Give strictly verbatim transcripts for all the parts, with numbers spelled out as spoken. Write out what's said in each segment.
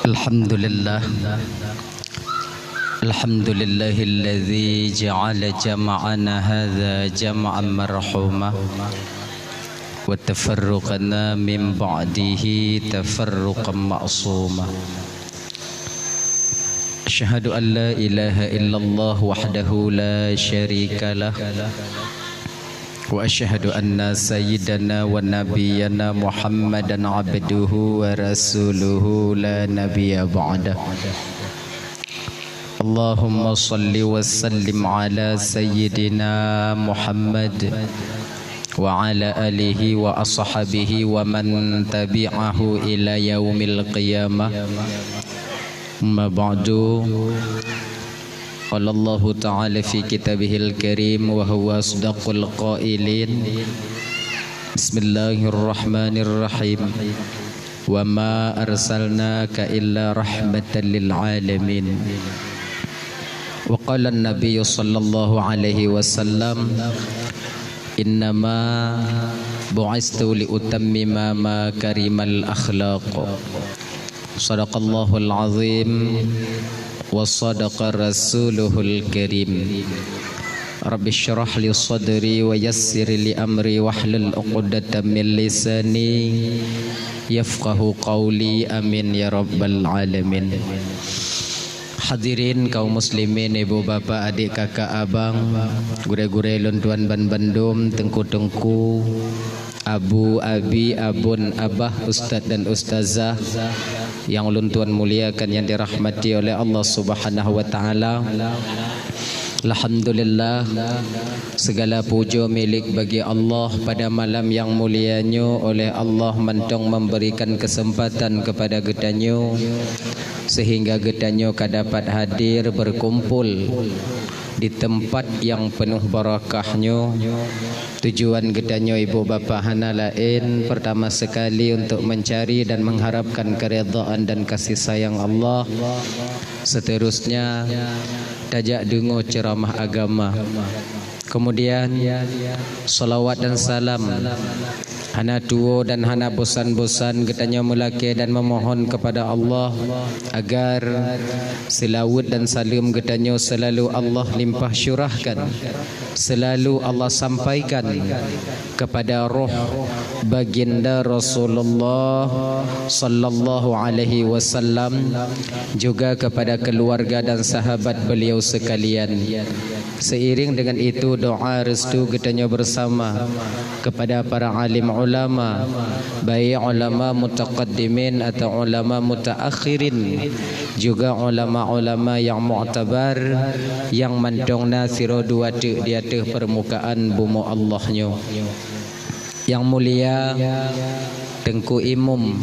Alhamdulillah. Alhamdulillahilladzi ja'ala jama'ana hadza jam'an marhuma, wa tafarruqana min ba'dihi tafarruqan ma'suma. Asyhadu an la ilaha illallah wahdahu la syarikalah. Wa asyhadu anna sayyidana wa nabiyyana Muhammadan abduhu wa rasuluhu la nabiyya ba'dah. Allahumma salli wa sallim ala sayyidina Muhammad wa ala alihi wa ashabihi wa man tabi'ahu ila yaumil qiyamah. Amma ba'du. Qala Allahu ta'ala fi kitabihil karim wa huwa asdaqul qailin. Bismillahirrahmanirrahim. Wa ma arsalnaka illa rahmatan lil alamin. Wa qala an-nabiyyu sallallahu alaihi wasallam, "Innama bu'istu li utammima makarimal akhlaq." Sadaqallahul azim wa sadaqa rasuluhul karim. Rabbi syrah li sadri wa yassir li amri wahlul uqdatam min lisani yafqahu qawli. Amin ya rabbal alamin. Hadirin kaum muslimin, ibu bapak, adik kakak abang, gurée-gurée lôn tuan ban bandum, teungku-teungku, abu, abi, abon, abah, ustaz dan ustazah yang ulôn tuan muliakan, yang dirahmati oleh Allah Subhanahu wa Ta'ala. Alhamdulillah, segala puja milik bagi Allah. Pada malam yang mulia nyoe, oleh Allah mantong memberikan kesempatan kepada geutanyoe, sehingga geutanyoe ka dapat hadir berkumpul di tempat yang penuh barakah nyoe. Tujuan geutanyoe ibu bapak hana laén, pertama sekali untuk mencari dan mengharapkan keridhaan dan kasih sayang Allah. Seterusnya, tajak deungoe ceramah agama. Kemudian, salawat dan salam hana tuwoe dan hana bosan-bosan geutanyoe meulakée dan memohon kepada Allah agar seulaweuet dan saleuem geutanyoe selalu Allah limpah syurahkan, selalu Allah sampaikan kepada roh baginda Rasulullah sallallahu alaihi wasallam, juga kepada keluarga dan sahabat beliau sekalian. Seiring dengan itu, doa restu geutanyoe bersama kepada para alim ulama, baik ulama mutaqaddimin atau ulama mutaakhirin, juga ulama-ulama yang muktabar, yang mantong na sidroe dua teuk di ateueh permukaan bumoe Allah nyoe. Yang mulia Teungku Imum,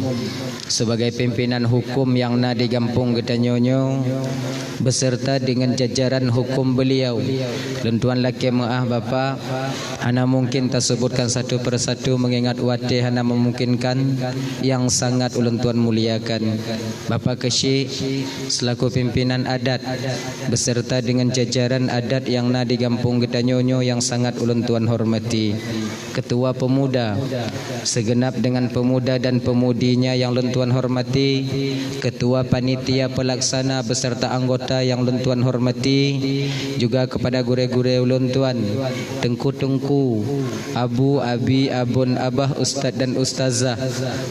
sebagai pimpinan hukum nyang na di gampông geutanyoe nyoe, beserta dengan jajaran hukum beliau. Lôn tuan lakée meuáh, Bapak, hana mungkin tasebutkan satu persatu, mengingat watée hana memungkinkan, nyang sangat ulôn tuan muliakan. Bapak Keuchik, selaku pimpinan adat, beserta dengan jajaran adat nyang na di gampông geutanyoe nyoe, nyang sangat ulôn tuan hormati. Ketua Pemuda, segenap dengan pemuda dan pemudinya nyang lôn tuan hormati, Ketua Panitia Pelaksana beserta anggota nyang lôn tuan hormati, juga kepada gurée-gurée ulôn tuan, teungku-teungku, abu, abi, abon, abah, ustaz dan ustazah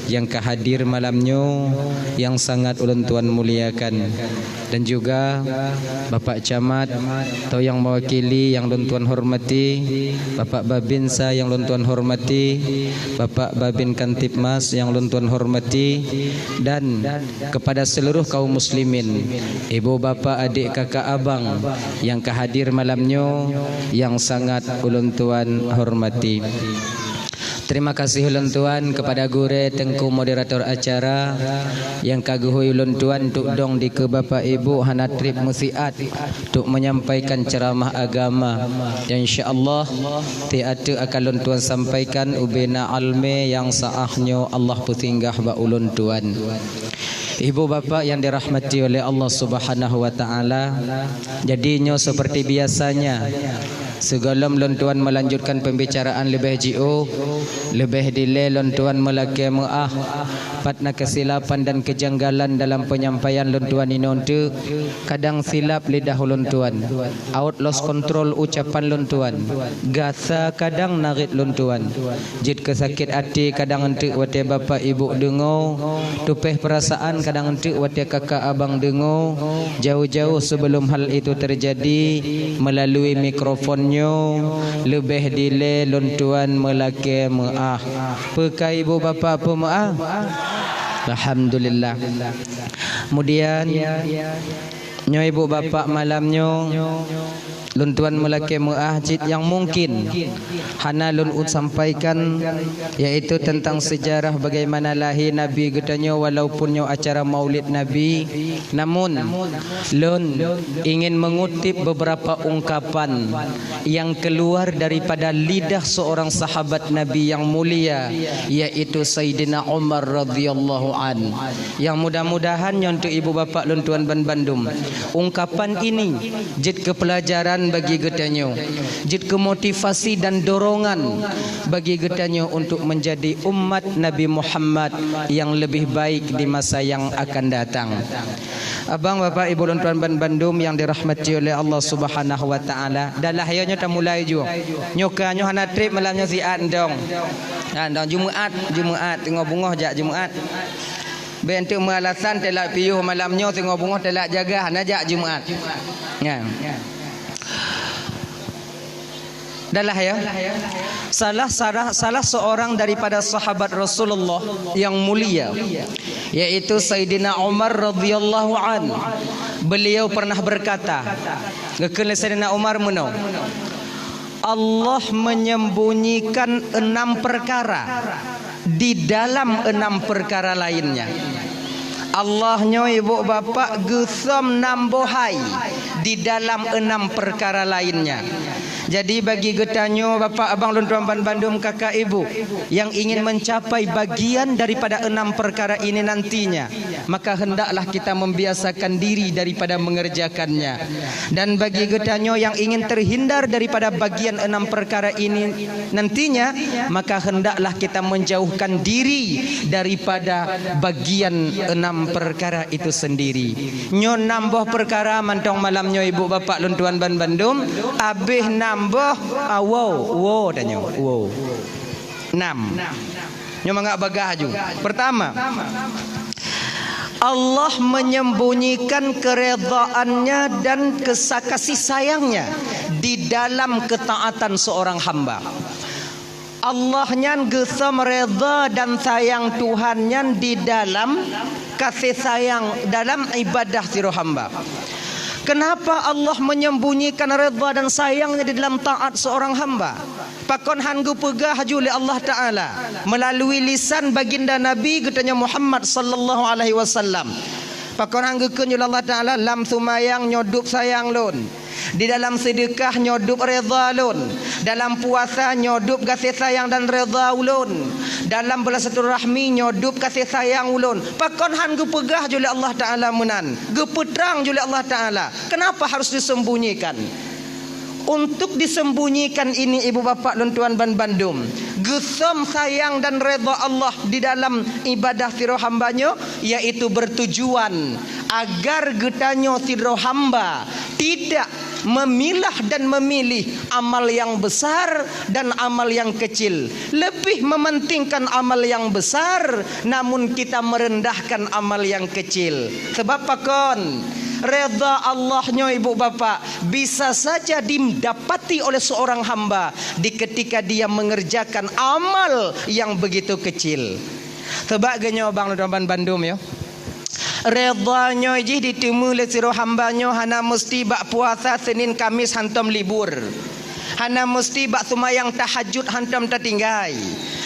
nyang ka hadir malam nyoe, nyang sangat ulôn tuan muliakan. Dan juga Bapak Camat atau nyang mewakili nyang lôn tuan hormati, Bapak Babinsa nyang lôn tuan hormati, Bapak Babin Kantipmas nyang lôn tuan hormati, dan kepada seluruh kaum muslimin, ibu, bapak, adik, kakak, abang nyang ka hadir malam nyoe nyang sangat ulôn tuan hormati. Terima kasih ulôn tuan kepada gurée teungku moderator acara nyang ka geuhôi ulôn tuan untuk dong dikeue bapak ibu hana treb meusiat untuk menyampaikan ceramah agama. Dan insya Allah, tiep-tiep akan lôn tuan sampaikan ubena almé nyang saah nyoe Allah peusinggah bak ulôn tuan. Ibu bapak yang dirahmati oleh Allah Subhanahu wa Ta'ala, jadi nyoe seperti biasanya, Sigohlom lôn tuan meulanjutkan peumbicaraan leubeh jiôh, leubeh dilée lôn tuan meulakée meuáh, pat na keusilapan dan keujanggalan dalam peunyampaian lôn tuan inoe teuk, kadang silap lidah lôn tuan, awot lost control ucapan lôn tuan, gasa kadang narit lôn tuan. Jeuet keu sakét até kadang eunteuk watée bapak ibu deungoe, tupéh peurasaan kadang eunteuk watée kakak abang deungoe. Jauh-jauh sebelum hal itu terjadi, melalui mikrofon nyoe, leubeh dilée lôn tuan meulakée meuáh. Peu ka ibu bapak peumeuáh? Alhamdulillah. Kemudian, nyoe ibu bapak malam nyoe, lôn tuan meulakée meuáh cit nyang mungkin hana lôn sampaikan, yaitu tentang sejarah bagaimana lahé Nabi geutanyoe, walaupun nyoe acara Maulid Nabi, namun lôn ingin mengutip beberapa ungkapan yang keluar daripada lidah seorang sahabat Nabi yang mulia, yaitu Saidina Umar radhiyallahu an. Yang mudah-mudahan nyoe untuk ibu bapak lôn tuan ban bandum, ungkapan ini jeuet keu peulajaran bagi geutanyoe, jeuet keu motivasi dan dorongan bagi geutanyoe untuk menjadi umat Nabi Muhammad yang lebih baik di masa yang akan datang. Abang, bapak, ibu lôn tuan ban bandum yang dirahmati oleh Allah Subhanahu wa Taala, dalah yo nyoe tamulai ju. Nyoe ka nyoe hana treb malam nyoe siat ndong. Ha, ndong Jumaat, Jumaat teungoh beungoh jak Jumaat. Bék enteuk meualasan telat piôh malam nyoe teungoh beungoh telat jaga hana jak Jumaat. Nyan. Dalah ya. Salah, salah, salah seorang daripada sahabat Rasulullah yang mulia, yaitu Saidina Umar radhiyallahu an. Beliau pernah berkata, geukheun lé Saidina Umar meunoe, Allah menyembunyikan enam perkara di dalam enam perkara lainnya. Allah nyoe ibu bapak geusom nam boh hai di dalam enam perkara lainnya. Jadi bagi geutanyoe bapak abang lôn tuan ban bandum kakak ibu yang ingin mencapai bagian daripada enam perkara ini nantinya, maka hendaklah kita membiasakan diri daripada mengerjakannya. Dan bagi geutanyoe yang ingin terhindar daripada bagian enam perkara ini nantinya, maka hendaklah kita menjauhkan diri daripada bagian enam perkara itu sendiri. Nyoe nam boh perkara mantong malam nyoe ibu bapak lôn tuan ban bandum, abéh nam boh, ah, woe, woe tanyoe, woe. Nam. Nyoe mangat bagah aju. Pertama, Allah menyembunyikan keredaannya dan kesa-, kasih sayangnya di dalam ketaatan seorang hamba. Allah nyan geusom reda dan sayang Tuhan nyan di dalam kasih sayang dalam ibadah sidroe hamba. Kenapa Allah menyembunyikan reda dan sayangnya di dalam taat seorang hamba? Pakon han geupeugah ju lé Allah Ta'ala melalui lisan baginda Nabi geutanyoe Muhammad sallallahu alaihi wasallam? Pakon han geukheun ju lé Allah Ta'ala, lam seumayang nyoe dub sayang lôn, di dalam seudeukah nyoe dub reda lôn, dalam puasa nyoe dub gaséh sayang dan reda ulôn, dalam beulah silaturahmi nyoe dub gaséh sayang ulôn? Pakon han geupeugah ju lé Allah Ta'ala meunan, geupeutrang ju lé Allah Ta'ala? Kenapa harus disembunyikan? Untuk disembunyikan ini, ibu bapak lôn tuan ban bandum, geusom sayang dan reda Allah di dalam ibadah sidroe hamba nyoe, yaitu bertujuan agar geutanyoe sidroe hamba tidak memilah dan memilih amal yang besar dan amal yang kecil, lebih mementingkan amal yang besar, namun kita merendahkan amal yang kecil. Sebab pakon? Reda Allah nyoe ibu bapak bisa saja didapati oleh seorang hamba di ketika dia mengerjakan amal yang begitu kecil. Sebab geuh nyoe bang lôn tuan ban bandum yo. Reda nyoe jih diteumé lé sidroe hamba nyoe hana meusti bak puasa Senin Kamis hantom libur. Hana meusti bak seumayang tahajud hantom tatinggai.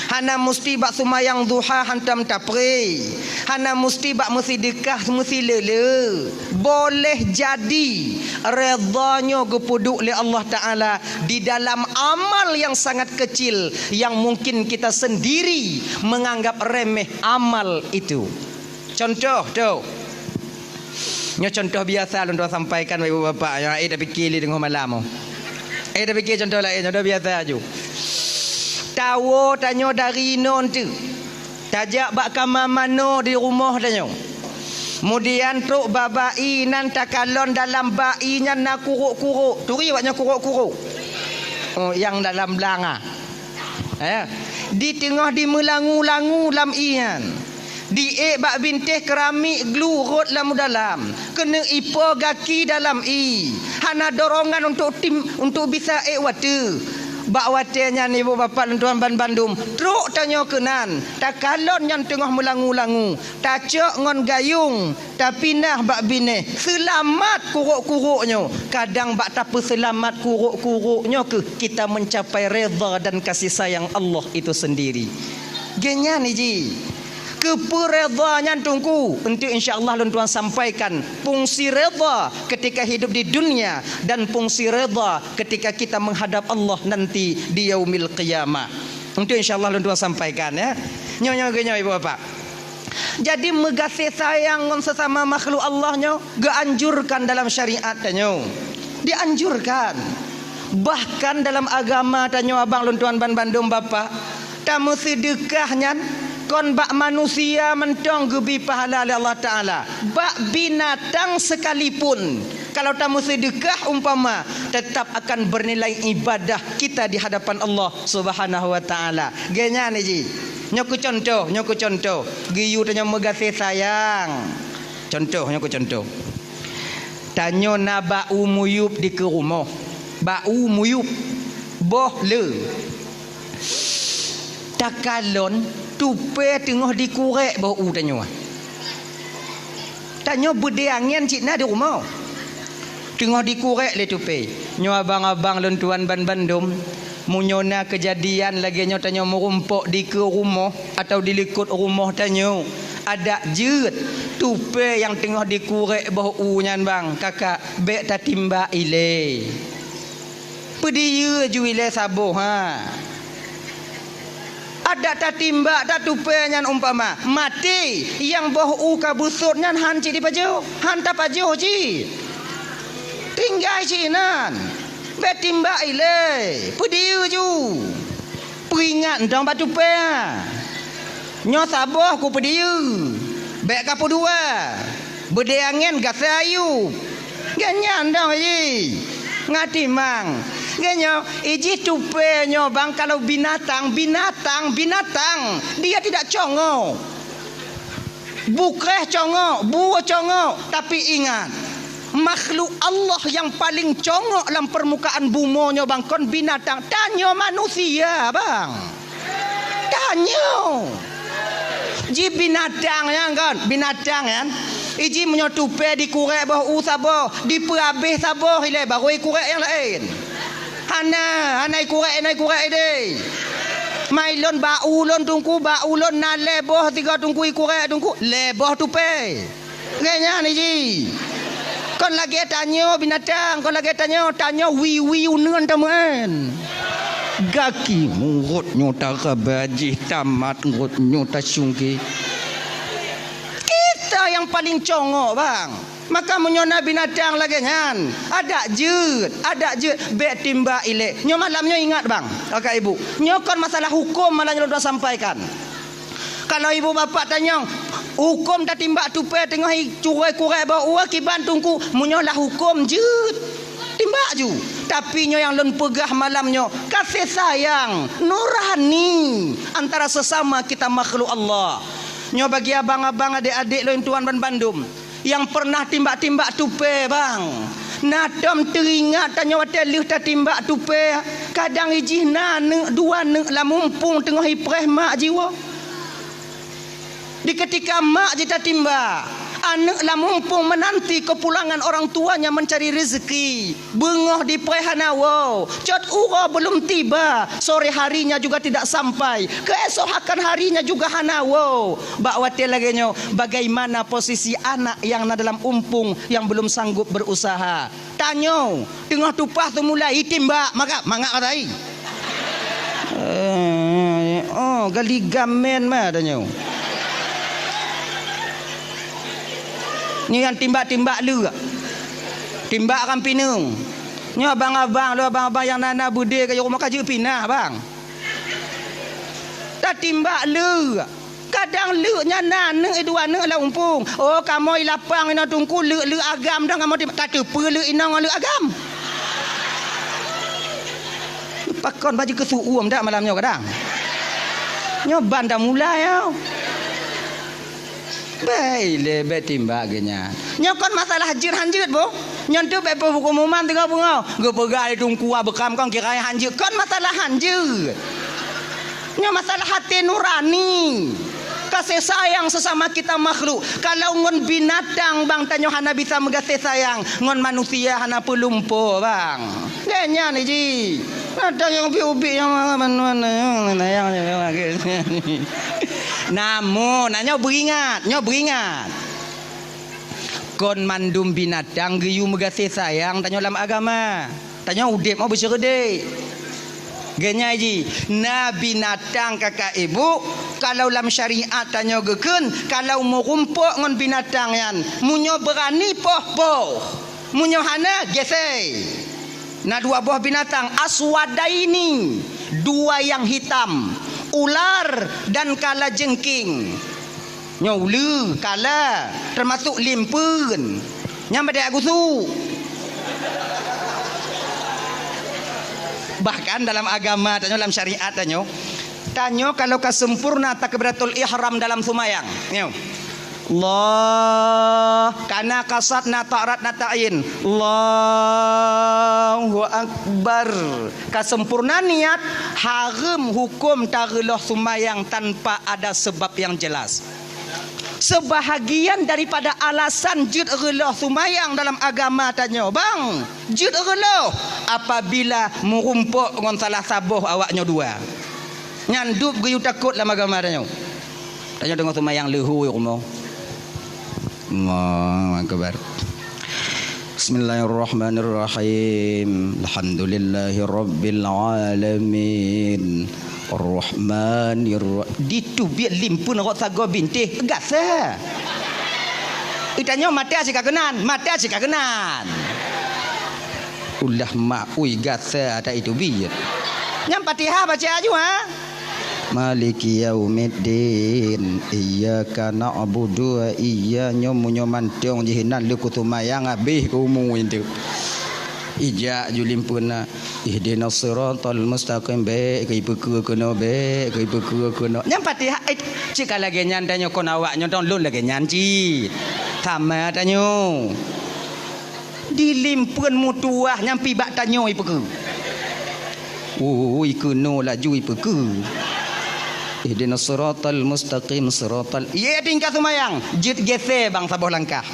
Hana meusti bak seumayang duha hantom tapré. Hana meusti bak meusideukah meusileule. Boleh jadi reda nyoe geupeuduek lé Allah Ta'ala di dalam amal yang sangat kecil yang mungkin kita sendiri menganggap remeh amal itu. Contoh tu. Nyoe contoh biasa lôn tuan sampaikan bak ibu bapak nyang ai tapike lé teungoh malam. Eh, tapike contoh laén, contoh biasa aju. Tawoe tanyoe dari inoe teuk. Tajak bak kama manoe di rumoh tanyoe. Kemudian trok bak ba'i nan takalon dalam ba'i nyan na kurok-kurok. Turi awak nyoe kurok-kurok. Oh, nyang dalam blanga. Eh, di teungoh dimeulangu-langu lam ié nyan. Diék bak bintéh keramik glu rot lam dalam. Keuneuk ipo gaki dalam ié. Hana dorongan untuk tim, untuk bisa ék watée. Bak watée nyan, ibu bapak lôn tuan ban bandum, trok tanyoe keunan, takalon nyan teungoh meulangu-langu, tacok ngon gayung, tapinah bak binéh, seulamat kurok-kurok nyoe. Kadang bak tapeuseulamat kurok-kurok nyoe keuh kita mencapai redha dan kasih sayang Allah itu sendiri. Geuh nyan iji. Keupeue redha nyan Teungku? Enteuk insya Allah lôn tuan sampaikan fungsi redha ketika hidup di dunia dan fungsi redha ketika kita menghadap Allah nanti di yaumil qiyamah. Enteuk insya Allah lôn tuan sampaikan, ya. Nyoe, nyoe, nyoe, ibu bapak. Jadi meugaséh sayang ngon sesama makhluk Allah nyoe geuanjurkan dalam syariat tanyoe. Dianjurkan. Bahkan dalam agama tanyoe abang lôn tuan ban bandum bapak, tameuseudeukah nyan kon bak manusia mantong geubri pahala lé Allah Taala. Bak binatang sekalipun, kalau tameuseudeukah umpama, tetap akan bernilai ibadah kita di hadapan Allah Subhanahu wa Taala. Geuh nyan iji. Nyoe keuh contoh, nyoe keuh contoh. Geuyue tanyoe meugaséh sayang. Contoh, nyoe keuh contoh. Tanyoe na bak u muyup dikeue rumoh. Bak u muyup. Boh le. Takalon tupée teungoh dikurek boh u tanyoe. Tanyoe beudée angén cit na di rumoh. Teungoh dikurek lé tupée. Nyoe abang-abang lôn tuan ban bandum, meunyoe na keujadian lagée nyoe tanyoe meurumpok dikeue rumoh atawa di likot rumoh tanyoe, adak jeuet tupée nyang teungoh dikurek boh u nyan bang, kakak, bék tatimbak ilée. Peudiyeu ju ilée saboh, ha. Adak tatimbak that tupée nyan umpama maté, nyang boh u ka beusôt nyan han cit dipajoh, han tapajoh cit. Tinggai cit inan. Bék timbak ilée, peudiyeu ju. Peuingat dong bak tupée. Nyoe saboh kupeudiyeu. Bék kapeudua. Beudée angén gasai ayue. Geuh nyan dong iji. Ngatimang. Geuh nyoe, iji tupée nyoe bang kalau binatang, binatang, binatang. Dia tidak congok. Bukréh congok, bue congok, tapi ingat, makhluk Allah nyang paléng congok lam peurmukaan bumoe nyoe bang kon binatang, tanyoe manusia bang. Tanyoe. Ji binatang nyan kon, binatang nyan. Iji meunyoe tupée dikurek boh u saboh, dipeuabéh saboh ilée baru ikurek nyang laén. Hana, hana ikurek, hana ikurek ideh. Mai lôn bak u lôn Teungku, bak u lôn na lhée boh sigoe Teungku ikurek Teungku, lhée boh tupée. Geuh nyan iji. Kon lagée tanyoe binatang, kon lagée tanyoe, tanyoe wie-wie uneuen tameuén. Gaki murot nyoe taraba jih tamat ngon nyoe tasungke. Kita nyang paléng congok bang. Maka meunyoe na binatang lagée nyan, adak jeuet, adak jeuet, bék timbak ilée. Nyoe malam nyoe ingat bang, kakak ibu. Nyoe kon masalah huköm malam nyoe lôn sampaikan. Kalau ibu bapak tanyong, huköm tatimbak tupée teungoh i curôi kurek boh u kiban Teungku, meunyoe lah huköm jeuet, timbak ju. Tapi nyoe nyang lôn peugah malam nyoe, kasih sayang nurani antara sesama kita makhluk Allah. Nyoe bagi abang-abang, adék-adék lôn tuan ban bandum. Nyang pernah timbak-timbak tupée, bang. Na tom teuingat tanyoe watée lheueh tatimbak tupée, kadang ijih na aneuk dua aneuk lam mumpung teungoh ipreh mak jiwoe. Di ketika mak jitatimbak, aneuk lam mumpung menanti kepulangan orang tuanya mencari rezeki. Beungoh dipreh hana woe, cot uroe belum tiba, sore harinya juga tidak sampai, keesokan harinya juga hana woe. Bak watée lagée nyoe, bagaimana posisi anak nyang na dalam umpung nyang belum sanggup berusaha? Tanyoe, teungoh tupah teumulai itimbak, maka mangat katai. Eh, oh, gali gamen ma tanyoe. Nyoe nyang timbak-timbak leuk. Timbak ram pineung. Nyoe abang-abang, lôn abang-abang nyang na-na beudé ka jeuet rumoh ka jeuet pinah, bang. Tatimbak leuk. Kadang leuk nyan na aneuk dua aneuk lam umpung. Oh, kamoe lapang inoe Teungku, leuk-leuk agam dong kamoe timbak. Tateupeue leuk inong ngon leuk agam. Pakon baju keusu'uem dak malam nyoe kadang. Nyoe ban dah mulai, yo. Bèk ilèe, bèk timbak geuh nyan. Nyoe kon masalah jeuet han jeuet, boh. Nyan tu bèk peuhuköm umam teungoh beungoh. Geupeugah lé Teungku Abukam kon kira han jeuet. Kon masalah han jeuet. Nyoe masalah até nurani. Kasih sayang sesama kita makhluk. Kalau ngon binatang, bang, tanyoe hana bisa meugaséh sayang, ngon manusia hana peulumpo, bang. Deh nyan ji. Ada nyang ubit-ubit nyang mana-mana nyang sayang. Namun, nah, nyoe beuingat, nyoe beuingat. Kon mandum binatang geuyue meugaséh sayang tanyoe lam agama. Tanyoe udép meuh beuseureudeuk. Geunyai jih, na binatang kakak ibu, kalau lam syariat tanyoe geukheun, kalau meurumpok ngon binatang nyan, meunyoe beurani poh-poh, meunyoe hana, gesei. Na dua boh binatang, aswadaini, dua nyang hitam, ular dan kalajengking. Nyoe uleue, kala, teumasok limpeuen. Nyan bak dayah gusuk. Bahkan dalam agama tanyoe, dalam syariat tanyoe, tanyoe kalau ka sempurna takbiratul ihram dalam seumayang. Nyoe. Allah, kana kasat na ta'rat na ta'yin. Allahu Akbar. Ka sempurna niat, hareuem huköm tareuloh seumayang tanpa ada sebab yang jelas. Seubahagian daripada alasan jeuet reuloh seumayang dalam agama tanyoe, bang, jeuet reuloh apabila meurumpok ngon salah saboh awak nyoe dua. Nyan dub geuyue takot lam agama tanyoe. Tanyoe deungoe seumayang leuhô rumoh. Allahu Akbar. Bismillahirrahmanirrahim. Alhamdulillahirabbil alamin. Arrahmanirra-, diteubiet limpeuen rot sagoe bintéh, gasa. Itanyoe mata cit ka keunan, mata cit ka keunan. Ulah mak ui gasa ata iteubiet. Nyang Fatihah baca aju, ha? Maliki yaumiddin. Iyyaka na'budu wa iyya-, nyoe meunyoe mantong jih inan lé kuseumayang habéh keu umu itu. Ijak ju limpeuna. Ihdinas siratal mustaqim, bèk keu ipeukeue keunoe, bèk keu ipeukeue keunoe. Nyang Fatihah, eh, cit ka lagèe nyan tanyoe kon awak nyoe dong lôn lagèe nyan cit. Sama tanyoe. Di limpeuen meutuwah nyang pibak tanyoe ipeukeue. Ui, keunoe laju ipeukeue. Ihdinas siratal mustaqim, siratal, ye tingkat seumayang, jeuet gesé bang saboh langkah.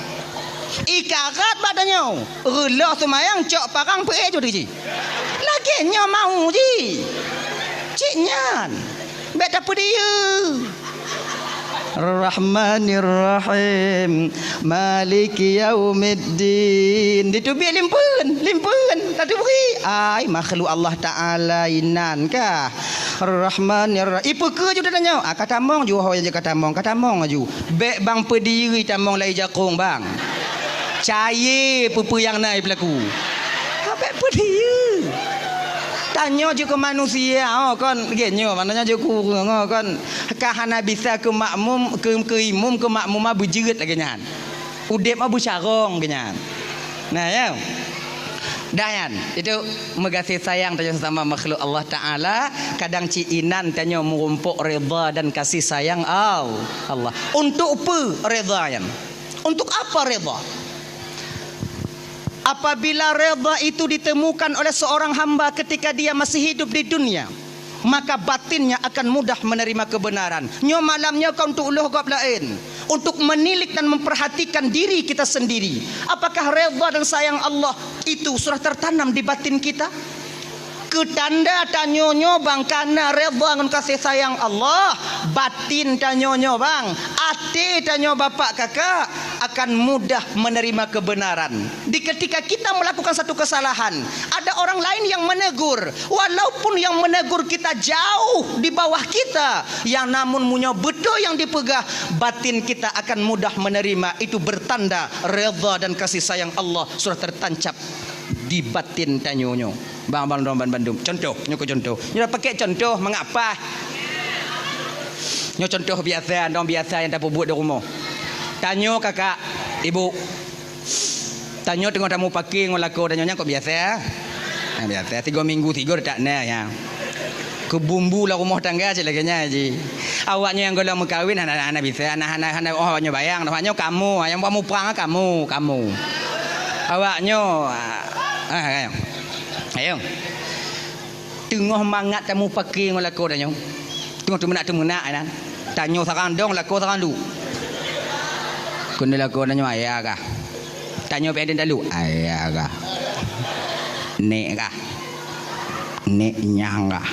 Ikarat bak tanyoe, reuloh seumayang cok parang peuék ju teuji. Lagèe nyoe mau ji. Cit nyan. Bèk tapeudiyeu. Rahmanirrahim. Maliki yaumiddin. Diteubiet limpeuen, limpeuen. Tateubiet. Ai, makhluk Allah Taala inan kah. Rahmanirrahim. Ipeukeue ju tanyoe. Ah, ka tamong ju, ho nyang ka tamong, ka tamong ju. Bèk bang peudiri tamong lai jakong bang. Cayée peue-peue nyang na ipeulaku. Ka bèk peudiyeu. Tanyoe jeuet keu manusia, oh, kon, lagèe nyoe, maknanya jeuet keu ureueng, oh, kon, ka hana bisa keu makmum, keu, keu imum, keu makmuma beujeuet lagèe nyan. Udép mah beucarông keu nyan. Nah, ya. Dah nyan, itu meugaséh sayang tanyoe sesama makhluk Allah Taala, kadang cit inan tanyoe meurumpok redha dan kasih sayang Al-, Allah. Untuk peue redha nyan? Untuk apa redha? Apabila redha itu ditemukan oleh seorang hamba ketika dia masih hidup di dunia, maka batinnya akan mudah menerima kebenaran. Nyoe malam nyoe ka untuk lheueh gob laén, untuk menilik dan memperhatikan diri kita sendiri. Apakah redha dan sayang Allah itu sudah tertanam di batin kita? Keu tanda tanyoe nyoe bang kana redha ngon kasih sayang Allah, batin tanyoe nyoe bang, até tanyoe bapak kakak akan mudah menerima kebenaran. Di ketika kita melakukan satu kesalahan, ada orang lain yang menegur, walaupun yang menegur kita jauh di bawah kita, yang namun meunyoe beutôi yang dipeugah, batin kita akan mudah menerima. Itu bertanda redha dan kasih sayang Allah sudah tertancap di batin tanyoe nyoe. Bang, bang, dong ban bandum. Contoh, nyoe keu contoh. Nyoe pakai contoh mangat paih. Nyoe contoh biasa, dong biasa nyang tapeubuet di rumoh. Tanyoe kakak, ibu. Tanyoe teungoh tamupake ngon lakoe tanyoe nyan kok biasa. Ha, biasa. Tiga minggu tiga tak na ya. Keu bumbu lam rumoh tangga cit lagèe nyan ji. Awaknyoe nyang gohlom meukawen hana, hana bisa, hana, hana, hana, oh, awaknyoe bayang, awaknyoe kamoe, nyang buat muprang kamoe, kamoe. Awaknyoe, ah, ah, ayo. Ayo. Teungoh mangat tamupake ngon lakoe tanyoe. Teungoh teumeunak-teumeunak nyan. Tanyoe sarang dong, lakoe sarang duek. Keuneuk lakoe tanyoe ayah kah. Tanyoe pih aden talu, ayah kah. Nek kah. Nek nyang kah.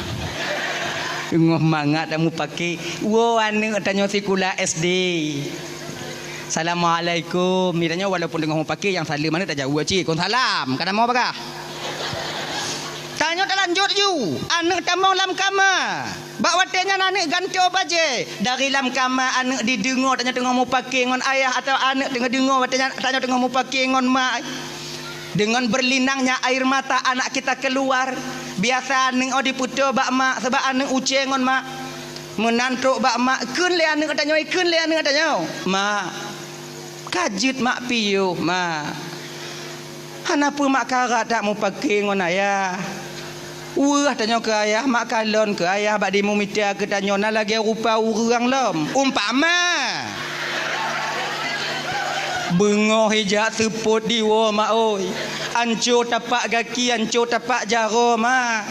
Teungoh mangat tamupake, woe aneuk tanyoe sikula S D. Assalamualaikum. Ni tanyoe walaupun teungoh mupake nyang saleuem aneuk tajaweueb cit, kon salam. Ka tamong bagah. Tanyoe talanjut ju, aneuk tamong lam kama. Bak watèe nyan aneuk gantoe bajèe. Dari lam kama aneuk dideungoe tanyoe teungoh mupake ngon ayah atawa aneuk teungoh deungoe watèe nyan tanyoe teungoh mupake ngon mak. Dengan berlinangnya air mata anak kita keluar. Biasa aneuk oh dipeutoe bak mak sabab aneuk ucée ngon mak. Meunan trok bak mak, kheun lé aneuk tanyoe, kheun lé aneuk tanyoe. Mak, ka jeuet mak piôh, mak. Hana peue mak karat that mupake ngon ayah. Weueh tanyoe keu ayah, mak kalon keu ayah bak dimumita keu tanyoe na lagèe rupa ureueng lom. Umpama. Beungoh ijak seupôt diwoe mak oi. Anco tapak gaki, anco tapak jaroe mak.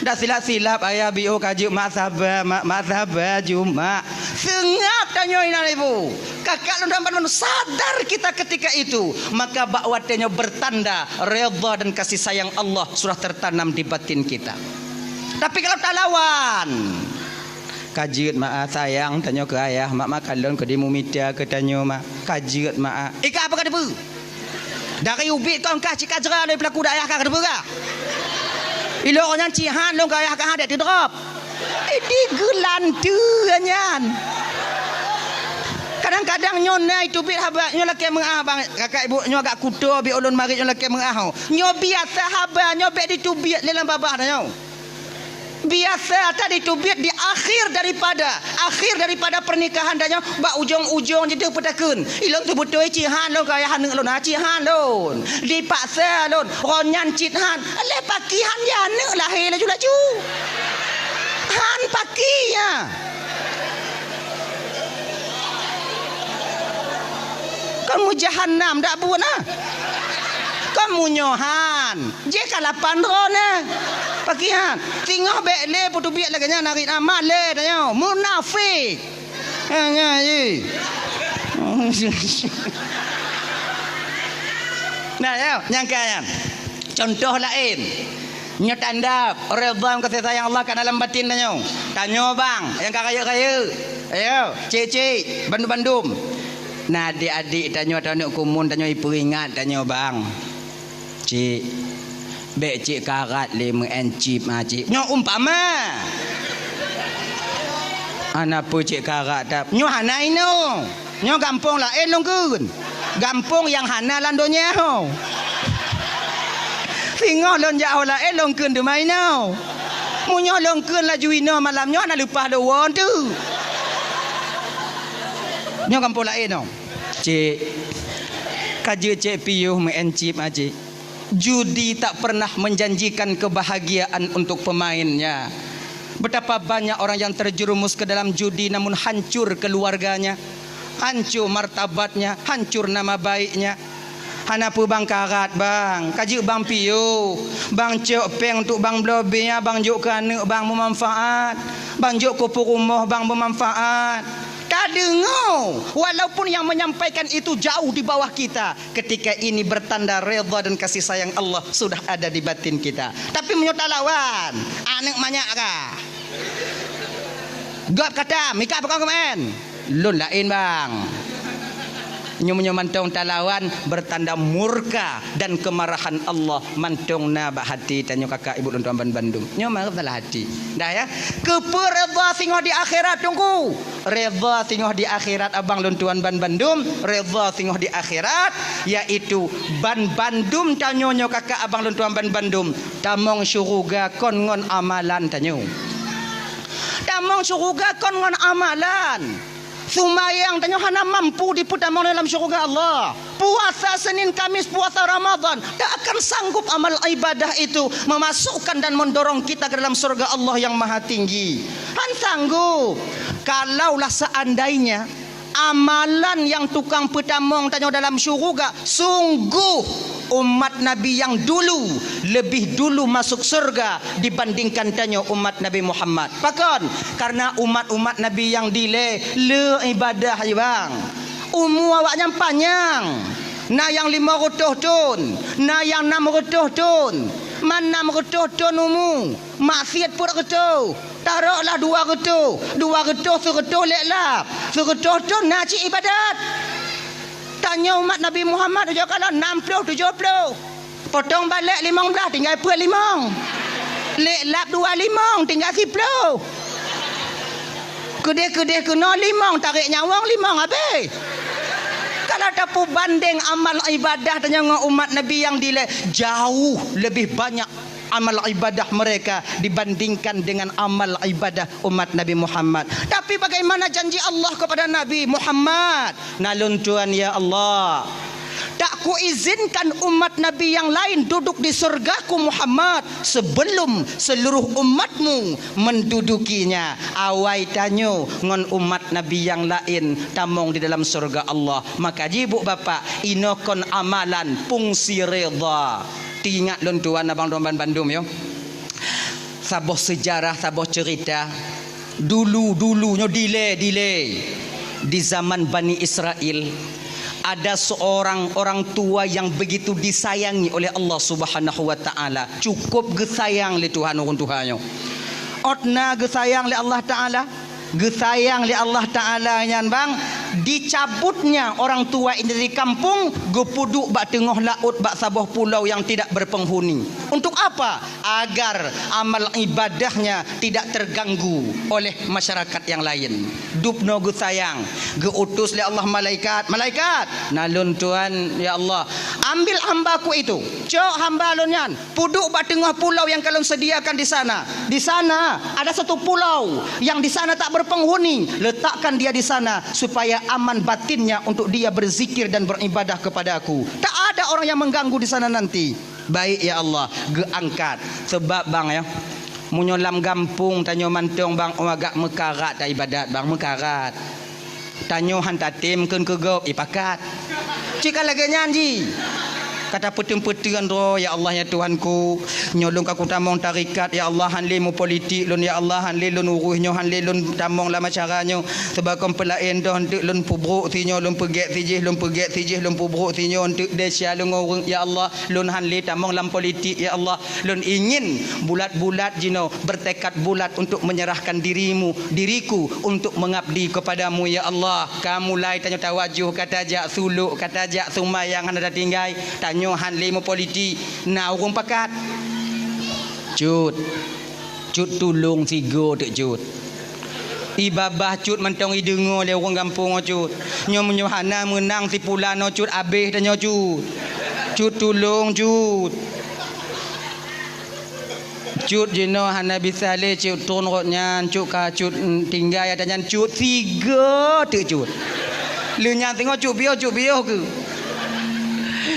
Dak silap-silap ayah biôh ka jeuet mak saba, mak, mak saba ju mak. Seungab tanyoe inan ibu. Kakak lôn dan bandum sadar kita ketika itu, maka bak watèe nyoe bertanda redha dan kasih sayang Allah sudah tertanam di batin kita. Tapi kalau talawan, ka jeuet mak ah, sayang tanyoe keu ayah, mak, mak kalon keu dimumita keu tanyoe mak, ka jeuet mak ah. Ika apa ka teupeue? Dari ubit kon kah cit ka jra lé peulaku dak ayah kah ka teupeue kah? Ilôn nyan cit han lôn keu ayah kah han dek teudrop. Idi geulanteue nyan. Kadang-kadang nyoe na iteubiet haba, nyoe lakèe meu'ah bang, kakak ibu nyoe agak kuto bi ulôn marit nyoe lakèe meu'ah ho. Nyoe biasa haba nyoe bèk diteubiet lé lam babah tanyoe. Biasa that diteubiet di akhir daripada, akhir daripada pernikahan tanyoe bak ujong-ujong jiteubiet takheun. Ilôn teubeutôi cit han lôn keu ayah aneuk lôn, ha, cit han lôn. Dipaksa lôn, ron nyan cit han. Lé paki han ya aneuk lahé laju-laju. Han paki ya. Kon meujahannam dak buet na. Kon meunyoe han. Jih ka lapan droe na. Paki han. Teungoh bèk lé peuteubiet lagèe nyan narit amat lé tanyoe. Munafik. Ha, nyan jih. Nah, ya, nyangka nyan. Contoh laén. Nyoe tanda redha dan kasih sayang Allah ka dalam batin tanyoe. Tanyoe bang, nyang ka rayeuk-rayeuk. Ayo, cik-cik, bandum-bandum. Nah, adik-adik tanyoe atau aneuk kumun tanyoe ipeuingat tanyoe bang. Cik, bèk cik karat lé meu'en chip ha cik. Nyoe umpama. Hana peue cik karat that. Nyoe hana inoe. Nyoe gampông laén lôn kheun. Gampông nyang hana lam donya ho. Singoh lôn jak ho laén lôn kheun teuma inoe. Meunyoe lôn kheun laju inoe malam nyoe hana leupah lôn woe teuk. Nyoe gampông laén ho. Cik, ka jeuet cik piôh meu'en chip ha cik. Judi tak pernah menjanjikan kebahagiaan untuk pemainnya. Betapa banyak orang yang terjerumus ke dalam judi namun hancur keluarganya, hancur martabatnya, hancur nama baiknya. Hana peue bang karat bang, ka jeuet bang piôh, bang cok péng untuk bang bloe bir, bang jok keu aneuk bang meumanfaat, bang jok keu peurumoh bang meumanfaat. Tadeungoe, walaupun yang menyampaikan itu jauh di bawah kita, ketika ini bertanda redha dan kasih sayang Allah sudah ada di batin kita. Tapi meunyoe talawan, aneuk manyak kah? Gob kata, mika pakon keumaén? Lôn laén bang. Nyoe meunyoe mantong talawan, bertanda murka dan kemarahan Allah mantong na bak hati tanyoe kakak ibu lôn tuan ban bandum. Nyoe meusalah hati. Dah ya. Keupeue redha singoh di akhirat, Teungku? Redha singoh di akhirat abang lôn tuan ban bandum, redha singoh di akhirat, yaitu ban bandum tanyoe nyoe kakak abang lôn tuan ban bandum, tamong syuruga kon ngon amalan tanyoe. Tamong syuruga kon ngon amalan. Seumayang tanyoe hana mampu dipeutamong dalam syuruga Allah. Puasa Senin Kamis, puasa Ramadan, tak akan sanggup amal ibadah itu memasukkan dan mendorong kita ke dalam syurga Allah yang Maha Tinggi. Han sanggup. Kalaulah seandainya amalan yang tukang peutamong tanyoe dalam syuruga, sungguh umat Nabi yang dulu lebih dulu masuk syurga dibandingkan tanyoe umat Nabi Muhammad. Pakon? Karena umat-umat Nabi yang dilée le ibadah, bang. Umu awaknyan panyang. Na nyang limong reutôh thon, na nyang nam reutôh thon. Man nam reutôh thon umu, maksiet peuet reutôh. Taroklah dua reutôh, dua reutôh, seureutôh lé lap. Seureutôh thon na cit ibadat. Tanyoe umat Nabi Muhammad ujoe kalon nam ploh tujoh ploh. Potong balek limong blaih, tinggai peuet limong. Lé lap dua limong, tinggai siploh. Keudeh-keudeh keunoe limong, tarek nyawöng limong habéh. Kalau tapeubandeng amal ibadah tanyoe ngon umat Nabi nyang dilée, jauh lebih banyak amal ibadah mereka dibandingkan dengan amal ibadah umat Nabi Muhammad. Tapi bagaimana janji Allah kepada Nabi Muhammad? Na lôn tuan, ya Allah, tak kuizinkan umat Nabi yang lain duduk di surgaku Muhammad sebelum seluruh umatmu mendudukinya. Awai tanyoe ngon umat Nabi yang lain tamong di dalam surga Allah. Maka jibuk bapak, inoe kon amalan, fungsi redha. Teuingat lôn tuan abang lôn ban bandum, yo. Saboh seujarah, saboh ceurita. Dulu-dulu nyoe dilée, dilée. Di zaman Bani Israel, ada seorang orang tua yang begitu disayangi oleh Allah Subhanahu wa Ta'ala. Cukup geusayang lé Tuhan ureuëng tuha nyoe. Ôt na geusayang lé Allah Ta'ala, geusayang lé Allah Ta'ala nyan, bang, dicabutnya orang tua ini dari kampung, geupeuduek bak teungoh laôt, bak saboh pulau yang tidak berpenghuni. Untuk apa? Agar amal ibadahnya tidak terganggu oleh masyarakat yang lain. Dubnoe geusayang, geuutus lé Allah malaikat, "Malaikat, na lôn tuan, ya Allah, ambil hambaku itu, cok hamba lôn nyan, peuduek bak teungoh pulau yang ka lôn sediakan di sana. Di sana ada satu pulau yang di sana tak berpenghuni, letakkan dia di sana supaya aman batinnya untuk dia berzikir dan beribadah kepada-Ku. Tak ada orang yang mengganggu di sana nanti." Baik, ya Allah, geuangkat. Sebab, bang, ya, meunyoe lam gampông tanyoe mantong, bang, oh, agak meukarat taibadat, bang, meukarat. Tanyoe han tatem kheun keu gob, ipakat. Cit ka lagée nyan jih. Ka tapeuteun-peuteun droe, "Ya Allah, ya Tuhanku, nyoe lôn ka kutamong tarekat, ya Allah, han lé meupolitik lôn, ya Allah, han lé lôn urus nyoe, han lé lôn tamong lam acara nyoe. Sebab kon peulaén doh, eunteuk lôn peubrok sinyoe, lôn peugét sijih, lôn peugét sijih, lôn peubrok sinyoe, eunteuk desya lôn ngon ureuëng, ya Allah." Lôn han lé tamong lam politik, ya Allah. Lôn ingin bulat-bulat jinoe, bertekad bulat untuk menyerahkan dirimu, diriku untuk mengabdi kepada-Mu, ya Allah. Ka mulai tanyoe tawajoh, ka tajak sulok, ka tajak seumayang hana tatinggai, tanyoe han lé meupolitik, na ureuëng pakat. Cut. Cut tulông sigoe teuk Cut. Ié babah Cut mantong ideungoe lé ureuëng gampông nyoe Cut. Nyoe meunyoe hana meunang si pulan nyoe Cut, abéh tanyoe Cut. Cut tulông Cut. Cut jinoe hana bisa lé Cut tron rot nyan, Cut ka Cut, mm, tinggai ata nyan Cut, sigoe teuk Cut. Lheueh nyan teungoh Cut piôh, Cut piôh keuh.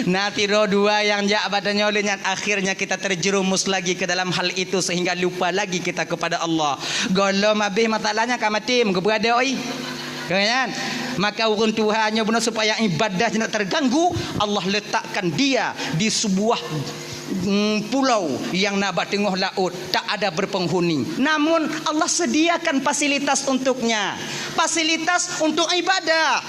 Na sidroe dua nyang jak bak tanyoe lheueh nyan, akhirnya kita terjerumus lagi ke dalam hal itu sehingga lupa lagi kita kepada Allah. Gohlom abéh masalahnya ka maté, meugeubeuradoi. Kan? Maka ureuëng tuha nyoe bunoe supaya ibadah jinoe terganggu, Allah letakkan dia di sebuah, mm, pulau yang na bak teungoh laôt, tak ada berpenghuni. Namun Allah sediakan fasilitas untuknya. Fasilitas untuk ibadah.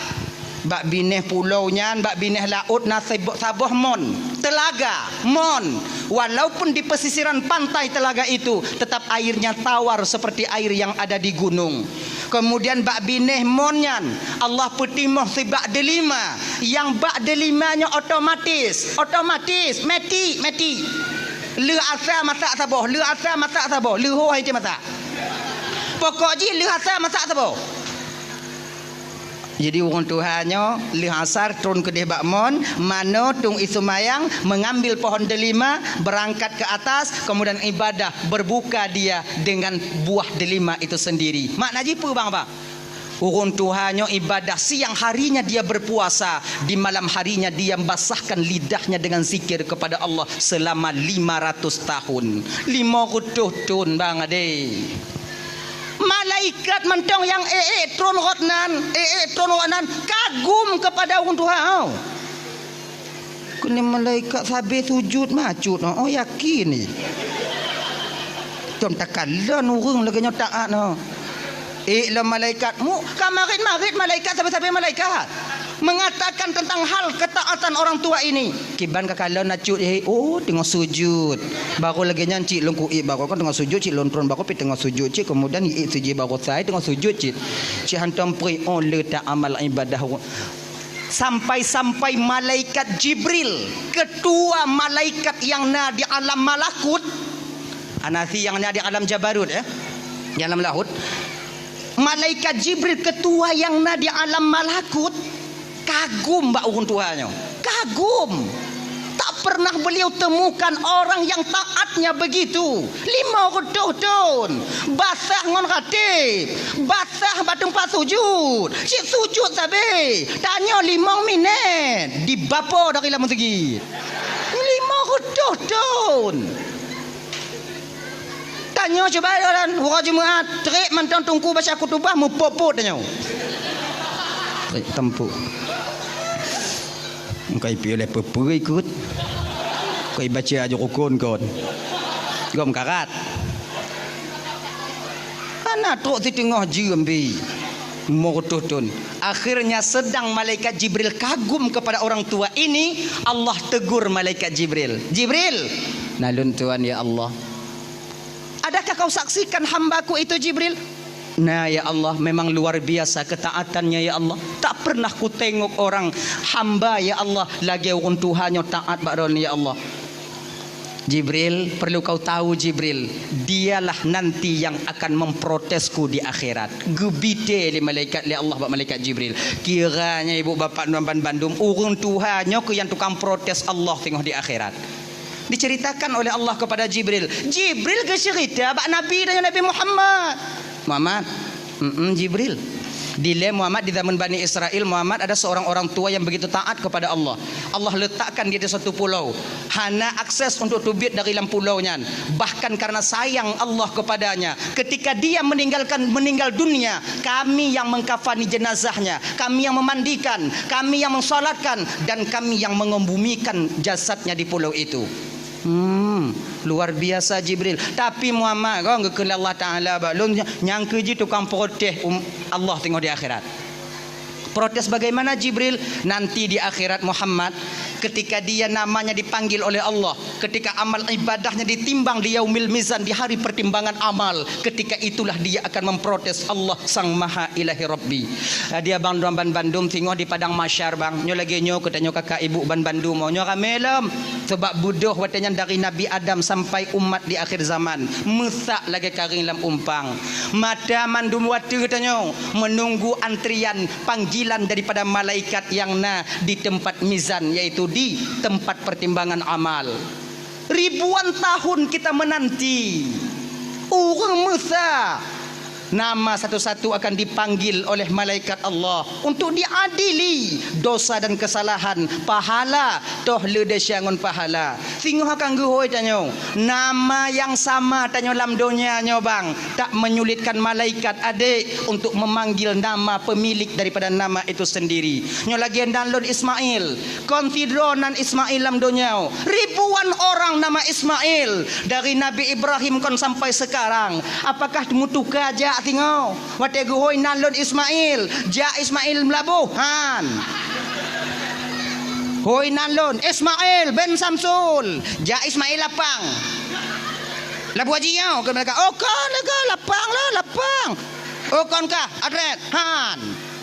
Bak binéh pulau nyan, bak binéh laôt na sebo-, saboh mon, telaga, mon. Walaupun di pesisiran pantai telaga itu, tetap airnya tawar seperti air yang ada di gunung. Keumudian bak binéh mon nyan, Allah peutimoh sibak deulima. Nyang bak deulima nyoe otomatis, otomatis, metik, metik. Lheueh asa masak saboh, lheueh asa masak saboh, lheueh ho hai masak. Pokok jih lheueh asa masak saboh. Jadi, ureuëng tuha nyoe lheueh asar tron keudeh bak mon, manoe tueng ie seumayang, mengambil pohon delima, berangkat ke atas, kemudian ibadah, berbuka dia dengan buah delima itu sendiri. Makna jih peue, bang, bang? Ureuëng tuha nyoe ibadah, siang harinya dia berpuasa, di malam harinya dia membasahkan lidahnya dengan zikir kepada Allah selama lima ratus tahun. Lima ratus thon, bang, adé. Malaikat mantong nyang ék-ék tron rot nan, ék-ék tron rot nan kagum kepada ureuëng tuha nyoe. Keuneuk malaikat sabe sujud macut, oh, yakin ni. Tom takalon ureuëng lagée nyoe taat nyoe. Ék lom malaikat, mu ka marit-marit malaikat sabe-sabe malaikat. Mengatakan tentang hal ketaatan orang tua ini. Kiban ka kalon na cut, eh, oh, teungoh sujud. Baru lagée nyan cit lôn kuék, baru kan teungoh sujud cit lôn tron, baru pi teungoh sujud cit, kemudian iék sujud baru sai teungoh sujud cit. Cit hantom pri, oh, le ta amal ibadah. Sampai-sampai malaikat Jibril, ketua malaikat yang na di alam malakut, anasi yang na di alam jabarut, ya, di alam lahut. Malaikat Jibril, ketua yang na di alam malakut, kagum bak ureuëng tuha nyoe. Kagum. Tak pernah beliau temukan orang yang taatnya begitu. Lima ratus thon. Basah ngon ratib. Basah bak teumpat sujud. Cit sujud sabe. Tanyoe limong minét. Dibapo dari lam meuseujid. Lima ratus thon. Tanyoe cuba jalan, uroe Jumat, trek mantong teungku baca khutubah, meupot-pot tanyoe. Trek teumpu. Engkai piôh lé peue-peue ikot. Kai baca aju rukun kon. Gom karat. Hana trok siteungoh jeuem bi. Lima ratus thon. Akhirnya sedang malaikat Jibril kagum kepada orang tua ini, Allah tegur malaikat Jibril. "Jibril!" "Na lôn tuan, ya Allah." "Adakah kau saksikan hambaku itu, Jibril?" "Na, ya Allah, memang luar biasa ketaatannya, ya Allah. Tak pernah kutengok orang hamba, ya Allah, lagée ureuëng tuha nyoe taat bak droeneuh, ya Allah." "Jibril, perlu kau tahu, Jibril, dialah nanti yang akan memprotesku di akhirat." Geubite lé malaikat, lé Allah bak malaikat Jibril. Kiranya ibu bapak nuan ban bandum, ureuëng tuha nyoe keuh nyang tukang protes Allah teungoh di akhirat. Diceritakan oleh Allah kepada Jibril. Jibril geuceurita bak Nabi dan Nabi Muhammad. "Muhammad, mm, Jibril. Dilée Muhammad di zaman Bani Israel, Muhammad ada seorang orang tua yang begitu taat kepada Allah. Allah letakkan dia di satu pulau. Hana akses untuk teubiet dari lam pulau nyan. Bahkan karena sayang Allah kepadanya, ketika dia meninggalkan, meninggal dunia, kami yang mengkafani jenazahnya, kami yang memandikan, kami yang mensalatkan, dan kami yang mengembumikan jasadnya di pulau itu." Hmm, luar biasa Jibril. Tapi Muhammad, kan, geukheun Allah Taala bak lôn, nyang keuji tukang protes um, Allah teungoh di akhirat. Protes bagaimana, Jibril? Nanti di akhirat, Muhammad, ketika dia namanya dipanggil oleh Allah, ketika amal ibadahnya ditimbang di yaumil mizan, di hari pertimbangan amal, ketika itulah dia akan memprotes Allah Sang Maha Ilahi Rabbi. Dia bang dua ban bandum singoh di padang mahsyar, bang. Nyoe lagée nyoe keu tanyoe kakak ibu ban bandum, oh, nyoe ramé lom. Sebab beudôh watée nyan dari Nabi Adam sampai umat di akhir zaman, meusak lagée karéng lam umpang. Mata mandum watée tanyoe menunggu antrian panggilan daripada malaikat yang na di tempat mizan, yaitu di tempat pertimbangan amal. Ribuan tahun kita menanti. Ureuëng meusa nama satu-satu akan dipanggil oleh malaikat Allah untuk diadili dosa dan kesalahan, pahala, toh le desya ngon pahala. Singoh akan geuhôi tanyoe. Nama nyang sama tanyoe lam donya nyoe, bang, tak menyulitkan malaikat adék untuk memanggil nama pemilik daripada nama itu sendiri. Nyoe lagée nan lôn Ismail. Kon sidroe nan Ismail lam donya. Ribuan orang nama Ismail. Dari Nabi Ibrahim kon sampai sekarang. Apakah meutuka jak singoh? Watée geuhôi nan lôn Ismail. Jak Ismail Meulaboh. Han. Hôi nan lôn Ismail bin Samsul. Jak Ismail Lapang. Labuhan Jiyau keu mereka. Oh, kon lagée Lapang lah, Lapang. Oh, kon kah? Adret. Han.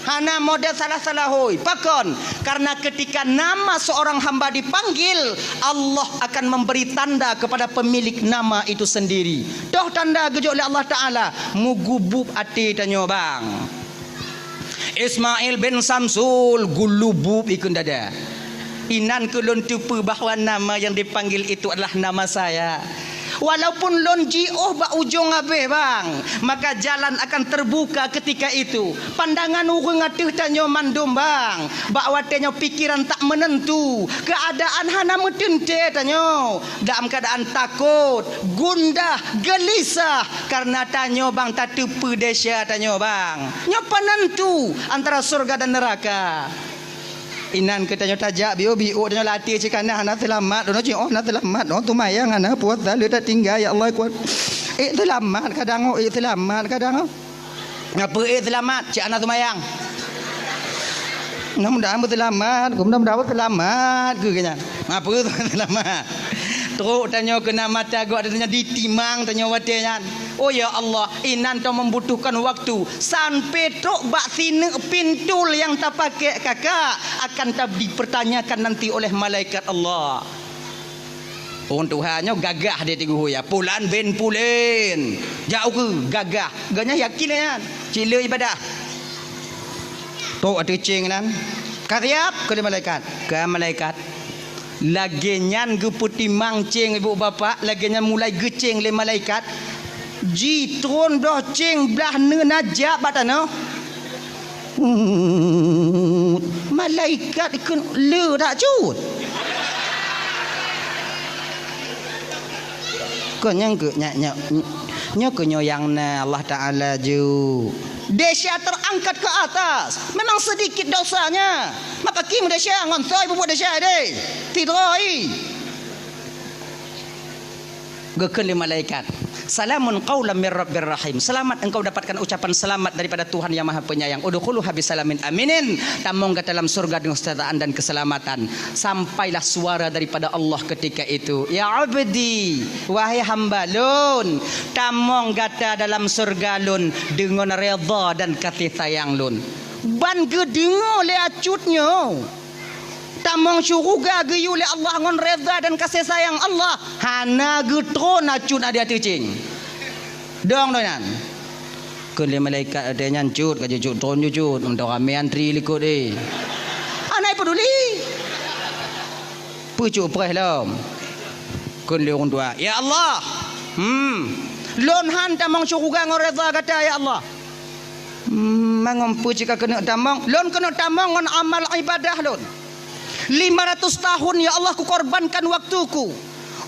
Hana model salah-salah, hôi. Pakon? Karena ketika nama seorang hamba dipanggil, Allah akan memberi tanda kepada pemilik nama itu sendiri. Toh tanda geujok lé Allah Taala, mugubub até tanyoe, bang. Ismail bin Samsul gulubub ikun dada. Inan keu lôn teupeue bahwa nama yang dipanggil itu adalah nama saya. Walaupun lôn jiôh bak ujong abéh, bang, maka jalan akan terbuka ketika itu. Pandangan ureuëng ateueh tanyoe mandum, bang. Bak watée nyoe pikiran tak menentu, keadaan hana meuteuntée tanyoe. Dalam keadaan takot, gundah, gelisah, karena tanyoe, bang, tateupeue desya tanyoe, bang. Nyoe peunentu antara syurga dan neraka. Inan keu tanyoe tajak biôh-biôh, tanyoe latih cit kana hana seulamat, droeneuh cit oh hana seulamat, oh teumayang hana puasa le tatinggai, ya Allah kuat. Eh seulamat kadang oh, eh seulamat kadang oh. Ngapa eh seulamat? Cit hana teumayang. Mudah-mudahan beuseulamat, mudah-mudahan beuseulamat keu nyan. Ngapa seulamat? Trok tanyoe keu na mata gob, tanyoe ditimang tanyoe watée nyan. Oh ya Allah, inan tanyoe membutuhkan waktu sampai trok bak sineuk pintul nyang tapakék kakak akan ta-, dipertanyakan nanti oleh malaikat Allah. Ureuëng tuha nyoe gagah di Teungku Huya, pulan bin pulen. Jak ukeue gagah. Gobnyan yakin nyan. Cit le ibadah. Trok ateueh céng nan. Ka siab keu lé malaikat. Ka malaikat. Lagée nyan geupeutimang céng ibu bapak, lagée nyan mulai geucéng lé malaikat. Jitron bloh céng blah neuna jak bak tanoh. Malaikat keu le dak cut. Kon nyang keu nyak nyak nyoe keu nyoe nyang na Allah Taala ju. Desya terangkat ke atas. Memang sedikit dosanya. Maka kim desya ngon soi bubuet desya deh. Tidroi. Geukheun lé malaikat, "Salamun qaulam mir rabbir rahim." Selamat engkau dapatkan ucapan selamat daripada Tuhan yang Maha Penyayang. "Udkhuluha bisalamin aminin." Tamong gata dalam surga dengan kesejahteraan dan keselamatan. Sampailah suara daripada Allah ketika itu, "Ya abdi, wahai hamba lôn, tamong gata dalam surga lôn deungon redha dan kasih sayang lôn." Ban geudeungoe lé acut nyoe. Tamong syuruga geuyue lé Allah ngon redha dan kasih sayang Allah, hana geutron acut na di ateueh céng. Dong doh nyan. Kheun lé malaikat watée nyan, "Cut, ka jeuet cut tron ju cut, meuntang ramé antri likot eh." Hana peuduli. Peucok preh lom. Kheun lé ureuëng tuha, "Ya Allah, hmm, lôn han tamong syuruga ngon redha gata, ya Allah." Hmm, mangon peue cit ka keuneuk tamong? Lôn keuneuk tamong ngon amal ibadah lôn. Lima ratus tahun, ya Allah, kukorbankan waktuku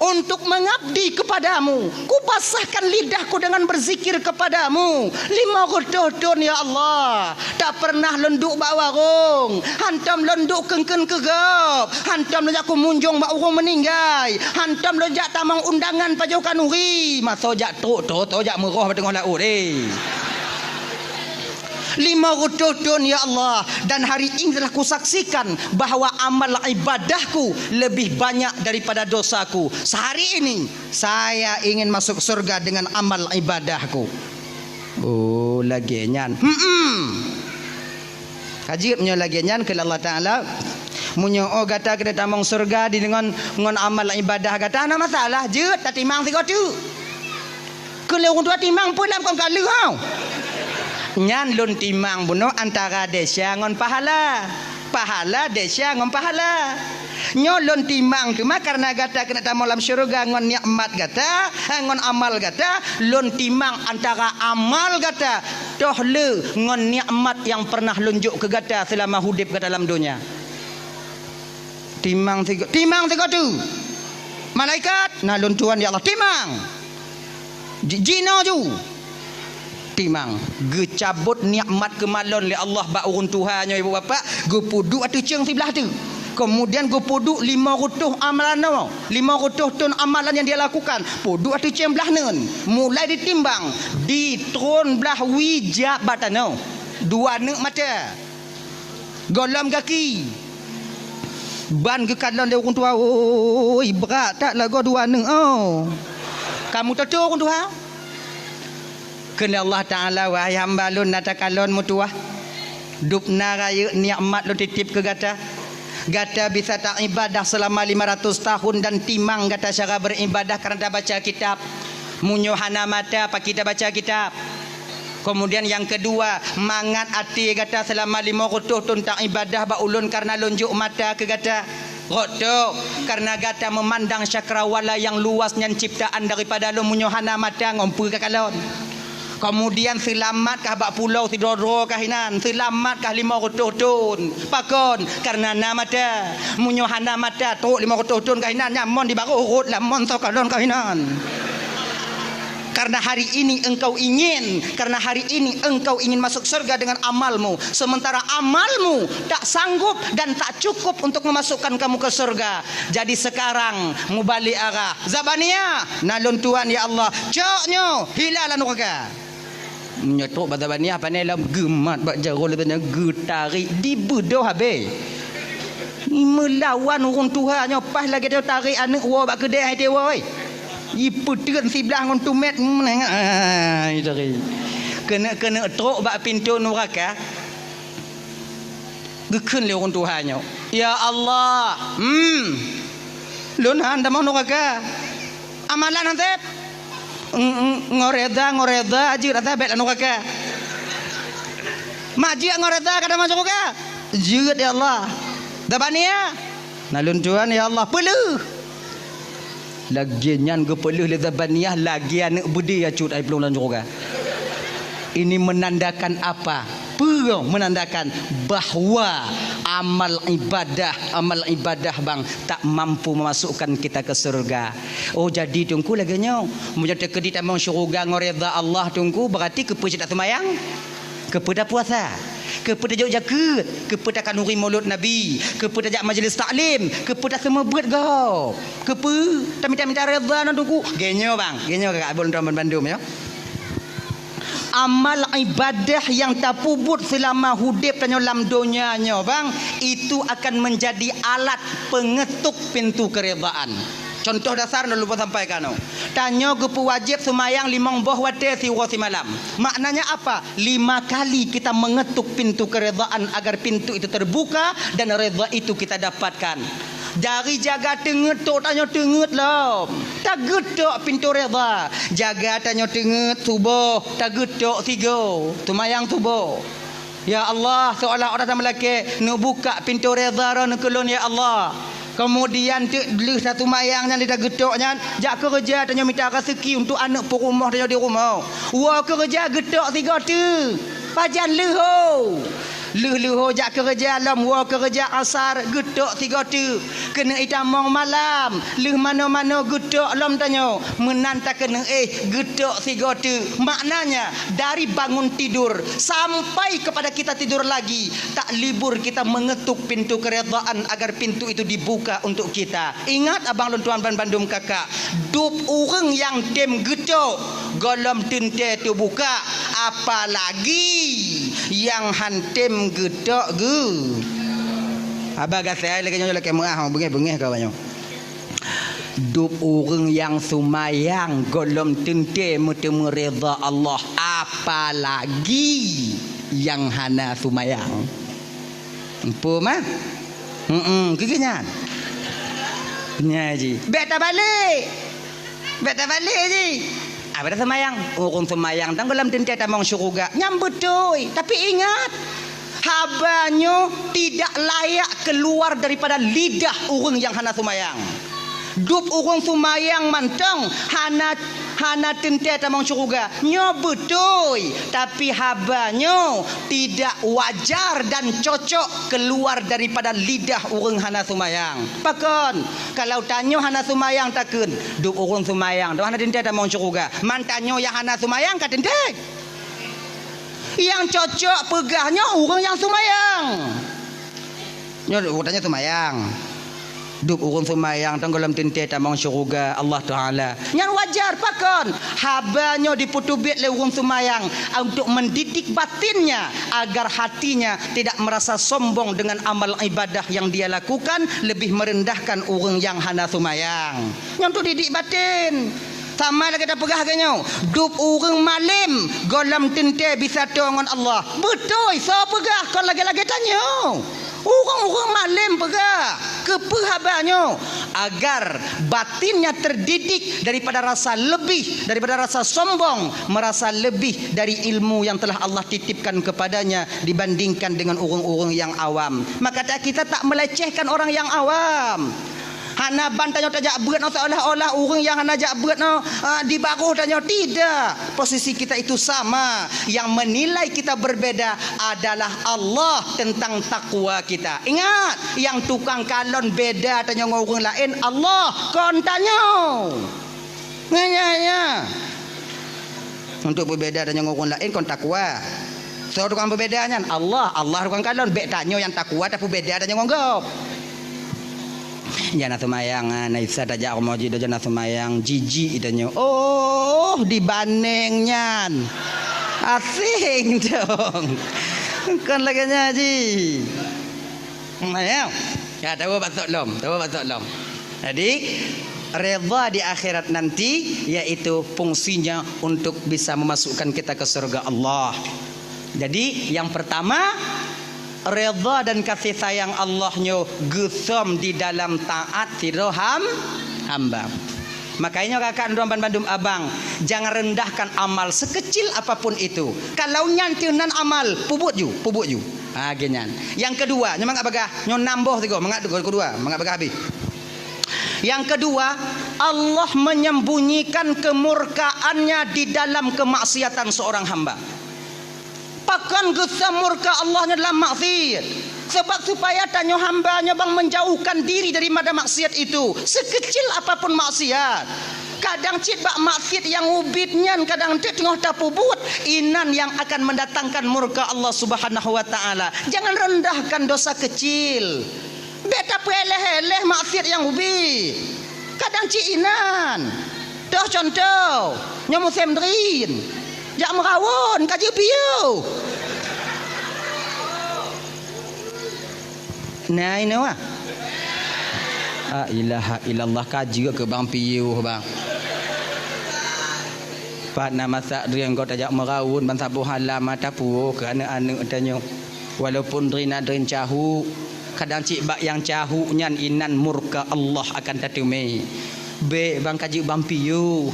untuk mengabdi kepadamu. Kupasahkan lidahku dengan berzikir kepadamu. Lima reutôh thon, ya Allah, tak pernah lôn duek bak warong. Hantom lôn duek keungkeuen keu gob. Hantom lôn jak kumunjong bak ureuëng meuninggai. Hantom lôn jak tamong undangan pajoh khanuri. Masoe jak trok, trok, trok jak meuroh bak teungoh laôt, eh. Lima reutôh thon, ya Allah, dan hari ini telah kusaksikan bahwa amal ibadahku lebih banyak daripada dosaku. Sehari ini, saya ingin masuk surga dengan amal ibadahku. Oh, lagée nyan. Hmm. Ka jeuet meunyoe lagée nyan, kheun Allah Taala, "Meunyoe oh gata keuneuk tamong surga di ngon, ngon amal ibadah gata, hana masalah, jeuet tatimang sigoe teuk." Keu lé ureuëng tuha timang peue lam kon ka lheueh hau. Nyan lôn timang bunoe antara desya ngon pahala. Pahala desya ngon pahala. Nyoe lôn timang teuma kareuna gata keuneuk tamong lam syeuruga ngon nikmat gata, eh, ngon amal gata, lôn timang antara amal gata toh le ngon nikmat nyang pernah lôn jok keu gata seulama udeb gata lam donya. Timang sigo-, timang sigoe teuk. Malaikat, na lôn tuan ya Allah, timang. Ji-, jinoe ju. Timang. Geucabot nikmat keumalon lé Allah bak ureuëng tuha nyoe, ibu bapak, geupeuduek ateueh ceueng siblah teuk. Kemudian geupeuduek lima reutôh amalan nyoe, lima reutôh thon amalan yang dia lakukan. Peuduek ateueh ceueng blah neuen, mulai ditimbang, di tron blah wie jak bak tanoh. Dua neuk mata. Gohlom gaki. Ban geukalon lé ureuëng tuha, "Oi, brat that lagoe dua neuk, oh." Kamu teutu ureuëng tuha? Kheun lé Allah Taala, "Wahai hamba Lôn, na takalon meutuwah? Dubna rayeuk nikmat Lôn titip keu gata. Gata bisa taibadah seulama lima ratus tahun dan timang gata cara beribadah karena tabaca kitab. Meunyoe hana mata, pakri tabaca kitab? Kemudian nyang keudua, mangat até gata seulama lima reutôh thon taibadah bak Ulôn karena Lôn jok mata keu gata. Reutôh, karena gata meumandang cakrawala nyang luas nyan ciptaan daripada Lôn, meunyoe hana mata ngon peue kakalon? Kemudian seulamat kah bak pulo sidroe-droe kah inan, seulamat kah lima reutôh thon? Pakon? Karena na mata. Meunyoe hana mata, trok lima reutôh thon kah inan, nyan mon di barôh rhot lam mon soe kalon kah inan." Karena hari ini engkau ingin, karena hari ini engkau ingin masuk surga dengan amalmu, sementara amalmu tak sanggup dan tak cukup untuk memasukkan kamu ke surga. Jadi sekarang mubalek arah. Zabaniah, na Lôn tuan ya Allah. Cok nyoe, hila lam nuraka. Meunyoe trok bak Zabaniah, pane lom geumat bak jaroe lé tanyoe geutarek dibeudôh habéh. Meulawan ureuëng tuha nyoe paih lagée tanyoe tarek aneuëk woe bak keudée hai teuwoe. Jipeuteun siblah ngon tumét, ah, jitari. Keuneuk-keuneuk trok bak pintoe nuraka. Geukheun lé ureuëng tuha nyoe, "Ya Allah, hmm, Lôn han tamong nuraka. Amalan han sép. Ng-, ng-, ngon reda, ngon reda jeuet asa bék lam nuraka. Mak jeuet ngon reda ka tamong syeuruga?" "Jeuet, ya Allah." "Zabaniah?" "Na Lôn tuan, ya Allah." "Peuleueh." Lagée nyan geupeuleueh lé Zabaniah lagée aneuëk beudé ya cut ai plueng lam syeuruga. Ini menandakan apa? Peue menandakan bahwa amal ibadah, amal ibadah bang tak mampu memasukkan kita ke surga. Oh, jadi Teungku lagée nyoe, meunyoe teukeudi tamong syeuruga ngon reda Allah Teungku, berarti keupeue cit taseumayang? Keupeue tapuasa? Keupeue tajok jakeuet? Keupeue takhanuri mulod Nabi? Keupeue tajak majlis taklim? Keupeue taseumeubeuet gob? Keupeue tamita-mita reda ngon Teungku? Geunyoe bang, geunyoe kakak abon tuan bandum ya. Amal ibadah nyang tapeubuet seulama udeb tanyoe lam donya nyoe bang, itu akan menjadi alat pengetuk pintu keredaan. Contoh dasar nyang lôn sampaikan nyoe. Tanyoe geupeuwajéb seumayang limong boh watée siuroe simalam. Maknanya apa? Lima kali kita mengetuk pintu keredaan agar pintu itu terbuka dan reda itu kita dapatkan. Dari jaga teungeut trok tanyoe teungeut lom. Tageutok pintoe reda. Jaga tanyoe teungeut suboh, tageutok sigoe. Seumayang suboh. Ya Allah, seolah-olah tameulakée, neubukak pintoe reda droeneuh keu lôn, ya Allah. Keumudian teuk lheueh taseumayang nyan di tageutok nyan, jak keureuja tanyoe mita raseuki untuk aneuëk peurumoh tanyoe di rumoh. Woe keureuja geutok sigoe teuk. Pajan leuho. Lheueh leuho jak keureuja lom woe keureuja asar geutok sigoe teuk. Keuneuk itamong malam, lheueh manoe-manoe geutok lom tanyoe. Meunan takeuneuk éh geutok sigoe teuk. Maknanya, dari bangun tidur sampai kepada kita tidur lagi, tak libur kita mengetuk pintu keredaan agar pintu itu dibuka untuk kita. Ingat abang lôn tuan ban bandum kakak, dub ureuëng nyang tem geutok, gohlom teuntée teubukak, apalagi nyang han tem geutok geu. Haba gasai lagée nyoe lakée meuah, beungéh-beungéh ka nyoe. Dub ureuëng nyang seumayang gohlom teuntée meuteumé reda Allah, apalagi nyang hana seumayang. Empu mah? Heeh, keu nyan. Nya ji. Bék tabalek. Bék tabalek ji. Abada seumayang. Ureuëng seumayang dan gohlom teuntée tamong syeuruga. Nyang beutôi. Tapi ingat, haba nyoe tidak layak keluar daripada lidah ureuëng nyang hana seumayang. Dub ureuëng seumayang mantong hana, hana teuntée tamong syeuruga. Nyoe beutôi, tapi haba nyoe tidak wajar dan cocok keluar daripada lidah ureuëng hana seumayang. Pakon? Kalau tanyoe hana seumayang takheun, dub ureuëng seumayang, dub hana teuntée tamong syeuruga. Man tanyoe nyang hana seumayang ka teuntée. Nyang cocok peugah nyoe ureuëng nyang seumayang. Nyoe ureuëng tanyoe seumayang. Dub ureuëng seumayang tong gohlom teuntée tamong syeuruga Allah Taala. Nyan wajar pakon? Haba nyoe dipeuteubiet lé ureuëng seumayang untuk mendidik batinnya agar hatinya tidak merasa sombong dengan amal ibadah yang dia lakukan, lebih merendahkan ureuëng nyang hana seumayang. Nyan untuk didik batin. Sama lagée tapeugah lagée nyoe, dub ureuëng malem gohlom teuntée bisa toe ngon Allah. Beutôi, soe peugah, kon lagée-lagée tanyoe. Ureuëng-ureuëng malem peugah, keupeue haba nyoe? Agar batinnya terdidik daripada rasa lebih, daripada rasa sombong, merasa lebih dari ilmu yang telah Allah titipkan kepadanya dibandingkan dengan ureuëng-ureuëng yang awam. Maka kita tak melecehkan orang yang awam. Hana ban tanyoe tajak beuet nyoe seolah-olah ureuëng nyang hana jak beuet nyoe, ah, di baroh tanyoe. Tidak. Posisi kita itu sama. Yang menilai kita berbeda adalah Allah tentang takwa kita. Ingat, yang tukang kalon beda tanyoe ngon ureuëng laén, Allah, kon tanyoe. Nyan, nyan, nyan. Untuk beubeda tanyoe ngon ureuëng laén kon takwa. Soe tukang beubeda nyan? Allah. Allah tukang kalon. Bék tanyoe nyang takwa tapeubeda tanyoe ngon gob. Jana seumayang, ah, na Isa tajak rumoh jih, jana seumayang, jijik tanyoe. Oh, dibandeng nyan. Asing dong. Kon lagée nyan jih. Hmm, ya. Ya, tahu bak lom, tahu bak lom. Jadi, redha di akhirat nanti yaitu fungsinya untuk bisa memasukkan kita ke surga Allah. Jadi, yang pertama, redha dan kasih sayang Allah nyoe geusom di dalam taat sidroe ham-, hamba. Makanya kakak droe bandum abang, jangan rendahkan amal sekecil apapun itu. Kalau nyan teuh nan amal, pubuet ju, pubuet ju. Ha, geuh nyan. Yang kedua, nyoe mangat bagah, nyoe nam boh sigoe, mangat kedua, mangat bagah habéh. Yang kedua, Allah menyembunyikan kemurkaannya di dalam kemaksiatan seorang hamba. Pakon geusom murka Allah nyoe dalam maksiat? Sebab supaya tanyoe hamba nyoe bang menjauhkan diri daripada maksiat itu, sekecil apapun maksiat. Kadang cit bak maksiat nyang ubit nyan kadang cit teungoh tapubuet, inan yang akan mendatangkan murka Allah Subhanahu wa Ta'ala. Jangan rendahkan dosa kecil. Bék tapeuéléh-éléh maksiat nyang ubit. Kadang cit inan. Toh contoh, nyoe musém drien. Jak meurawon, ka jeuet piôh. Nah, inoe wah. La ilaha illallah, ka jeuet keu bang piôh, bang. Pat na masak drien gob tajak meurawon ban saboh halam mata puwoe keu aneuk-aneuk tanyoe. Walaupun drien na drien cahuk, kadang cit bak nyang cahuk nyan inan murka Allah akan tateumé. Bék bang ka jeuet bang piôh.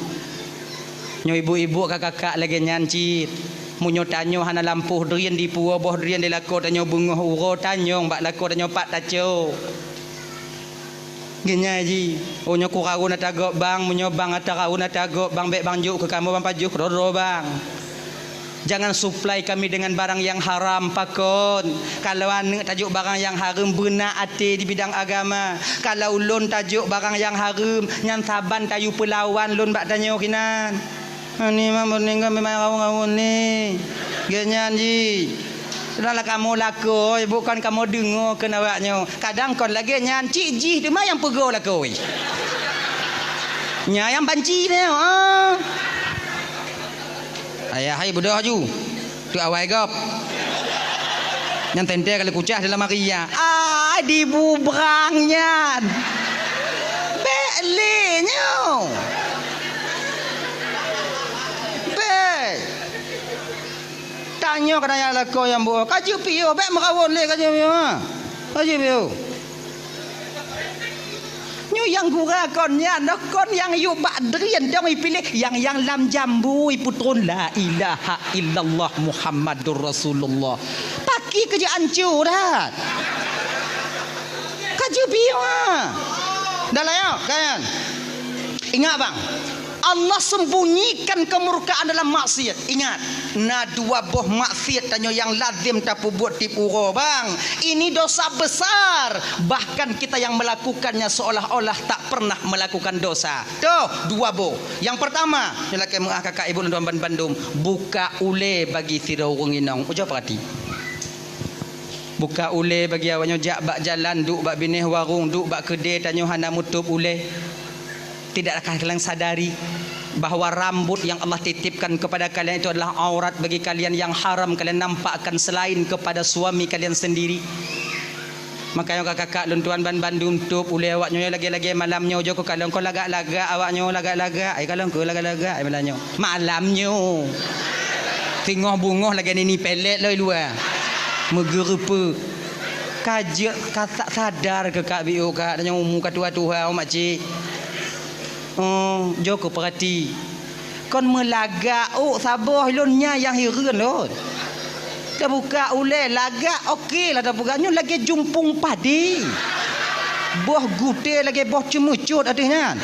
Nyoe ibu-ibu ka kakak lagée nyan cit. Meunyoe tanyoe hana lampôh drien di puwoe boh drien di lakoe tanyoe beungoh uroe tanyong bak lakoe tanyoe pat tacok. Geunyai jih, oh nyoe kurawon ata gob bang, meunyoe bang ata rawon ata gob bang, bék bang jok keu kamoe bang pajoh keudroe-droe bang. Jangan supply kami dengan barang yang haram, pakon. Kalau aneuk tajok barang yang hareuem, beuna até di bidang agama. Kalau ulôn tajok barang yang hareuem, nyan saban tayue peulawan lôn bak tanyoe kinan. Ani mah meuninggai memang rawon-rawon ni. Geuh nyan jih. Sudahlah kamoe lakoe, bukan kamoe deungoe keu awak nyoe. Kadang kon lagée nyan, cit jih teuma nyang peugoe lakoe. Nyan nyang banci nyoe, ah. Ayah hai beudôh aju. Tu awai gob. Nyang teuntée kali kucah dalam hari ya. Ah, dibubrang nyan. Bék lé nyoe. Bék. Tanyoe keunan nyang lakoe nyang buet. Ka jeuet piôh, bék meurawon lé ka jeuet piôh, ha. Ka jeuet piôh. Nyoe nyang gura kon nyan, noh kon nyang yue bak drien dong ipiléh, nyang, nyang lam jambu ipeutron la ilaha illallah Muhammadur Rasulullah. Paki keu jeuet anco that. Ka jeuet piôh, ha. Dah lah ya, kan? Ingat bang. Allah sembunyikan kemurkaan dalam maksiat. Ingat, na dua boh maksiat tanyoe nyang lazem tapubuet tiep uroe, bang. Ini dosa besar. Bahkan kita yang melakukannya seolah-olah tak pernah melakukan dosa. Toh, dua boh. Yang pertama, nyoe lakée meuah kakak ibu dan tuan bandum, buka ulée bagi sidroe ureuëng inong. Ujoe peurati. Buka ulée bagi awak nyoe jak bak jalan, duek bak binéh warong, duek bak keudée tanyoe hana mutôb ulée. Tidakkah kalian sadari bahwa rambut yang Allah titipkan kepada kalian itu adalah aurat bagi kalian yang haram kalian nampakkan selain kepada suami kalian sendiri? Makajih kakak-kakak lôn tuan banmandum, tôb ulèe awak nyoe lagèe-lagèe malam nyoe, jok keu kalon kon lagak-lagak awak nyoe, lagak-lagak. Ai kalon keu lagak-lagak ai malam nyoe. Malam nyoe. Singoh beungoh lagèe nini pelet lom i luwa. Meugeureupeuk. Ka jeuet ka sa-, sadar keu kak biôh kak, tanyoe umu ka tuha-tuha, oh makcik. Oh, jok keu peurati. Kon meulagak ôk saboh lôn nyan nyang hireuen lôn. Tabuka ulèe lagak, oke lah tabuka. Nyoe lagèe jumpung padé. Boh gutèe lagèe boh ceumeucot ateueh nyan.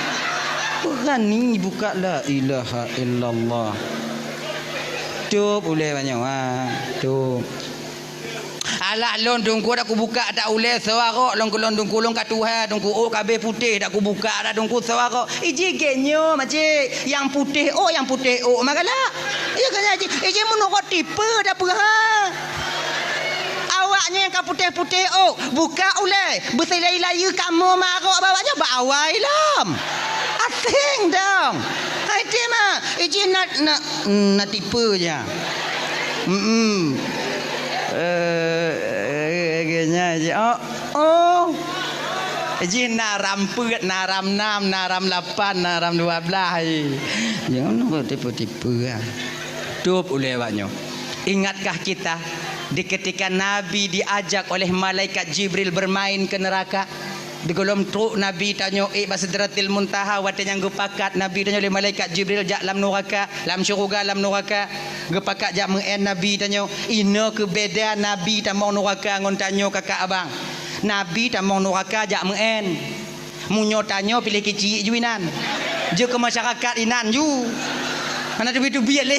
Beurani buka, la ilaha illallah. Tôb ulèe banyoe, ha. Tôb. Alah lôn Teungku dak kubuka dak ulèe soe arok lôn keu lôn Teungku, lôn ka tuha Teungku, ôk ka abéh putéh dak kubuka dak Teungku soe arok. Iji gèt nyoe makcik, nyang putéh ôk, nyang putéh ôk mah galak. Iya kan ji, iji meunurot tipe dak peue ha. Awak nyoe nyang ka putéh-putéh ôk, buka ulèe, beusilai-layeu kamoe mah arok bak awak nyoe bak awai lom. Aséng dong. Hai ti mah, iji na, na Na tipe nyan. Mm-mm. Eh, eh, eh, nyan, oh, oh. Jih na ram peuet, na ram nam, na ram lapan, na ram dua belas, eh. Jangan tipe-tipe, ah. Tôb ulèe awak nyoe. Ingatkah kita di ketika Nabi diajak oleh malaikat Jibril bermain ke neraka? Di gohlom trok Nabi tanyoe ék bak Sidratil Muntaha, watèe nyang geupakat Nabi tanyoe lé malaikat Jibril jak lam nuraka, lam syeuruga lam nuraka, geupakat jak meu'en Nabi tanyoe. Inoe keuh beda Nabi tamong nuraka ngon tanyoe kakak abang. Nabi tamong nuraka jak meu'en. Meunyoe tanyoe piléh keuchik ju inan. Jeuet keu masyarakat inan ju. Hana teubiet-teubiet lé.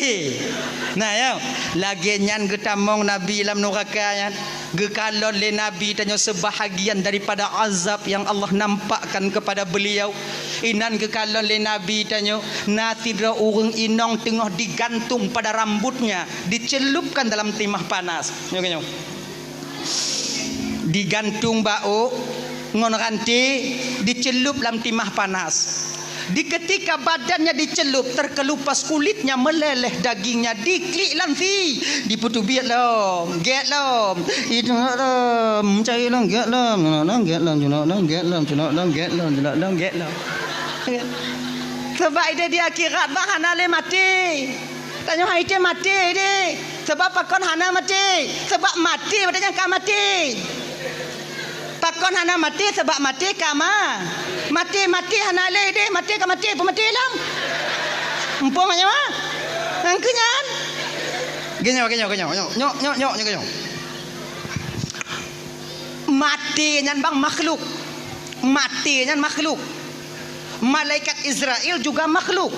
Nah, ya. Lagèe nyan geutamong Nabi lam nuraka nyan. Geukalon lé Nabi tanyoe sebahagian daripada azab yang Allah nampakkan kepada beliau. Inan geukalon lé Nabi tanyoe, na sidroe ureueng inong teungoh digantung pada rambutnya, dicelupkan dalam timah panas. Nyoe, nyoe. Digantung bak ôk ngon ranté, dicelup lam timah panas. Di ketika badannya dicelup, terkelupas kulitnya meleleh, dagingnya diklik lam sie, dipeuteubiet lom, gèt lom, itu lom, cai lom, gèt lom, gèt lom, gèt lom, gèt lom, gèt lom. Sabab idéh di akhirat bah hana lé maté. Tanyoe hai maté idéh. Sabab pakon hana maté? Sabab maté watèe nyan ka maté. Pakon hana maté? Sabab maté ka ma-, maté, maté hana lé idéh, maté ka maté, peumaté lom. Muphom nyoe? Nyang keu nyan. Geunyoe, geunyoe, geunyoe, nyoe, nyoe, nyoe, nyoe, nyoe, geunyoe. Maté nyan bang makhluk. Maté nyan makhluk. Malaikat Israel juga makhluk.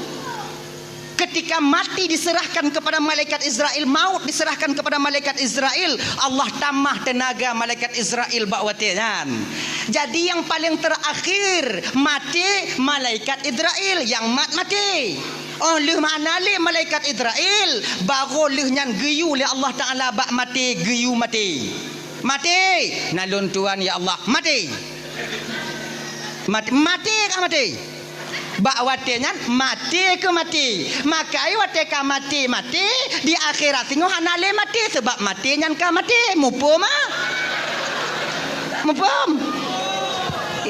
Ketika mati diserahkan kepada malaikat Israel, maut diserahkan kepada malaikat Israel, Allah tamah teunaga malaikat Israel bak watèe nyan. Jadi nyang paleng terakhir maté malaikat Israel, nyang mat maté. Oh lheueh hana lé malaikat Israel, barô lheueh nyan geuyue lé Allah Taala bak maté, geuyue maté. Maté, na lôn tuan ya Allah, maté. Mat-, maté ka maté. Bak watèe nyan maté keu maté. Makai watèe ka maté, maté di akhirat singoh hana lé maté, sabab maté nyan ka maté. Muphom ah? Muphom?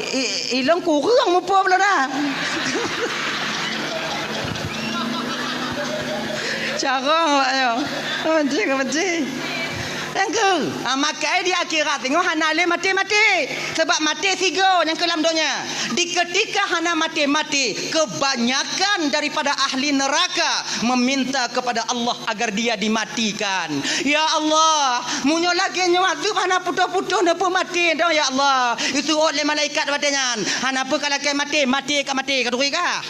I, i, ilong kureueng muphom lôn ah. Carông awak nyoe. Maté ka maté. Nyang keu, ah, makai di akhirat singoh hana lé maté-maté. Sabab maté sigoe nyang keu lam donya. Di ketika hana maté-maté, kebanyakan daripada ahli neraka meminta kepada Allah agar dia dimatikan. Ya Allah, meunyoe lagèe nyoe azeueb hana putôh-putôh neupeumaté dong ya Allah. Iseuôt lé malaikat watèe nyan. Hana peue ka lakèe maté, maté ka maté, ka turi kah?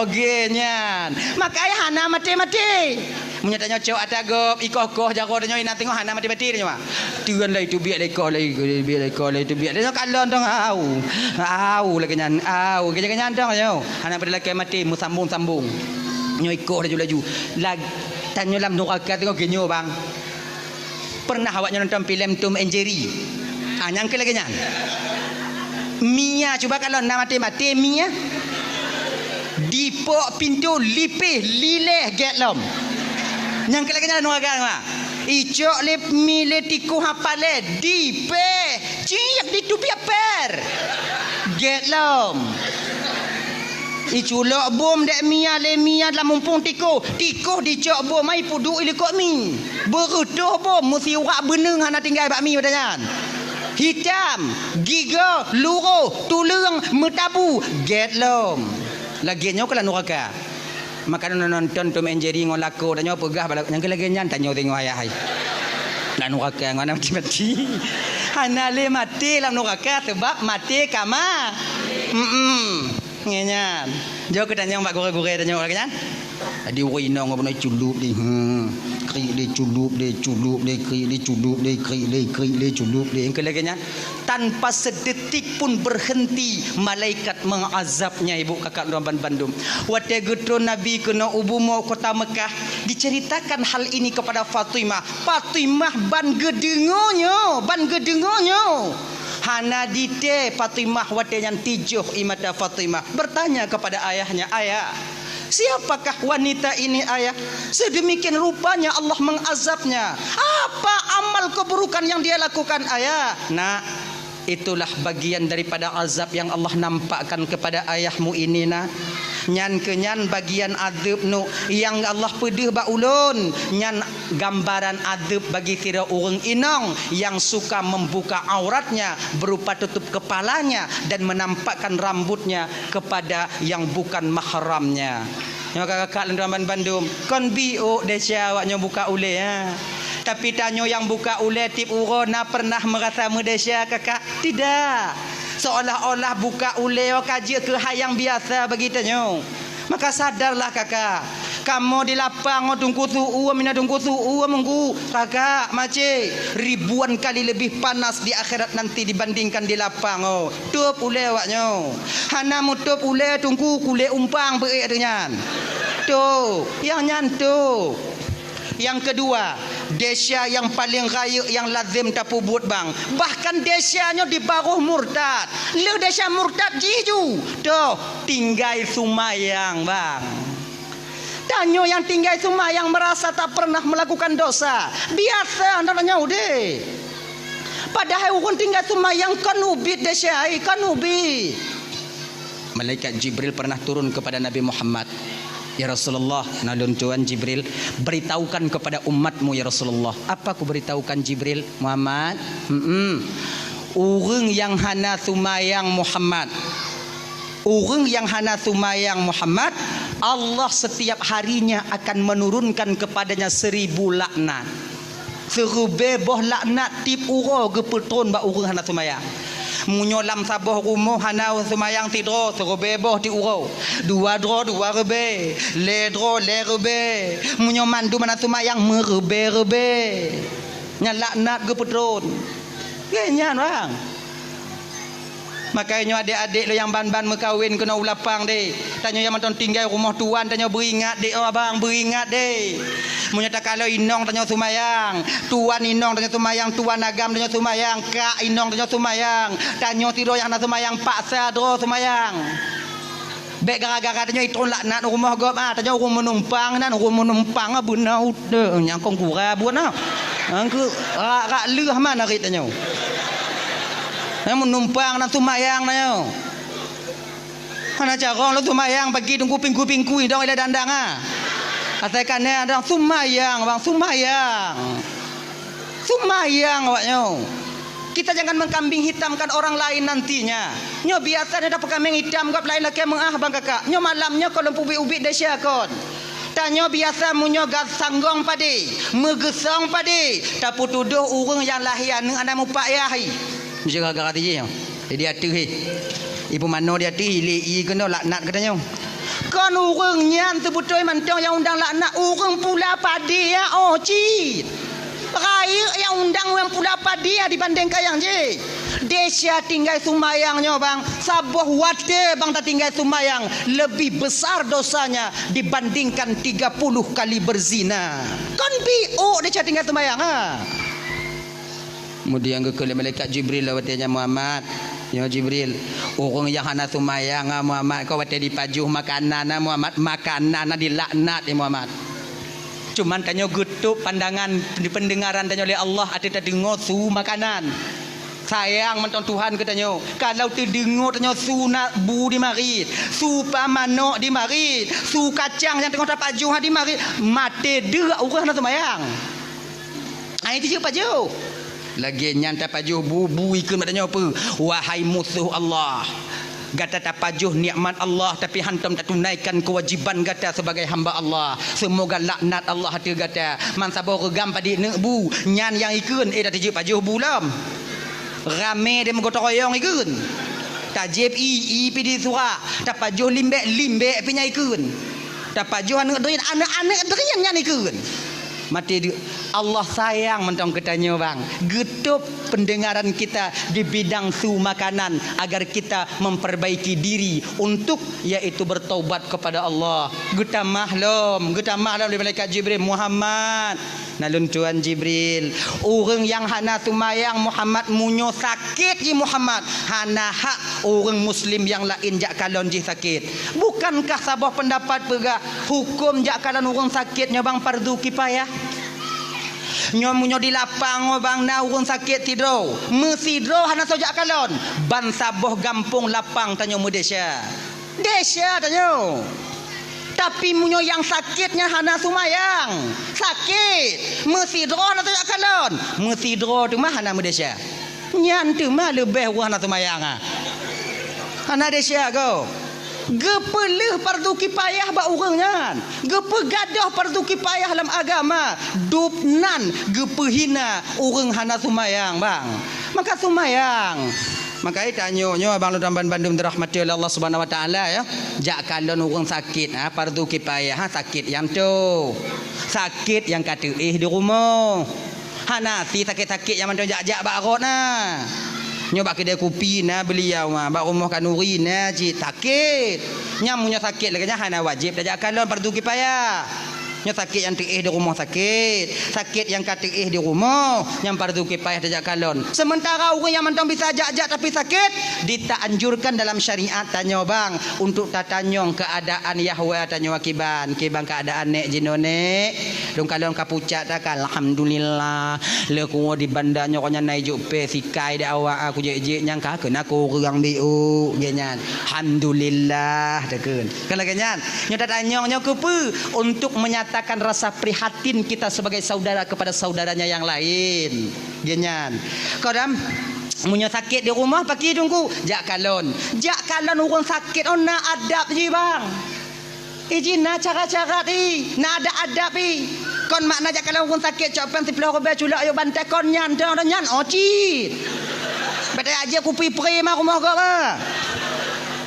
Oke nyan. Makai hana maté-maté. Meunyoe tanyoe cok ata gob, ikoh-koh jaroe tanyoe inan teungoh hana maté-maté tanyoe. Teun lé teubiet lé ikoh lé, teubiet lé ikoh lé, teubiet lé. Tanyoe kalon dong au. Au lagèe nyan, au. Lagèe nyan dong nyoe. Hana pada lakèe maté meusambong-sambong. Nyoe ikoh laju-laju. Lag-, tanyoe lam nuraka teungoh geunyoe bang. Pernah awak nyoe nonton filem Tom and Jerry? Ah, nyang keu lagèe nyan. Mia, cuba kalau na maté-maté Mia. Dipok pintoe lipéh lileh gèt lom. Nyang keu lagèe nyan nuraka mah. Icok lé mi lé tikoh hapalé dipéh Ciek diteubiet pér. Gét lom. Iculok bom dék Mia lé Mia lam muphom tikôh. Tikôh dicok bom ai peuduek i likot mi. Beureutoh bom meusiurak beuneung hana tinggai bak mi watée nyan. Hitam, gigoe, luroh, tuleueng, meutabu. Gét lom. Lagée nyoe keuh lam nuraka. Maka nonton Tom and Jerry ngon lakoe tanyoe peugah bala nyang keu lagée nyan tanyoe singoh ayah hai. Lam nuraka ngon aneuk mati-mati. Hana lé maté lam nuraka sabab maté kama. Hmm. Ngon nyan. Jok keu tanyoe bak gurée-gurée tanyoe lagée nyan. Jadi ureuëng inong ngon bunoe culup di. Hmm. Krik di culup di, culup di, krik di culup di, krik di, krik di culup di. Nyang keu lagée nyan. Tanpa sedetik pun berhenti malaikat mengazabnya, ibu kakak dan bandum. Watée geutron Nabi keunoe u bumoe kota Mekah, diceritakan hal ini kepada Fatimah. Fatimah ban geudeungoe nyoe, ban geudeungoe nyoe. Hana ditée Fatimah watée nyan tijoh i mata Fatimah. Bertanya kepada ayahnya, "Ayah, siapakah wanita ini, Ayah? Sedemikian rupanya Allah mengazabnya. Apa amal keburukan yang dia lakukan, Ayah?" "Nak, itulah bagian daripada azab yang Allah nampakkan kepada ayahmu ini, Nak. Nyan keuh nyan bagian azab nu nyang Allah peudeuh bak ulôn. Nyan gambaran azab bagi sidroe ureuëng inong yang suka membuka auratnya berupa tutup kepalanya dan menampakkan rambutnya kepada yang bukan mahramnya." Nyoe kakak-kakak lôn tuan bandum, kon biôk desya awak nyoe buka ulée, ha. Tapi tanyoe nyang buka ulée tieb uroe na pernah meurasa meudesya, kakak? Tidak. Seolah-olah buka ulée ka jeuet keu hai nyang biasa bagi tanyoe. Maka sadarlah, kakak. Kamoe di lapang ngon Teungku Su'uem, mina Teungku Su'uem, Teungku, kakak, makcik, ribuan kali lebih panas di akhirat nanti dibandingkan di lapang, oh. Tôb ulée awak nyoe. Hana meutôb ulée Teungku, kulét umpang beuék ateueh nyan. Tôb, nyang nyan tôb. Nyang keudua, desya nyang paleng rayeuk nyang lazem tapeubuet bang. Bahkan desya nyoe di baroh murtad. Lheueh desya murtad jih ju, toh, tinggai seumayang bang. Tanyoe nyang tinggai seumayang meurasa tak pernah meulakukan dosa. Biasa na tanyoe udeb. Padahai ureuëng tinggai seumayang kon ubit desya, kon ubit. Malaikat Jibril pernah turun kepada Nabi Muhammad. "Ya Rasulullah," na lôn tuan Jibril, "beritahukan kepada umatmu, ya Rasulullah." "Apa kuberitahukan, Jibril?" "Muhammad, hmm, ureuëng nyang hana seumayang, Muhammad, ureuëng nyang hana seumayang, Muhammad, Allah setiap harinya akan menurunkan kepadanya seribu laknat." Siribée boh laknat tieb uroe geupeutron bak ureuëng hana seumayang. Meunyoe lam saboh rumoh hana seumayang sidroe, siribée boh tieb uroe. Dua droe, dua ribée. Lhée droe, lhée ribée. Meunyoe mandum hana seumayang, meuribée-ribée. Nyan laknat geupeutron. Lagée nyan, bang. Makajih nyoe adék-adék lôn nyang ban-ban meukawen keunoe u lapang deh. Tanyoe nyang mantong tinggai rumoh tuan, tanyoe beuingat deh, oh abang, beuingat deh. Meunyoe takalon inong tanyoe seumayang, tuan inong tanyoe seumayang, tuan agam tanyoe seumayang, kak inong tanyoe seumayang, tanyoe sidroe nyang hana seumayang, paksa droe seumayang. Bék gara-gara tanyoe itron laknat u rumoh gob, ah, tanyoe ureuëng meunumpang nan, ureuëng meunumpang, ah, beuna udeb, nyang kon gura buet na. Nyang keu rak-rak lheueh man arit tanyoe. Nyang meunumpang nan seumayang tanyoe. Hana carông lôn seumayang pagi teungku pingkui-pingkui dong ilée dandang, ah. Asai ka na dong seumayang, bang, seumayang. Seumayang awak nyoe. Kita jangan mengkambing hitamkan orang lain nantinya. Nyoe biasa nyoe tapeukameng itam gob laén lakée meuáh bang kakak. Nyoe malam nyoe kon lôn peubiet-ubiet desya kon. Tanyoe biasa meunyoe gat sanggong padé, meugeusong padé, tapeutudôh ureuëng nyang lahé aneuëk hana mupak yah. Meujaga-jaga tijih nyoe. Di ateueh, eh. Ibu mano di ateueh, ilée i keunoe laknat geutanyoe. Kon ureuëng nyan seubeutôi mantong nyang undang laknat, ureuëng pula padé ya, oh, cit. Rayeuk nyang undang ureuëng pula padé ya dibandingkan nyang jih. Desya tinggai seumayang nyoe, bang. Saboh watée bang tatinggai seumayang, lebih besar dosanya dibandingkan tiga puluh kali berzina. Kon biôk desya tinggai seumayang, ha. Kemudian geukheun lé malaikat Jibril lom watée nyan, "Muhammad, nyoe Jibril, ureuëng nyang hana seumayang, ah, Muhammad, kon watée jipajoh makanan, ah, Muhammad, makanan na dilaknat, ya Muhammad. Cuman tanyoe geutôb pandangan di peundengaran tanyoe lé Allah ateueh tadeungoe su makanan. Sayang mantong Tuhan keu tanyoe. Kalau teudeungoe tanyoe su na bu di marit, su pa manok di marit, su kacang nyang teungoh tapajoh di marit, maté deuek ureueng hana seumayang. Ai tijeuet pajoh. Lagée nyan tapajoh bu, bu ikheun bak tanyoe peue? Wahai musoh Allah, gata tapajoh nikmat Allah, tapi hantom tatunaikan keuwajiban gata sebagai hamba Allah. Seumoga laknat Allah ateueh gata. Man saboh reugam padit neuk bu, nyan nyang ikheun, eh, dak tijeuet pajoh bu lom. Ramé deh meugotong royong ikheun. Tajieb ie, ie pih disurak. Tapajoh limbek, limbek pih nyan ikheun. Tapajoh aneuëk drien, aneuëk-aneuëk drien nyan ikheun. Maté deuek. Allah sayang mantong keu tanyoe, bang. Geutôb pendengaran kita di bidang su makanan agar kita memperbaiki diri untuk, yaitu bertaubat kepada Allah. Geutamah lom, geutamah lom lé malaikat Jibril, Muhammad. Na lôn tuan Jibril, ureuëng nyang hana seumayang Muhammad meunyoe sakét jih Muhammad, hana hak ureuëng muslim nyang laén jak kalon jih sakét. Bukankah saboh peundapat peugah hukôm jak kalon ureuëng sakét nyoe bang fardu kifayah? Nyoe meunyoe di lapang nyoe bang na ureuëng sakét sidroe, meusidroe hana soe jak kalon, ban saboh gampông lapang tanyoe meudesya. Desya tanyoe. Tapi meunyoe nyang sakét nyan hana seumayang, sakét, meusidroe hana tajak kalon, meusidroe teuma hana meudesya. Nyan teuma leubeh ureuëng hana seumayang, ah. Hana desya goe. Geupeuleueh fardu kifayah bak ureuëng nyan. Geupeugadôh fardu kifayah lam agama. Dub nan geupeuhina ureuëng hana seumayang, bang. Maka seumayang. Maka tanyoe nyoe abang lôn bandum dirahmati oleh Allah Subhanahu Wa Taala, ya. Jak kalon ureuëng sakét, ha, fardu kifayah, ha, sakét nyang toe. Sakét nyang ka teuéh di rumoh. Hana si sakét-sakét nyang mantong jak-jak bak rot na. Nyoe bak keudè kupi na beuliau, ha, bak rumoh khanuri na cit sakét. Nyang meunyoe sakét lagée nyan hana wajéb tajak kalon, fardu kifayah. Nyoe sakét nyang teuéh di rumoh sakét, sakét nyang ka teuéh di rumoh, nyang fardu kifayah tajak kalon. Sementara ureuëng nyang mantong bisa jak-jak tapi sakét, ditaanjurkan dalam syariat tanyoe bang untuk tatanyong keuadaan yahwa tanyoe kiban, kiban keuadaan nék jinoe nék. Lôn kalon ka pucak takan, alhamdulillah. Leukuwoe di banda nyoe nyan na ijok pé sikai di awak aku jek-jek nyang ka keunan kureueng biu gét nyan. Alhamdulillah takheun. Kan lagée nyan. Nyoe tatanyong nyoe keupeue? Untuk menyatakan rasa prihatin kita sebagai saudara kepada saudaranya yang lain. Gét nyan. Kadang meunyoe sakét di rumoh paki teungku, jak kalon. Jak kalon ureuëng sakét oh na adab jih bang. Iji na cara-cara i, na adab-adab i. Kon makna jak kalon ureuëng sakét cok péng siplôh ribée culok ayok bantai kon nyan dong nyan oh cit. Bèk tajak kupi pri ma rumoh gob ba.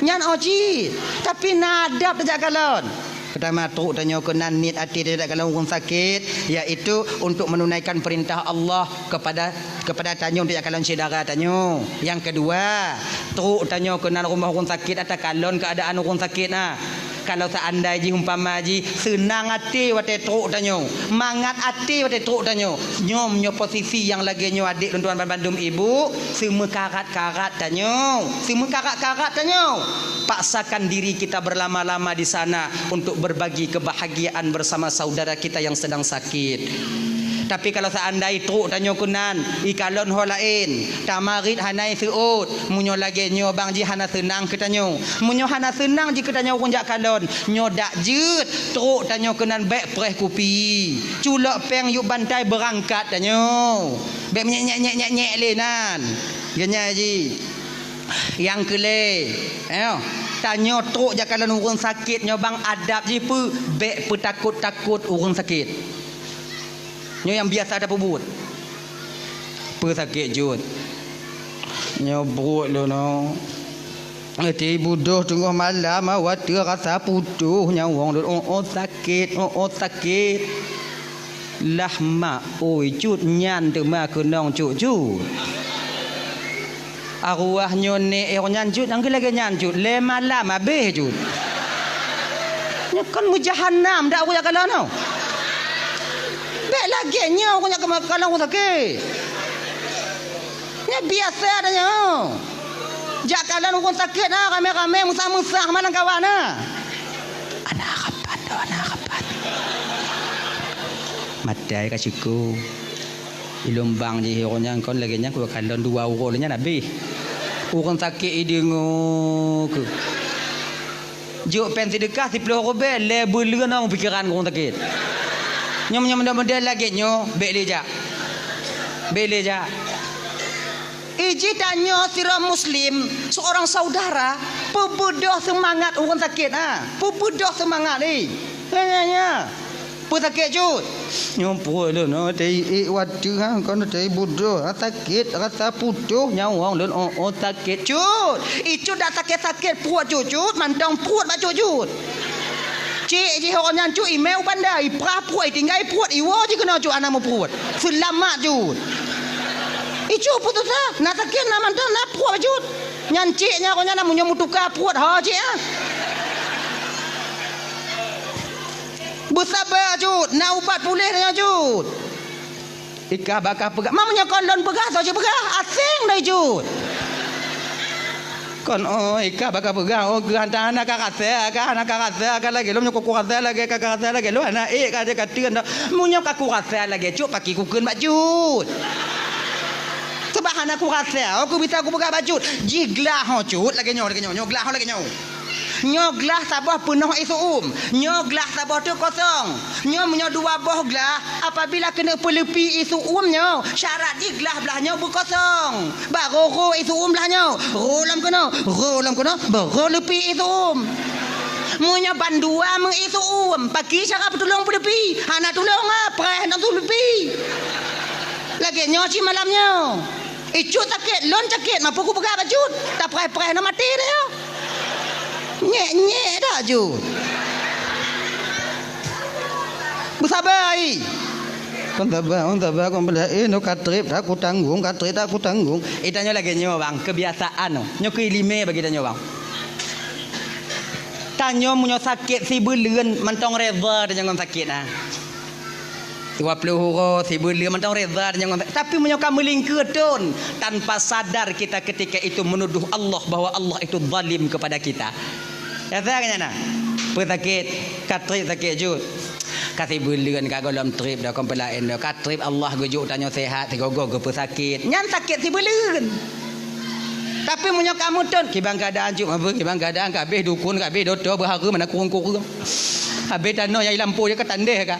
Nyan oh cit. Tapi na adab tajak kalon. Peutama trok tanyoe keunan niet até tajak kalon ureuëng sakét, yaitu untuk menunaikan perintah Allah kepada kepada tanyoe tajak kalon syedara tanyoe. Nyang keudua, trok tanyoe keunan rumoh ureuëng sakét atawa kalon keuadaan ureuëng sakét na. Kalau seandai jih umpama jih seunang até watée trok tanyoe, mangat até watée trok tanyoe. Nyoe meunyoe posisi nyang lagée nyoe adék lôn tuan bandum ibu, seumeukarat-karat tanyoe, seumeukarat-karat tanyoe. Paksakan diri kita berlama-lama di sana untuk berbagi kebahagiaan bersama saudara kita yang sedang sakit. Tapi kalau seandai trok tanyoe keunan, ikalon ho laén, tamarit hana iseuôt, meunyoe lagée nyoe bang jih hana seunang keu tanyoe. Meunyoe hana seunang jih keu tanyoe ureuëng jak kalon, nyoe dak jeuet trok tanyoe keunan bèk preh kupi. Culok péng yuk bantai beurangkat tanyoe. Bèk menyek-nyek-nyek-nyek lé nan. Geunya jih. Nyang keulhèe, eh, tanyoe trok jak kalon ureuëng sakét nyoe bang adab jih peue, bèk peutakot-takot ureuëng sakét. Nyoe nyang biasa tapeubuet. Peue sakét jeuet? Nyoe buet lôn nyoe. Ati budôh teungoh malam, watèe rasa putôh nyawöng lôn. Oh, oh, sakét, oh, oh, sakét. Lah mak, oi, cut nyan teuma keunong cut-cut. Arwah nyoe nék eh nyan cut, nyang lagèe nyan cut, lhèe malam habéh cut. Nyoe kon meujahanam dak ureueng jak kalon nyoe. Bèk lagèe nyoe ureueng jak kalon ureueng sakét. Nyoe biasa dah nyoe. Jak kalon ureueng sakét na ramè-ramè meusah-meusah malam kawan na. Ana rapat, ana rapat. Maté ka siku. Di Lumbang jih ureueng nyan kon lagèe nyan, keu kalon dua uroe lheueh nyan habéh. Ureueng sakét i deungoe keuh. Jok péng seudeukah siplôh rubèe, lhèe buleuen na pikeran ureueng sakét. Nyoe, nyoe, model-model lagèe nyoe, bèk lé jak. Bèk lé jak. Iji tanyoe sidroe muslim, seorang saudara, peubeudoh seumangat ureueng sakét, ha. Peubeudoh seumangat, eh. Nya, nya, nya. Peue sakét, Cut? Nyoe pruet lôn, oh, teuiek watèe, ha, kon teuiek budoh, ha, sakét, rasa putôh nyawöng lôn, oh, oh, sakét, Cut. I Cut dak sakét-sakét pruet Cut, Cut, mantong pruet bak Cut, Cut. Cék jih awak nyan Cut, imè u banda, iprah pruet, itinggai pruet, iwoe jih keunoe Cut, hana meupruet. Seulamat Cut. I Cut putus asa, na sakét, na mantong, na pruet bak Cut. Nyan cék nyan, awak nyan na meunyoe meutuka pruet, ho cék, ah. Beusaba Cut, na ubat puléh nyan Cut. Ikah baka peugah, ma meunyoe kon lôn peugah, soe cit peugah, aséng dai Cut. Kon, oh, ikah baka peugah, oh, geuh hana ka rasa, ka hana ka rasa, ka lagèe lôn nyoe kurasa lagèe, ka, ka rasa lagèe lôn hana ék, ka, ka teun dah. Meunyoe ka kurasa lagèe Cut, pakri kukheun bak Cut. Sabab hana kurasa, oh, ku bisa kupeugah bak Cut. Jiglah ho Cut, lagèe nyoe, lagèe nyoe, nyoe glah ho lagèe nyoe. Nyoe glah saboh peunoh ie seu-uem, nyoe glah saboh teuk kosong. Nyoe meunyoe dua boh glah, apabila keuneuk peuleupi ie seu-uem nyoe, syarat jih glah blah nyoe beukosong. Barô rô ie seu-uem blah nyoe, rô lom keunoe, rô lom keunoe, barô leupi ie seu-uem. Meunyoe bandua meu ie seu-uem, pakri cara peutulông peuleupi, hana tulông, ah, preh ngon su leupi. Lagèe nyoe cit malam nyoe. I Cut sakét, lôn sakét, ma peue kupeugah bak Cut. Tapreh-preh na maté dah nyoe. Nyék-nyék dah Cut. Beusaba, ai. Kon saba, kon saba, kon peuleueh, eh, nyoe ka trép dah kutanggong, ka trép dah kutanggong. Eh, tanyoe lagèe nyoe, Bang, keubiasaan nyoe. Nyoe keuiéleumé bagi tanyoe, Bang. Tanyoe meunyoe sakét sibuleuen mantong reda tanyoe ngon sakét, nah. Dua ploh uroe, sibuleuen mantong reda tanyoe ngon, tapi meunyoe ka meulingkeue thon, tanpa sadar kita ketika itu menuduh Allah bahwa Allah itu zalim kepada kita. Rasa kan nyan na? Peue sakét? Ka trép sakét Cut. Ka sibuleuen ka gohlom trép dah, kon peue laén dah. Ka trép Allah geujok tanyoe sehat, sigoe-goe geupeusakét. Nyan sakét sibuleuen. Tapi meunyoe kamoe thon, kiban keuadaan Cut, apa kiban keuadaan, ka habéh dukon, ka habéh dokto, beuhareuem, hana kureueng-kureueng. Habéh tanoh nyang i lampôh jih ka tandeh ka.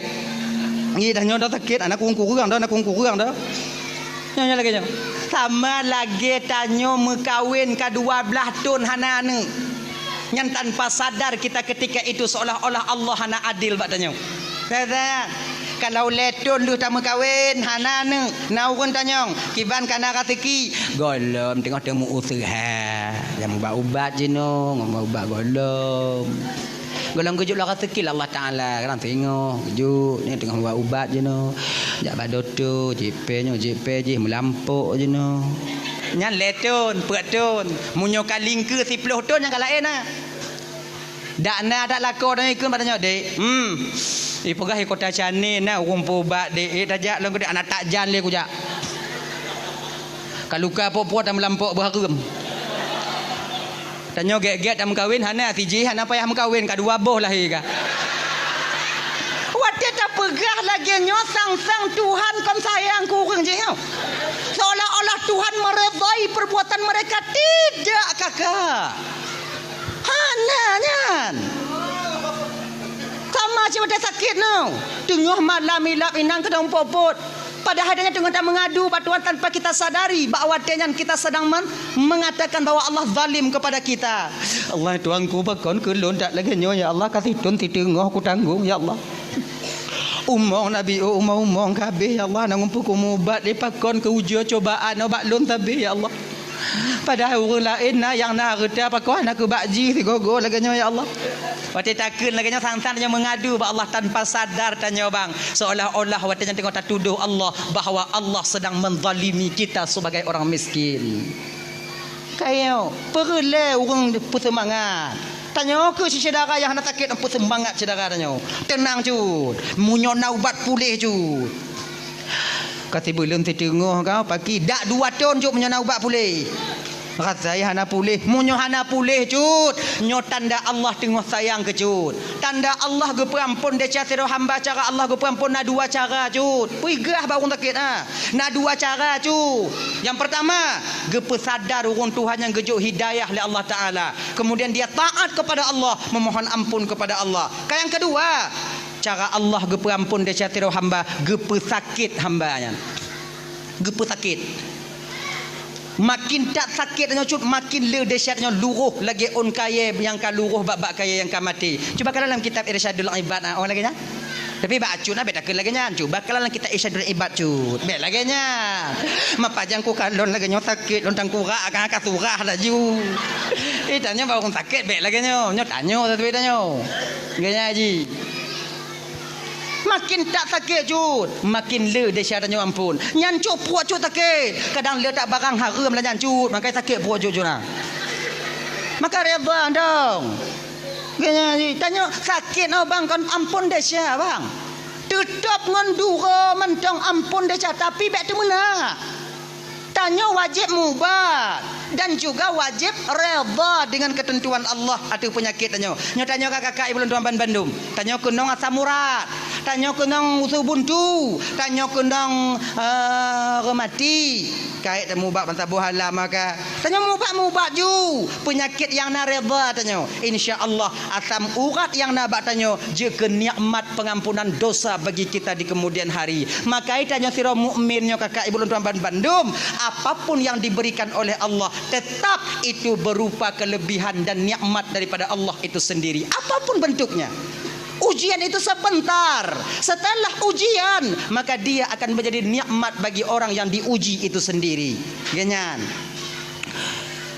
Ngieng tanyoe dah sakét, hana kureueng-kureueng dah, hana kureueng-kureueng dah. Nyoe, nyoe lagèe nyoe. Sama lagèe tanyoe meukawen ka dua blaih thon hana aneuk. Nyan tanpa sadar kita ketika itu seolah-olah Allah hana adil bak tanyoe. Teuka, kalau lhèe thon lheueh tameukawen, hana aneuk, na ureueng tanyong, kiban ka na raseuki, gohlom teungoh teumeuuseuha, nyang ubat-ubat jinoe, ngon ubat gohlom. Gohlom geujok lam raseuki lé Allah Taala, kadang teungoh geujok, nyoe teungoh ubat-ubat jinoe. Jak bak dokto, jipée nyoe, jipée jih, meulampok jinoe. Nyan lhèe thon, peuet thon. Meunyoe ka lingkeue siploh thon, nyan ka laén na. Dak na dak lakoe tanyoe ikheun bak tanyoe, "Dek, hmm, ipeugah i Kota Canee na ureueng peuubat, Dek. Eh, tajak lôn keu Dek, hana tajak lé kujak. Ka luka pok-pok tameulampok beuhareuem. Tanyoe gét-gét tameukawen, hana sijih, hana payah meukawen, ka dua boh lahé ka." Watée tapeugah lagée nyoe, sang-sang Tuhan kon sayang keu ureueng jih nyoe. Seolah-olah Tuhan meredai perbuatan mereka. Tidak, kakak. Hana nyan. Sama cit watée sakét nyoe. Teungoh malam ilap inong keudong pot-pot. Padahai tanyoe teungoh tameungadu bak Tuhan tanpa kita sadari bahwa watée nyan kita sedang men-, mengatakan bahwa Allah zalim kepada kita. "Allah Tuhanku, pakon keu lôn that lagée nyoe, ya Allah, ka sithon siteungoh kutanggong, ya Allah. Umong nabi, oh, umong-umong ka habéh, ya Allah, na ureueng peu kumubat lé pakon keu ujoe cobaan nyoe bak lôn sabe, ya Allah." Padahai ureueng laén na nyang na hareuta pakoh hana keu bak jih sigoe-goe lagée nyoe, ya Allah. Watée takheun lagée nyoe, sang-sang tanyoe meungadu bak Allah tanpa sadar tanyoe bang, seolah-olah watée nyan teungoh tatudoh Allah bahwa Allah sedang menzalimi kita sebagai orang miskin. Kayo, peureulée ureueng peuseumangat. Tanyoe keuh syedara nyang hana sakét, peuseumangat syedara tanyoe. Teunang cut, meunyoe na ubat puléh cut. Ka sibuleuen siteungoh ka, paki dak dua thon cut meunyoe na ubat puléh. Rasa hana puléh. Meunyoe hana puléh, cut, nyoe tanda Allah teungoh sayang keu cut. Tanda Allah geupeuampon desya sidroe hamba. Cara Allah geupeuampon na dua cara, cut. Peugah bak ureuëng sakét, ha. Na dua cara, cut. Nyang peurtama, geupeusadar ureuëng tuha nyang geujok hidayah lé Allah Taala. Kemudian dia taat kepada Allah, memohon ampun kepada Allah. Ka nyang keudua, cara Allah geupeuampon desya sidroe hamba, geupeusakét hamba nyan. Geupeusakét. Makin that sakét nyoe cut, makin le dahsyat nyoe, luroh lagée ôn kayée nyang ka luroh bak-bak kayée nyang ka maté. Cuba kalon lam kitab Irsyadul Ibad, ah, oh lagée nyan. Tapi bak acut na bèk takheun lagée nyan. Cuba kalon lam kitab Irsyadul Ibad cut. Bèk lagée nyan. Mapa jangku kalon lagée nyoe sakét lôn tangkurak akan ka surah laju. Eh, tanyoe bak ureuëng sakét bèk lagée nyoe. Nyoe tanyoe tapi tanyoe. Lagée nyan ji. Makin that sakét cut, makin le desya tanyoe ampon. Nyan cut pruet cut sakét. Kadang le that barang hareuem lah nyan cut, maka sakét pruet cut cut na. Maka redha dong. Geunya tanyoe sakét nyoe bang kon ampon desya bang. Teutap ngon duro mantong ampon desya tapi bèk teumeuna. Tanyoe wajéb mubat dan juga wajéb redha dengan keuteuntuan Allah ateueh peunyakét tanyoe. Nyoe tanyoe ka kakak ibu lôn tuan ban bandum. Tanyoe keunong asam urat, tanyoe keunong usu buntu, tanyoe keunong, eh, reumati. Kait tamubat ban saboh alam maka. Tanyoe mubat-mubat ju peunyakét nyang na redha tanyoe. Insya Allah asam urat nyang na bak tanyoe jeuet keu nikmat pengampunan dosa bagi kita di kemudian hari. Maka tanyoe sidroe mukmin nyoe kakak ibu lôn tuan ban bandum, apapun yang diberikan oleh Allah tetap itu berupa kelebihan dan nikmat daripada Allah itu sendiri. Apapun bentuknya. Ujian itu sebentar. Setelah ujian, maka dia akan menjadi nikmat bagi orang yang diuji itu sendiri. Geunya nyan.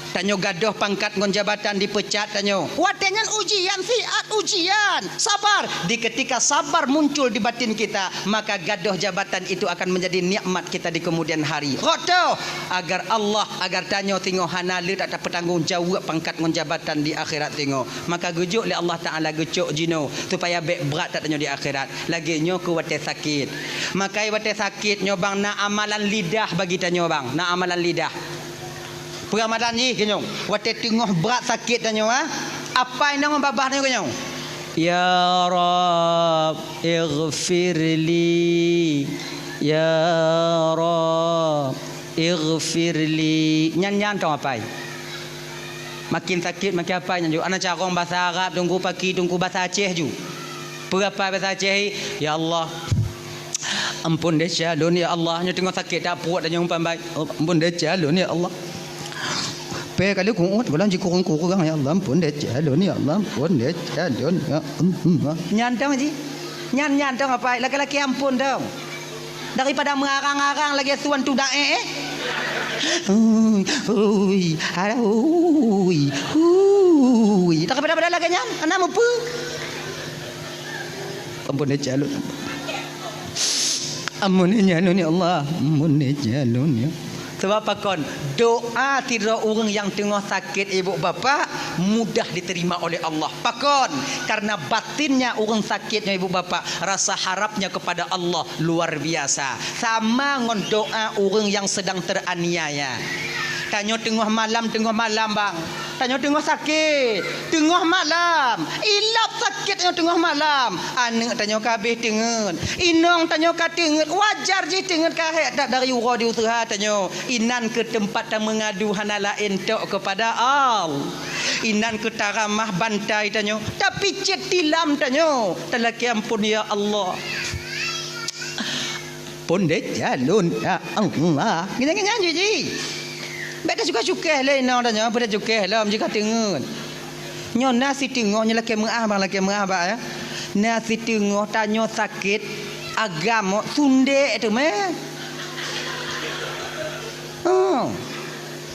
Tanyoe gadôh pangkat ngon jabatan dipeucat tanyoe. Watée nyan ujian, siat ujian. Sabar. Di ketika sabar muncul di batin kita, maka gadôh jabatan itu akan menjadi nikmat kita di kemudian hari. Rot toh, agar Allah, agar tanyoe singoh hana le that tapeutanggong jaweueb pangkat ngon jabatan di akhirat singoh. Maka geujok lé Allah Taala geucok jinoe supaya bèk brat that tanyoe di akhirat. Lagée nyoe keu watée sakét. Maka watée sakét nyoe bang na amalan lidah bagi tanyoe bang. Na amalan lidah. Peuramadan jih keunyoe, watée teungoh brat sakét tanyoe, ha? Apai nong babah tanyoe keunyoe. Ya Rabb, ighfirli. Ya Rabb, ighfirli. Nyan nyan tong apai. Makin sakét makin apai nyan ju. Ana carong bahasa Arab, tunggu paki, tunggu bahasa Aceh ju. Peue apai bahasa Aceh, ya Allah, ampun desya lôn ya Allah. Nyoe teungoh sakét that pruet tanyoe umpan bai. Oh, ampun desya lôn ya Allah. Pé kali kuut, kalau jikurang-kurang ya Allah, ampun desya lôn ya Allah, ampun desya lôn ya Allah. Nyan tong ji. Nyan nyan tong apai, laki-laki ampun tong. Daripada meurarang-arang lagée suan tudak eh eh. Ui, ui, alah, ui, ui. Daripada pada lagée nyan, anak meupeu. Ampun desya lôn. Ampun desya lôn ya Allah. Ampun desya lôn ya. Sebab pakon doa sidroe ureuëng nyang teungoh sakét ibu bapak mudah diterima oleh Allah. Pakon? Karena batinnya ureuëng sakét nyoe ibu bapak rasa harapnya kepada Allah luar biasa. Sama ngon doa ureuëng nyang sedang teraniaya. Tanyoe teungoh malam, teungoh malam bang. Tanyoe teungoh sakét, teungoh malam, ilap sakét tanyoe teungoh malam. Aneuëk tanyoe ka habéh teungeut, inong tanyoe ka teungeut, wajar jih teungeut ka hék that dari uroe di useuha tanyoe. Inan keu teumpat tameungadu hana laén tok keupada Allah. Inan keu taramah bantai tanyoe, tapicét tilam tanyoe, talakée ampun ya Allah. Pondét jalon ya Allah. Nyan nyan jih. Bèk tacukéh-cukéh lé inong tanyoe, peudah cukéh lom jih ka teungeut. Nyoe na siteungoh nyoe lakée meuáh bang, lakée meuáh bak ya. Na siteungoh tanyoe sakét agam sundek teumé. Oh.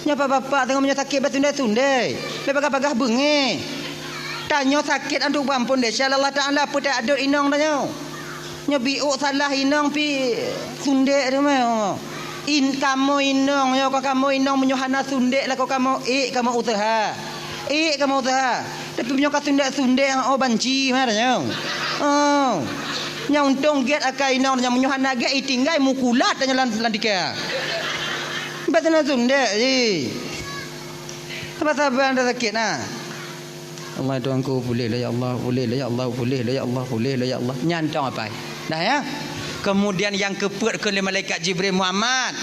Nyoe bapak-bapak teungoh meunyoe sakét bak sundek-sundek. Bèk bagah-bagah beungéh. Tanyoe sakét antu bang pondét sya Allah Taala peutak adot inong tanyoe. Nyoe biôk salah inong pi sundek teumé. In kamoe inong nyoe ka kamoe inong meunyoe hana sundek lakoe kamoe ék kamoe useuha. Ék kamoe useuha. Tapi meunyoe ka sundek-sundek oh banci mah tanyoe. Oh. Nyang untông gét akai inong nyang meunyoe hana gét itinggai mukulat tanyoe lam lam tika. Bèk sundek-sundek jih. Saban-saban dah sakét na. Allah Tuhanku, pulih lah ya Allah, pulih lah ya Allah, pulih lah ya Allah, pulih lah ya Allah. Nyan tong apai. Dah ya. Kemudian nyang keupeuet keu lé malaikat Jibril, Muhammad.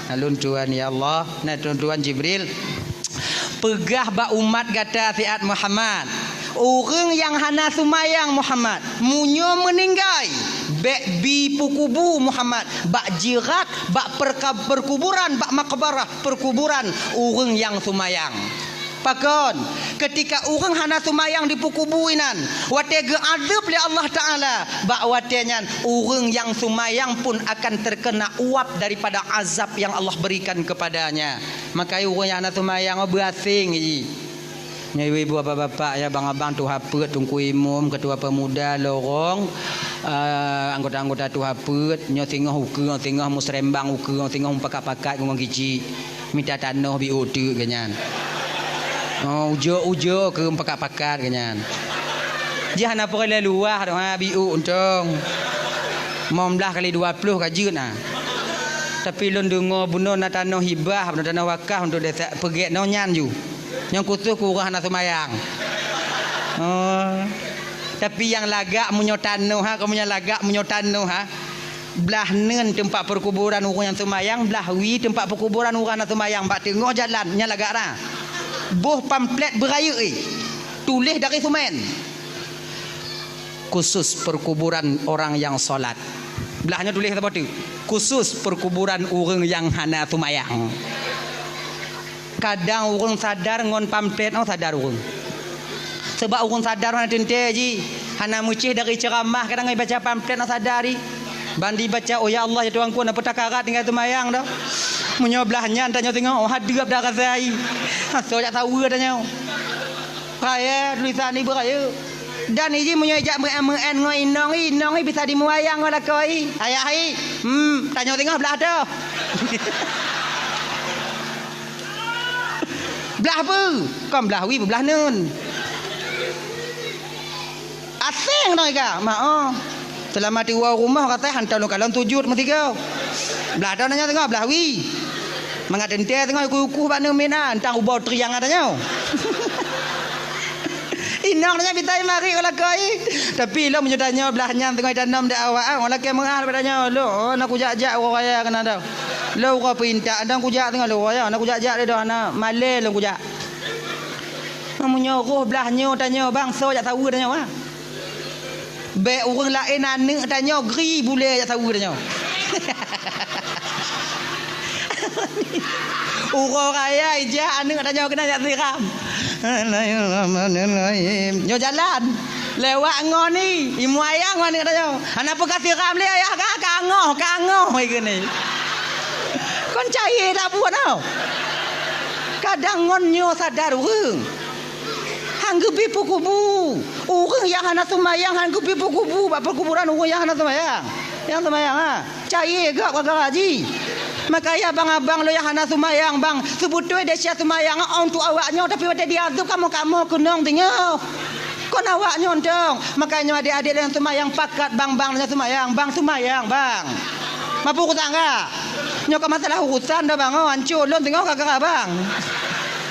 Alun Tuhan ya Allah. Nah Tuhan, Tuhan Jibril. Peugah bak umat gata siat Muhammad. Ureuëng nyang hana seumayang Muhammad, meunyoe meuninggai, bék bi peukubu Muhammad, bak jirat, bak perka-, perkuburan, bak makbarah, perkuburan ureuëng nyang seumayang. Pakon, keutika ureuëng hana seumayang dipeukubu inan, watée geuadeueb lé Allah Taala, bak watée nyan ureuëng nyang seumayang pun akan terkena uap daripada azab yang Allah berikan kepadanya. Maka ureuëng nyang hana seumayang, oh, beuaséng jih. Nyoe ibu-ibu, bapak-bapak, ya, abang-abang, tuha peuet, teungku imum, ketua pemuda, lorong, eh, anggota-anggota tuha peuet, nyoe singoh ukeue, singoh musrembang ukeue, singoh mupakat-pakat ngon giji. Mita tanoh biôk teuk geuh nyan. Oh, ujoe-ujoe keu mupakat-pakat geuh nyan. Jih hana peureulée luwah doh, ha, biôk untông. Limong blaih kali dua ploh ka jeuet na. Tapi lôn deungoe bunoe na tanoh hibah, bunoe tanoh wakaf untuk desa peugét nyoe nyan ju. Nyang khusos keu ureuëng hana seumayang. Oh. Tapi nyang lagak meunyoe tanoh ha, kamoe nyang lagak meunyoe tanoh ha. Blaih neun teumpat peukuburan ureuëng nyang seumayang, blaih wie teumpat peukuburan ureuëng hana seumayang bak teungoh jalan nyang lagak na. Boh pamflet beurayeuk, eh. Tuléh dari seumén. Khusus perkuburan orang yang salat. Blaih nyoe tuléh saboh teuk. Khusus perkuburan ureuëng nyang hana seumayang. Kadang ureuëng sadar ngon pamflet nyoe sadar ureuëng. Sebab ureuëng sadar hana teuntée jih, hana meucéh dari ceuramah, kadang ibaca pamflet nyoe sadar jih. Ban dibaca, "Oh ya Allah, ya Tuhanku, na peutakarat tinggai seumayang doh." Meunyoe blaih nyan tanyoe singoh, oh, hadeueb dah rasa jih. Asoe jak saweue tanyoe. Raya tulisan ibu raya. Dan iji meunyoe jak meu'en-meu'en ngon inong i, inong i bisa dimuayang ngon lakoe i. Ayah i, hmm, tanyoe singoh blaih toh. Blaih peue? Kon blaih wie, blaih neun. Aséng tanyoe ka, ma oh. Seulama tiwoe rumoh katai hantom lôn kalon sujut meusigoe. Blaih toh tanyoe singoh blaih wie. Mangat teuntée singoh uku-uku bak neun mina, entang ubau triang tanyoe. Inong nyan bita i mari u lakoe i. Tapi lom meunyoe tanyoe blaih nyan teungoh itanom di awak, ah, lakée meu'ah bak tanyoe, "Lôn, oh, na kujak-jak uroe raya keunan doh. Lôn uroe peuintat, na kujak teungoh lôn raya, na kujak-jak lé doh, na malée lôn kujak." Meunyoe roh blaih nyoe tanyoe, bang, soe jak saweue tanyoe, ah. Bék ureuëng laén aneuëk tanyoe gri bulée jak saweue tanyoe. Uroe raya ijak aneuëk tanyoe keunan jak siram. Bismillahirrahmanirrahim. Nyoe jalan. Lewat ngon i, imuayang ngon aneuëk tanyoe. Hana peugah siram lé ayah ka, ka angoh, ka angoh, i keunan. Kon cayée that buet nyoe. Kadang ngon nyoe sadar ureuëng. Han geubi peukubu. Ureuëng nyang hana seumayang han geubi peukubu bak peukuburan ureuëng nyang hana seumayang. Nyang seumayang, ha, cayée gob gara-gara jih. Makanya abang-abang lôn nyang hana seumayang, bang, seubeutôi desya seumayang, oh, untuk awak nyoe, tapi watée diazeueb kamoe-kamoe keunong teungoh. Kon awak nyoe tong. Makanya adék-adék lôn nyang seumayang pakat, bang, bang, lôn nyang seumayang, bang, seumayang, bang. Mapu kutang ka? Nyoe ka masalah urusan dah, bang, oh, hancô lôn teungoh gara-gara bang.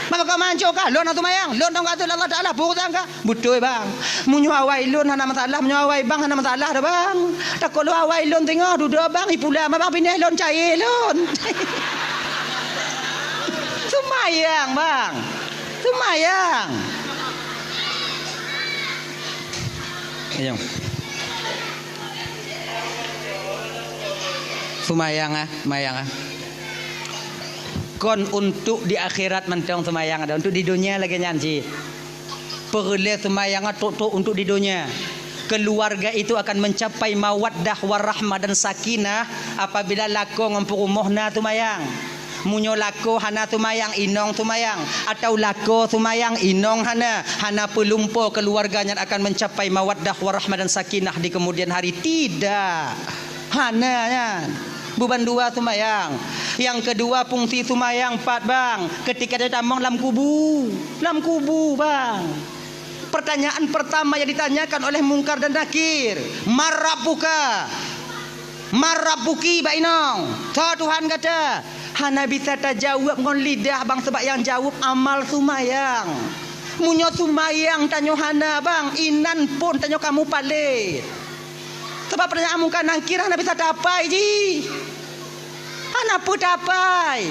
Maka ka manco ka, lôn hana seumayang, lôn dong ka ateueh Allah Taala, peue urusan ka? Beutôi, bang. Meunyoe awai lôn hana masalah, meunyoe awai bang hana masalah dah, bang. Takot lôn awai lôn teungoh dudoe bang, ipula ma bang pinéh lôn cayée lôn. Seumayang, bang. Seumayang. Ayo. Seumayang, ah, seumayang, ah. Kon untuk di akhirat mantong seumayang ada, untuk di donya lagée nyan cit. Peureulée seumayang tok-tok untuk di donya. Keluarga itu akan mencapai mawaddah warahmah dan sakinah apabila lakoe ngon peurumoh na seumayang. Meunyoe lakoe hana seumayang, inong seumayang, atau lakoe seumayang, inong hana, hana peulumpo keluarga nyan akan mencapai mawaddah warahmah dan sakinah di kemudian hari. Tidak. Hana nyan. Beuban dua seumayang. Nyang keudua fungsi seumayang pat, bang, keutika tatamong lam kubu. Lam kubu, bang. Pertanyaan pertama yang ditanyakan oleh Mungkar dan Nakir, "Man rabbuka?" "Man rabbuki?" bak inong. "Soe Tuhan gata?" Hana bisa tajaweueb ngon lidah, bang, sabab nyang jaweueb amal seumayang. Meunyoe seumayang tanyoe hana, bang, inan phon tanyoe ka mupalét. Sabab peurtanyaan Mungkar Nangkir hana bisa tapai jih. Hana peue tapai.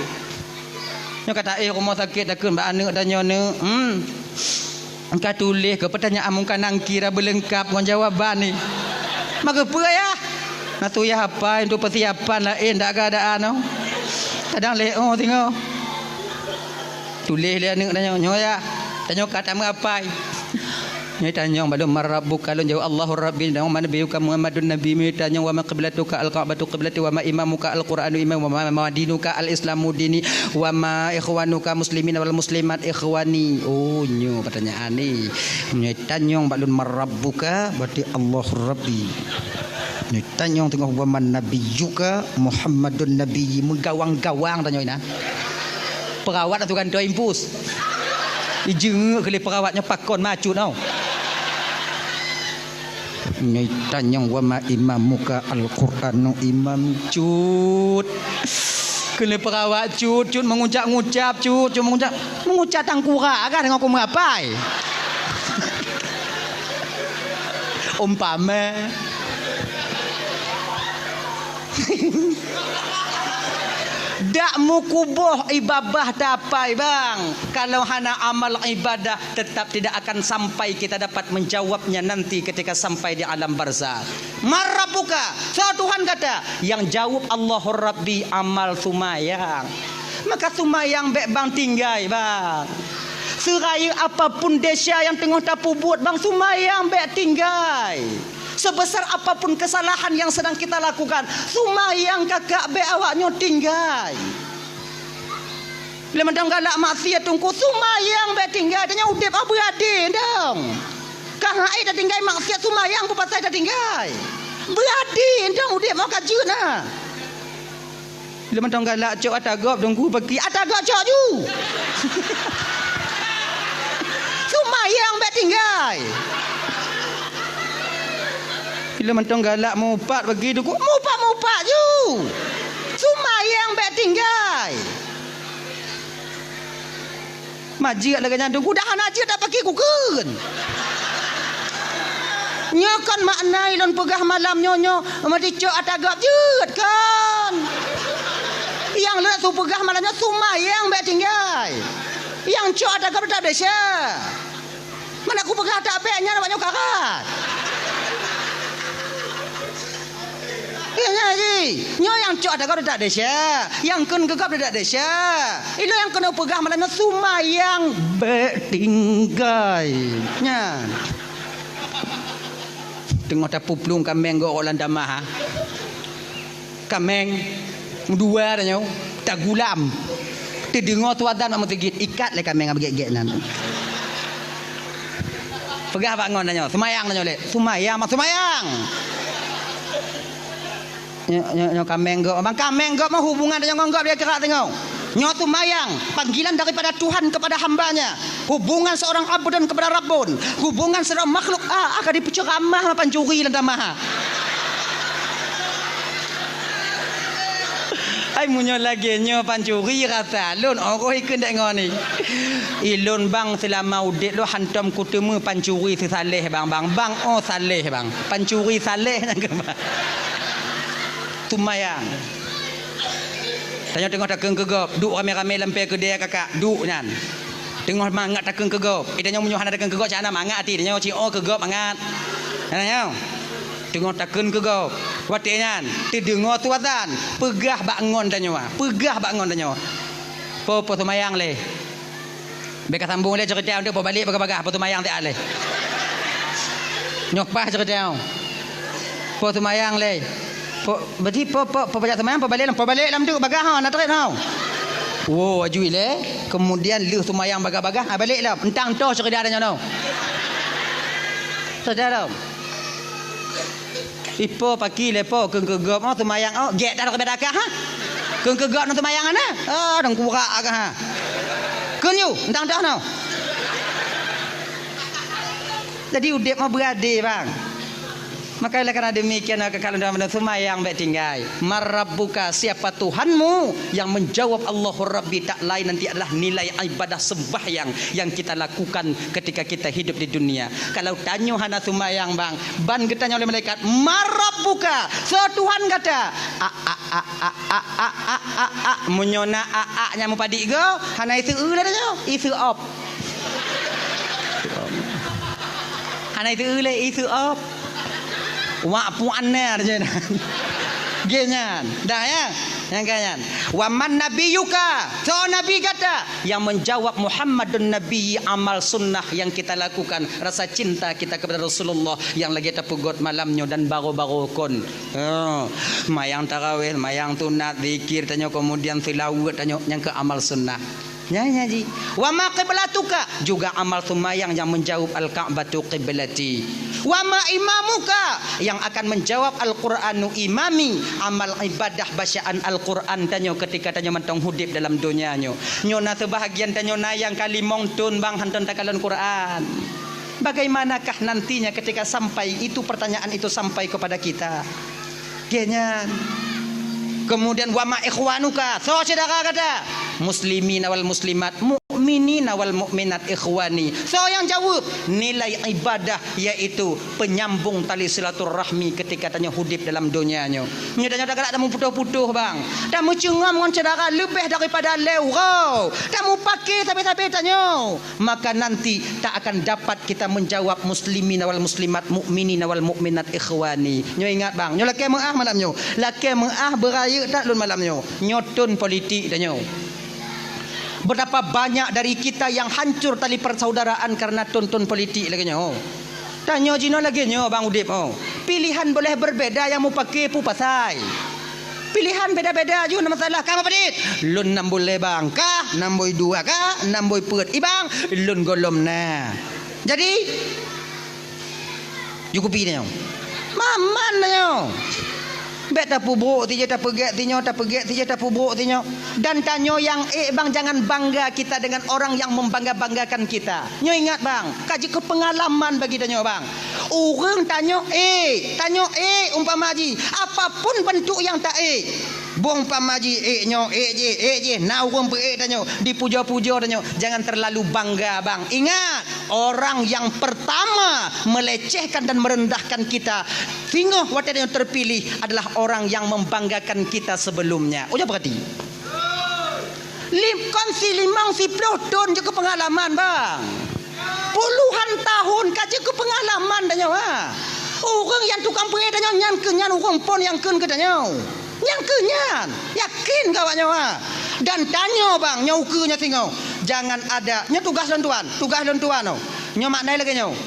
Nyoe ka taéh rumoh sakét takheun bak aneuk tanyoe, "Neuk, hmm, ka tuléh keu peurtanyaan Mungkar Nangkir beulengkap ngon jawaban nyoe." Maka peue, Yah? Na tu yah apai untuk persiapan laén dak keadaan nyoe. Kadang lé oh singoh. Tuléh lé aneuk tanyoe, nyoe ya. Tanyoe ka tameuapai. Nyoe tanyong bak lôn, "Man rabbuka?" Lôn jaweueb, "Allahu Rabbi." "Wa man nabiyyuka?" "Muhammadun nabiyyi." Nyoe tanyong, "Wa ma qiblatuka?" "Al-Ka'batu qiblati." "Wa ma imamuka?" "Al-Qur'anu imami." "Wa ma, ma dinuka?" "Al-Islamu dini." "Wa ma ikhwanuka muslimin wal muslimat ikhwani." Oh, nyoe pertanyaan ni. Nyoe tanyong bak lôn, "Man rabbuka?" Berarti, "Allahu Rabbi." Nyoe tanyong teungoh, "Wa man nabiyyuka?" "Muhammadun nabiyyi." Meugawang-gawang tanyong inan. Perawat atau gantoe impus. Ijeungeuk keu lé perawat nyoe pakon macut tau. Nyoe tanyong, "Wa ma imamuka?" "Al-Qur'anu imami." Cut. Keu lé perawat cut, cut meungucap-ngucap, cut, cut meungucap. Meungucap tangkurak kah deungon ku meuapai? Umpama. Dak meukuboh ié babah tapai, bang. Kalau hana amal ibadah, tetap tidak akan sampai kita dapat menjawabnya nanti ketika sampai di alam barzakh. "Man rabbuka?" Soe Tuhan gata? Nyang jaweueb, "Allahu Rabbi," amal seumayang. Maka seumayang bék bang tinggai, bang. Seurayeuk apapun desya nyang teungoh tapeubuet, bang, seumayang bék tinggai. Sebesar apapun kesalahan yang sedang kita lakukan, seumayang kakak bék awak nyoe tinggai. Lé mantong galak maksiat teungku, seumayang bék tinggai, tanyoe udeb ah beuadé dong. Ka hai tatinggai maksiat, seumayang peue pasai tatinggai. Beuadé dong udeb, mau ka jeuet na. Lé mantong galak cok ata gob teungku paki, ata gob cok ju. Seumayang bék tinggai. Lé mantong galak mupat paki teungku, mupat-mupat ju. Seumayang bék tinggai. Majeuet lagée nyan teungku, dah hana jeuet dak paki kukheun. Nyoe kon makna ilôn peugah malam nyoe, nyoe meudicok ata gob jeuet kon. Nyang lôn su peugah malam nyoe seumayang bék tinggai. Nyang cok ata gob dak desya. Mana kupeugah ata bék nyan awak nyoe karat. Ingat jih, nyoe nyang cok ata gob dak desya, nyang kheun keu gob dak desya. Ilôn nyang keuneuk peugah malam nyoe seumayang bék tinggai. Nyan. Teungoh tapeuplueng kaméng gob lam tamah, ha. Kaméng meudua tanyoe, tagulam. Teudeungoe su azan bak meuseujid, ikat lé kaméng nyang beugét-gét nyan. Peugah bak ngon tanyoe, seumayang tanyoe lé. Seumayang, mak seumayang. Nyoe, nyoe, nyoe kaméng gob. Bang, kaméng gob mah hubungan tanyoe ngon gob di akhirat tanyoe. Nyoe seumayang, panggilan daripada Tuhan kepada hamba-Nya. Hubungan seorang abdun kepada Rabbun. Hubungan seorang makhluk, ah, ah, ka dipeuceuramah mah pancuri lam tamah. Hai, meunyoe lagée nyoe pancuri rasa lôn, oh, ikheun dék ngon ni. Ilôn bang seulama udeb lôn hantom kuteumé pancuri seusaléh bang, bang, bang, oh, saléh bang. Pancuri saléh nyang keubah. Seumayang. Tanyoe teungoh takheun keu gob, duek ramé-ramé lam pée keudée kakak, duek nyan. Teungoh mangat takheun keu gob. Eh, tanyoe meunyoe hana takheun keu gob, cak na mangat até tanyoe, ci oh keu gob mangat. Tanyoe. Teungoh takheun keu gob. Watée nyan, teudeungoe su azan, peugah bak ngon tanyoe, peugah bak ngon tanyoe. Po, po seumayang lé. Bék ka sambong lé ceurita nyoe, po balek bagah-bagah, po seumayang siat lé. Nyoe paih ceurita nyoe. Po seumayang lé. Po, berarti po, po, po pajak seumayang, po balek lam, po balek lam tu bagah ha, na trép ha. Wo, aju ilée, kemudian lheueh seumayang bagah-bagah, ha, balek lam. Entang toh ceurita nyoe. Ceurita lom. Ipo paki lepo kheun keu gob, oh, seumayang, oh, gét dah rukon dakah, ha? Kheun keu gob nang seumayang, ana? Oh, dong kurak agak, ha? Kheun yu, entang dah, no. Jadi, udeb mah beuadé, bang. Maka oleh karena demikian, maka kalau dalam seumayang bèk tinggai. "Man rabbuka, siapa Tuhanmu?" Yang menjawab, "Allahu Rabbi," tak lain nanti adalah nilai ibadah sembahyang yang kita lakukan ketika kita hidup di dunia. Kalau tanyoe hana seumayang, bang, ban geutanyong lé malaikat, "Man rabbuka?" Soe Tuhan gata? A, a, a. Meunyoe na a, a nyang meupadik go, hana iseu lé tanyoe, iseu op. Hana iseu lé, iseu op. Wak puan na je. Ge nyan. Dah ya? Nyang ka nyan. "Wa man nabiyyuka?" Soe nabi gata? Yang menjawab, "Muhammadun Nabi," amal sunnah yang kita lakukan, rasa cinta kita kepada Rasulullah yang lagèe tapeugot malam nyoe dan baroe-baroe kon. Oh, mayang tarawih, mayang sunat, zikir tanyoe, kemudian seulaweuet tanyoe, nyang keu amal sunnah. Nyan, nyan ji. "Wa ma qiblatuka?" Juga amal seumayang yang menjawab, "Al-Ka'batu qiblati." "Wa ma imamuka?" Yang akan menjawab, "Al-Qur'anu imami." Amal ibadah bacaan Al-Qur'an tanyoe ketika tanyoe mantong udép dalam donya nyoe. Nyoe na seubahagian tanyoe na nyang ka limong thon, bang, hantom takalon Qur'an. Bagaimanakah nantinya ketika sampai itu, pertanyaan itu sampai kepada kita? Ge nyan. Kemudian, "Wa ma ikhwanuka?" Soe syedara gata? "Muslimina wal muslimat, mukminina wal mukminat ikhwani." Soe nyang jaweueb? Nilai ibadah, yaitu penyambung tali silaturahmi ketika tanyoe udép dalam donya nyoe. Nyoe tanyoe tagalak tameuputoh-putoh, bang. Tameucungam ngon syedara leubeh daripada lhèe uroe. Tameupaké sabe-sabe tanyoe. Maka nanti tak akan dapat kita menjawab, "Muslimina wal muslimat, mukminina wal mukminat ikhwani." Nyoe ingat, bang, nyoe lakèe meu'ah malam nyoe. Lakèe meu'ah beurayeuk that lôn malam nyoe. Nyoe thon politik tanyoe. Betapa banyak dari kita yang hancur tali persaudaraan karena thon-thon politik lagèe nyoe. Tanyoe jinoe lagèe nyoe, bang, udép, oh. Pilihan boleh berbeda, nyang meupaké peue pasai. Pilihan beda-beda ju na masalah. Ka meupadit? Lôn nam buleuen, bang. Ka nam bui dua, ka nam bui peuet. I, bang, lôn gohlom na. Jadi, ju kupi tanyoe. Maman tanyoe. Bèk tapeubrok sijeuh, tapeugèt sinyoe, tapeugèt sijeuh, tapeubrok sinyoe. Dan tanyoe nyang ék, bang, jangan bangga kita dengan orang yang membangga-banggakan kita. Nyoe ingat, bang, ka jeuet keu peungalaman bagi tanyoe, bang. Ureueng tanyoe ék, tanyoe ék umpama jih, apapun bentuk nyang ta ék. Boh umpama jih ék nyoe, ék jih, ék jih, na ureueng peuék tanyoe, dipujoe-pujoe tanyoe, jangan terlalu bangga, bang. Ingat, orang yang pertama melecehkan dan merendahkan kita, singoh watèe tanyoe terpilih, adalah orang yang membanggakan kita sebelumnya. Ujoe peurati. Lim-, kon si limong, si ploh thon jeuet keu peungalaman, bang. Puluhan tahun ka jeuet keu peungalaman tanyoe, ha. Ureueng nyang tukang peuék tanyoe nyan keuh nyan ureueng phôn nyang kheun keu tanyoe. Nyan keuh nyan. Yakin keu awak nyoe, ha. Dan tanyoe, bang, nyoe ukeue nyoe singoh. Jangan ada, nyoe tugaih lôn tuan, tugaih lôn tuan, oh. Nyoe makna lagèe nyoe.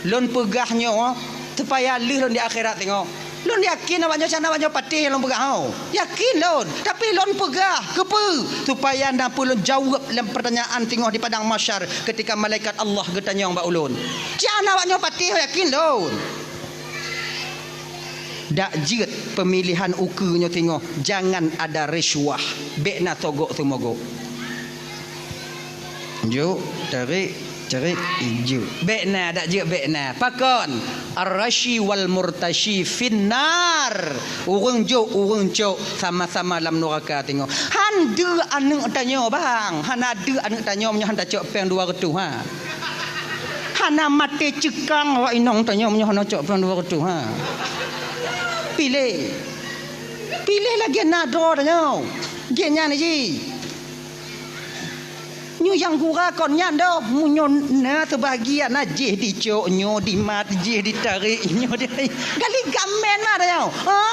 Lôn peugah nyoe supaya lheueh lôn di akhirat singoh. Lôn yakin awak nyoe, sana awak nyoe patéh lôn peugah, ho. Yakin lôn. Tapi lôn peugah, keupeue? Supaya na peue lôn jaweueb lam pertanyaan singoh di padang mahsyar ketika malaikat Allah geutanyong bak ulôn. Cit hana awak nyoe patéh, yakin lôn. Dak jeuet pemilihan ukeue nyoe singoh, jangan ada risuah. Bèk na sogok seumogok. Jok, tarék, tarék, jok. Bèk na, dak jeuet bèk na. Pakon? Ar-rashi wal murtashi finnar. Ureueng jok, ureueng cok, sama-sama lam nuraka singoh. Han deuh aneuk tanyoe, bang. Hana deuh aneuk tanyoe meunyoe han tacok péng dua reutôh, ha. Hana maté ceukang awak inong tanyoe meunyoe hana cok péng dua reutôh, ha. Piléh. Piléh lagèe na droe tanyoe. Gét nyan jih. Nyoe nyang gura kon nyan doh, meunyoe na seubahagian na jih dicok, nyoe dimat, jih ditarék, nyoe di-, gali gamen mah tanyoe. Ha?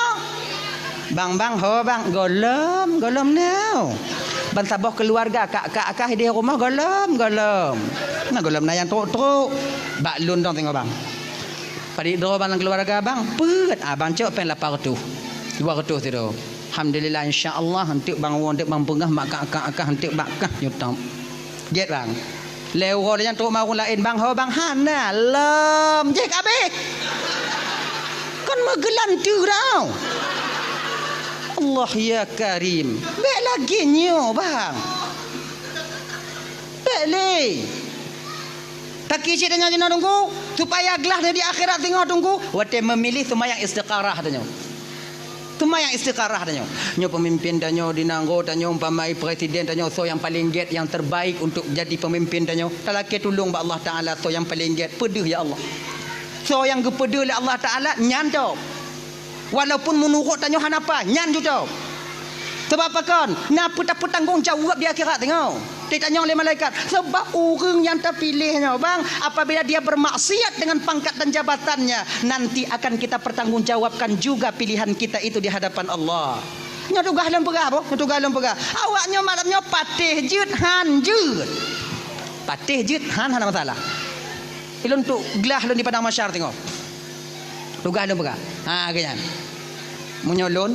Bang, bang, ho, bang, gohlom, gohlom na. Ban saboh keuluwarga, kak, kak, kak di rumoh gohlom, gohlom. Na gohlom na nyang trok-trok. Bak lôn dong singoh, bang. Padit droe bang lam keuluwarga, bang. Peuet, ah, bang cok péng lapan reutôh. Dua reutôh sidroe. Alhamdulillah, insya Allah, eunteuk bang woe, eunteuk bang peugah, mak kak, kak, kak, eunteuk bak kah nyoe top. Gét, bang. Lhèe uroe lé nyan trok mawöt laén, bang, ho, bang, hana, lom. Jih ka abéh. Kon meugeulanteu dah. Allah ya Karim. Bèk lagèe nyoe, bang. Bèk lé. Kaki cit tanyoe jinoe Teungku, supaya glah tanyoe di akhirat singoh Teungku, watée meumilih seumayang istikharah tanyoe. Seumayang istikharah tanyoe. Nyoe peumimpin tanyoe di nanggroe tanyoe, umpama presiden tanyoe, soe nyang paleng gét, nyang terbaik untuk jadi peumimpin tanyoe. Talakée tulông bak Allah Taala, soe nyang paleng gét, peudeuh ya Allah. Soe nyang geupeudeuh lé Allah Taala, nyan tôb. Walaupun meunurot tanyoe hana paih, nyan ju tôb. Sabab pakon? Na peue tapeutanggong jaweueb di akhirat singoh. Ditanyong lé malaikat, sabab ureuëng nyang tapiléh nyoe, bang, apabila dia bermaksiat dengan pangkat dan jabatannya, nanti akan kita pertanggungjawabkan juga pilihan kita itu di hadapan Allah. Nyoe tugaih lôn peugah, boh, nyoe tugaih lôn peugah. Awak nyoe malam nyoe patéh jeuet han jeuet. Patéh jeuet han, hana masalah. Ilôn trok glah lôn di padang mahsyar singoh. Tugaih lôn peugah. Ha, geuh nyan. Meunyoe lôn,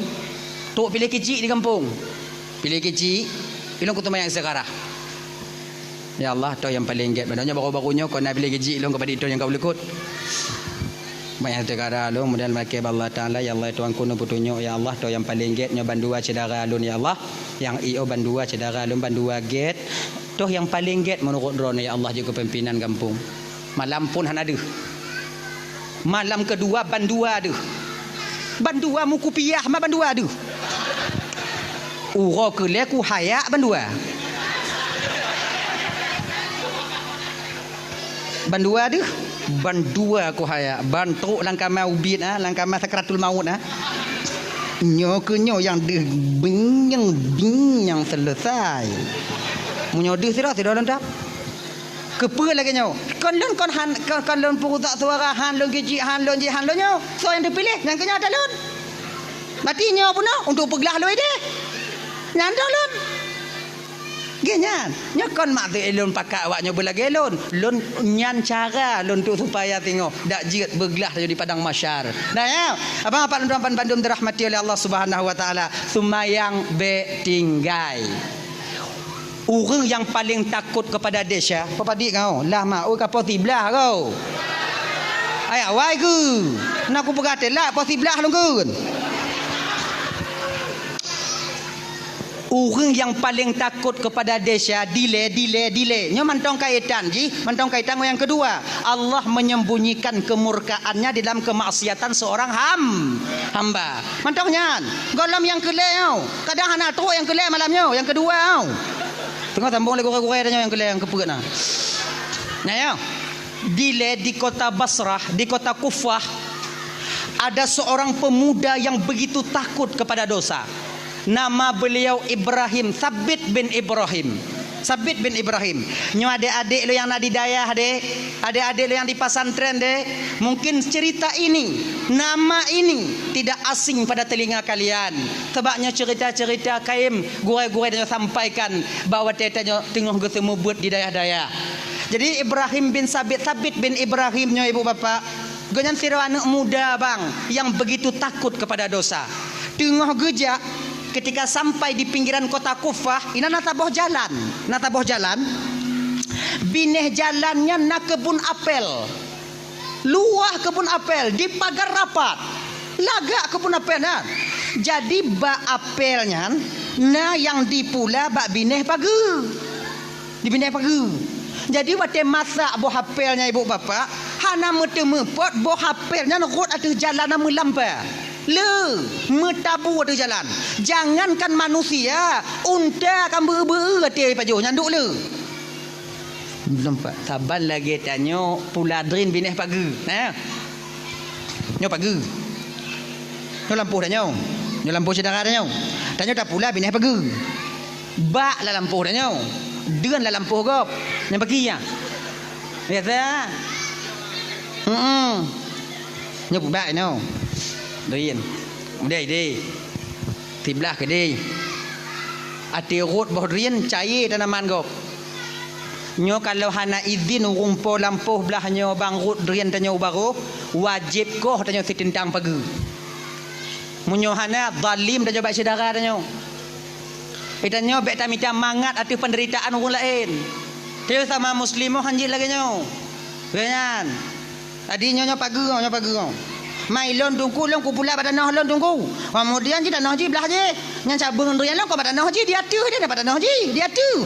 trok piléh keuchik di gampông. Piléh keuchik, ilôn kuteumayang istikharah. Ya Allah, toh nyang paleng gét. Padahai nyoe baru-baru nyoe, kon na piléh keuchik, ilôn keupadit toh nyang ka ulukot. Banyak istikharah lôn, kemudian makai bak Allah Taala, ya Allah, Tuhanku, neupeutunyok, ya Allah, toh nyang paleng gét, nyoe bandua syedara lôn, ya Allah. Nyang i o bandua syedara lôn, bandua gét. Toh nyang paleng gét meunurot droeneuh, ya Allah, jeuet keu pimpinan gampông. Malam phon hana deuh. Malam keudua bandua deuh. Bandua meukupiah ma bandua deuh. Uroe keulhèe kuhayak bandua. Bandua deuh, bandua kuhayak, ban trok lam kama ubit, ah, lam kama sakratul maut, ah. Nyoe keuh nyoe nyang deuh bing nyang bing nyang seuleusai. Meunyoe deuh sidroe, sidroe lôn tôb. Keupeue lagèe nyoe? Kon lôn kon han, kon, kon lôn peurusak suara han lôn keuchik han lôn jih han lôn nyoe. Soe nyang teupiléh? Nyang keu nyoe ata lôn. Berarti nyoe peunoh untuk peuglah lôn idéh. Nyan ata lôn. Geuh nyan. Nyoe kon maksud lôn pakat awak nyoe beulagèe lôn. Lôn nyan cara lôn tu supaya singoh dak jeuet beuglah laju di padang mahsyar. Nah, ya. Abang apak lôn tuan bandum dirahmati oleh Allah Subhanahu wa Taala. Seumayang bèk tinggai. Ureuëng nyang paleng takot keupada desya, peue padit ngon, lah ma, oi, ka poh siblaih ko. Ayah wai geu. Na kupeugah teulat poh siblaih lôn kheun. Ureuëng nyang paleng takot keupada desya, dilèe, dilèe, dilèe. Nyoe mantong kaitan jih, mantong kaitan ngon nyang keudua. Allah menyembunyikan kemurkaan-Nya di dalam kemaksiatan seorang ham-, hamba. Mantong nyan, gohlom nyang keulhèe nyoe. Kadang hana trok nyang keulhèe malam nyoe, nyang keudua nyoe. Teungoh sambong lé gurèe-gurèe tanyoe nyang keulhèe nyang keupeuet na. Nah, ya. Dilèe di kota Basrah, di kota Kufah, ada seorang pemuda yang begitu takut kepada dosa. Nama beliau Ibrahim, Sabit bin Ibrahim. Sabit bin Ibrahim. Nyoe adék-adék lôn nyang na di dayah deh, adék-adék lôn nyang di pesantren deh, mungkin cerita ini, nama ini tidak asing pada telinga kalian. Sebab nyoe cerita-cerita kayém gurèe-gurèe tanyoe sampaikan bahwa watèe tanyoe teungoh geuseumeubeuet di dayah-dayah. Jadi Ibrahim bin Sabit, Sabit bin Ibrahim nyoe ibu bapak, gobnyan sidroe aneuk muda bang yang begitu takut kepada dosa. Teungoh geujak, ketika sampai di pinggiran kota Kufah, inan na saboh jalan. Na saboh jalan. Binéh jalan nyan na keubon apel. Luwah keubon apel, dipagar rapat. Lagak keubon apel nyan. Jadi bak apel nyan, na nyang dipula bak binéh pageue. Di binéh pageue. Jadi watèe masak boh apel nyan ibu bapak, hana meuteumeupot boh apel nyan rhot ateueh jalan na meulampa. Le, meutabu ateueh jalan. Jangankan manusia, unta ka beu-beu até pajoh nyan duek le. Nampak? Saban lagèe tanyoe pula drien binéh pageue. Nah. Nyoe pageue. Nyoe lampôh tanyoe. Nyoe lampôh syedara tanyoe. Tanyoe tapula binéh pageue. Bak lam lampôh tanyoe. Drien lam lampôh gob. Nyang paki nyan. Biasa. Heeh. Nyoe peubak nyoe. Drien. Keumudian idéh. Siblaih keudéh. Até rhot boh drien cayé tanaman gob. Nyoe kalau hana idhin ureuëng po lampôh blaih nyoe bang rhot drien tanyoe u barôh, wajéb koh tanyoe siteuntang pageue. Meunyoe hana, zalim tanyoe bak syedara tanyoe. Geutanyoe bèk tamita mangat ateueh peundeuritaan ureuëng laén. Teuh sama muslim han jeuet lagèe nyoe. Lagèe nyan. Jadi nyoe, nyoe pageue, nyoe pageue. Mai lôn teungku, lôn kupula bak tanoh lôn teungku. Keumudian jih tanoh jih blaih jih. Nyan cabeueng drien lôn kon bak tanoh jih, di ateueh jih, bak tanoh jih, di ateueh.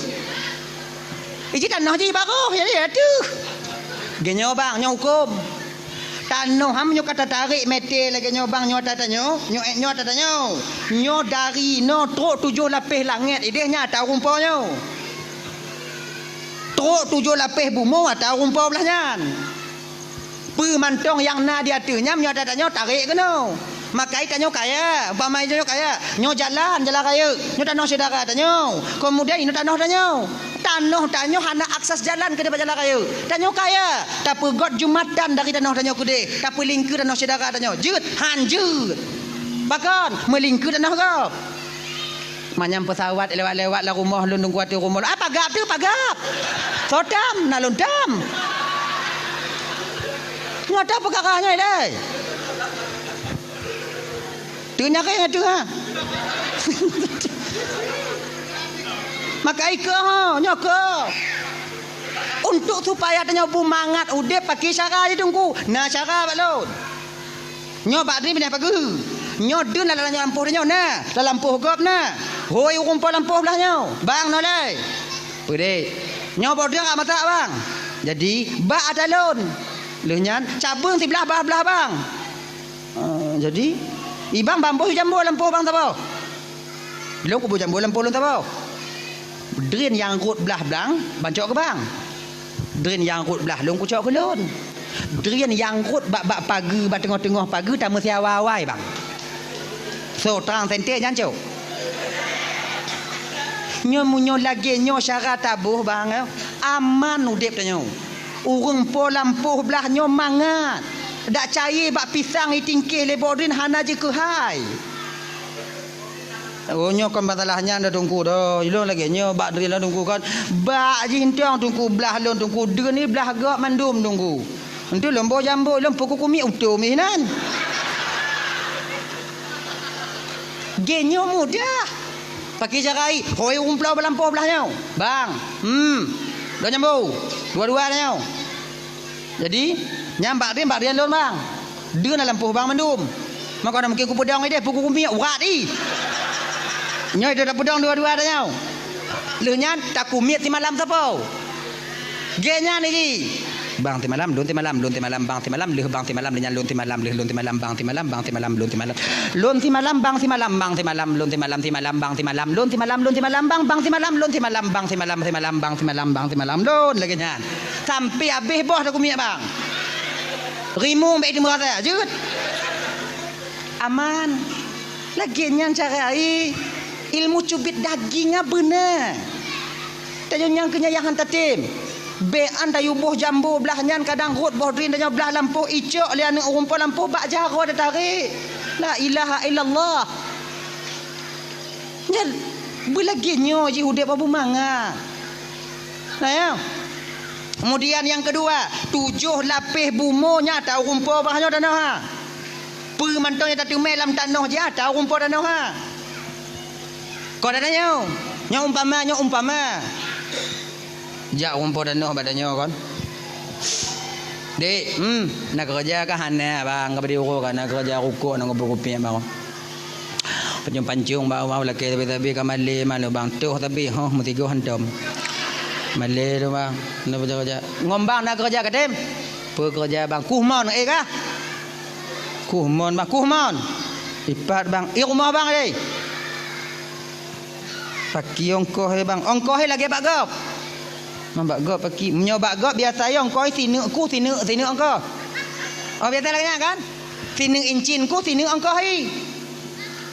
Iji tanoh jih barôh, jadi di ateueh. Geuh nyoe bang, nyoe huköm. Tanoh ham nyoe ka tatarek mete lagée nyoe bang, nyoe ata tanyoe, nyoe, nyoe ata tanyoe. Nyoe dari noe trok tujoh lapéh langét ideh nyan ata ureuëng po nyoe. Trok tujoh lapéh bumoe ata ureuëng po blah nyan. Peue mantong nyang na di ateueh nyan, nyoe ata tanyoe tarek keunoe. Makai tanyoe kaya, umpama tanyoe kaya, nyoe jalan, jalan rayeuk, nyoe tanoh syedara tanyoe, keumudian inoe tanoh tanyoe. Tanoh tanyoe hana akses jalan keu bak jalan rayeuk. Tanyoe kaya, tapeugot jumatan dari tanoh tanyoe keudeh, tapeulingkeue tanoh syedara tanyoe. Jeuet, han jeuet. Pakon, meulingkeue tanoh gob. Manyang peusawat lewat-lewat lam rumoh lôn, Teungku, ateueh rumoh lôn. Ah, pagab teuh, pagab. Soe tam, na lôn tam. Nyoe ata peukara nyoe ilée. Teunyakét ngon teuha. Maka ikeu ho, nyoe keu. Untuk supaya tanyoe beumangat udeb pakai cara jih, Teungku. Na cara bak lôn. Nyoe bak droeneuh pinah pageue. Nyoe deun lam lampôh tanyoe na, lam lampôh gob na. Hôi ureuëng po lampôh blah nyoe, bang nolai. Peudeh. Nyoe boh droeneuh ka masak bang. Jadi bak ata lôn. Lheueh nyan cabeueng siblah bah blah bang. Eh, jadi ibang bamboh jambo lampôh bang saboh. Lôn kuboh jambo lampôh lôn saboh. Droeneuh nyang rhot blah blang, bang cok keu bang. Droeneuh nyang rhot blah lôn kucok keu lôn. Droeneuh nyang rhot bak, bak pageue, bak teungoh-teungoh pageue tameusiawa awai bang. So, trang sente nyan cok. Nyoe meunyoe lagée nyoe syara taboh bang, aman udeb tanyoe. Ureuëng po lampôh blah nyoe mangat. Dak cayée bak pisang itingkeh lé boh droeneuh hana jikeuhai. Oh, nyoe kon masalah nyan dah Teungku dah. Ilôn lagée nyoe bak droeneuh Teungku kon. Bak jih entong Teungku blah lôn Teungku, droeneuh blah gob mandum Teungku. Entu lôn boh jambo, lôn pukul kumiek utoe mih nan. Geuh nyoe mudah. Pakai cara ai, hôi ureuëng po lampôh blah nyoe. Bang, hmm, dua jambo, dua-dua nyoe. Jadi, nyan bak droeneuh, bak droeneuh lôn bang. Deun lam lampôh bang mandum. Maka na mungkin kupeudong ideh, pukul kumiek urat i. Nyoe dah tapeudong dua-dua dah nyoe. Lheueh nyan takumiet simalam sapo? Geuh nyan i. Bang simalam, lôn simalam, lôn simalam, bang simalam, lheueh bang simalam, lheueh nyan lôn simalam, lheueh lôn simalam, bang simalam, lôn simalam. Lôn simalam, bang simalam, bang simalam, lôn simalam, simalam, bang simalam, lôn simalam, lôn simalam, bang simalam, bang simalam, lôn simalam, bang simalam, simalam, bang simalam, bang simalam, lôn lagée nyan. Sampai habéh boh takumiek bang. Rimueng bék teumeu rasa, jeuet. Aman. Lagée nyan cara ai. Ilmu cubit daging nyan beuna. Tanyoe nyang keu nyan nyang han tatem. Bék an tayue boh jambo blah nyan kadang rhot boh droeneuh tanyoe blah lampôh icok lé aneuëk ureuëng po lampôh bak jaroe tatarek. La ilaha illallah. Nyan beulagée nyoe jih udeb beumangat. Nah, ya. Kemudian nyang keudua, tujoh lapéh bumoe nyan ata ureuëng po blah nyoe tanoh ha. Peue mantong nyang tateumé lam tanoh jih ata ureuëng po tanoh ha. Kon ata nyoe, nyoe umpama, nyoe umpama. Jak ureuëng po tanoh bak tanyoe kon. Dek, hmm, na keureuja kah? Hana bang, ka bri uroe ka na keureuja rukok na ngubur kupiek bang. Pancong-pancong bak awai lakée sabe-sabe ka malée manoe bang, toh sabe, hoh meusigoe hantom. Malée tu bang, na keureuja. Ngon bang na keureuja katem? Peue keureuja bang? Kuh mon, eh kah? Kuh mon bang, kuh mon. Ipat bang, i rumoh bang deh. Paki ongkoh he bang, ongkoh he lagée bak gob. Bang bak gob paki, meunyoe bak gob biasa he ongkoh he sineuk kuh sineuk, sineuk ongkoh. Oh biasa lagée nyan kan? Sineuk incin kuh sineuk ongkoh he.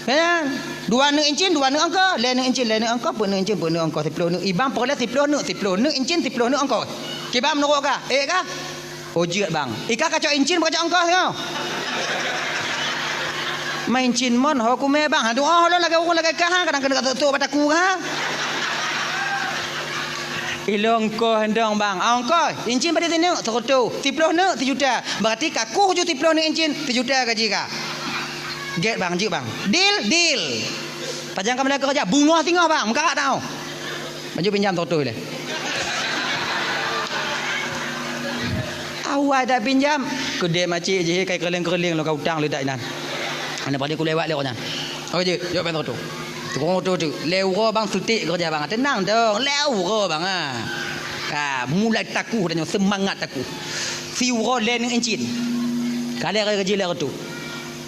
Kan? Dua neuk incin, dua neuk ongkoh, lhée neuk incin, lhée neuk ongkoh, peuet neuk incin, peuet neuk ongkoh, siploh neuk. Ibang peureulée siploh neuk, siploh neuk incin, siploh neuk ongkoh. Kiban meunurot kah? Eh kah? Oh jeuet bang. I kah kacok incin bukacok ongkoh nyoe? Main incin mon ho kumé bang. Aduh oh lôn lagée ureuëng lagée kah ha, kadang keuneuk sôk-sôk bak takue ha. Ilôn ongkoh dong bang. Ah, ongkoh incin padum sineuk? Seureutôh. Siploh neuk? Sijuta. Berarti ka kuh ju siploh neuk incin, sijuta gaji kah. Gét bang, jeuet bang. Deal, deal. Pajan ka meunan keureuja, beungoh singoh bang, meukarat tanoh. Baju pinjam seureutôh ilée. Awai dak pinjam, keudeh macik jih kai keureulieng-keureulieng lôn ka utang leudak inan. Aneuk padé kulewat lé awak nyan. Oke jeuet, jok péng seureutôh. Tukang oto tu, lhée uroe bang seutik keureuja bang. Teunang dong, lhée uroe bang ah. Ka mulai takuh dan nyoe seumangat takuh. Siuroe lhèe neuk incin. Ka lhèe rajin lhèe reutôh.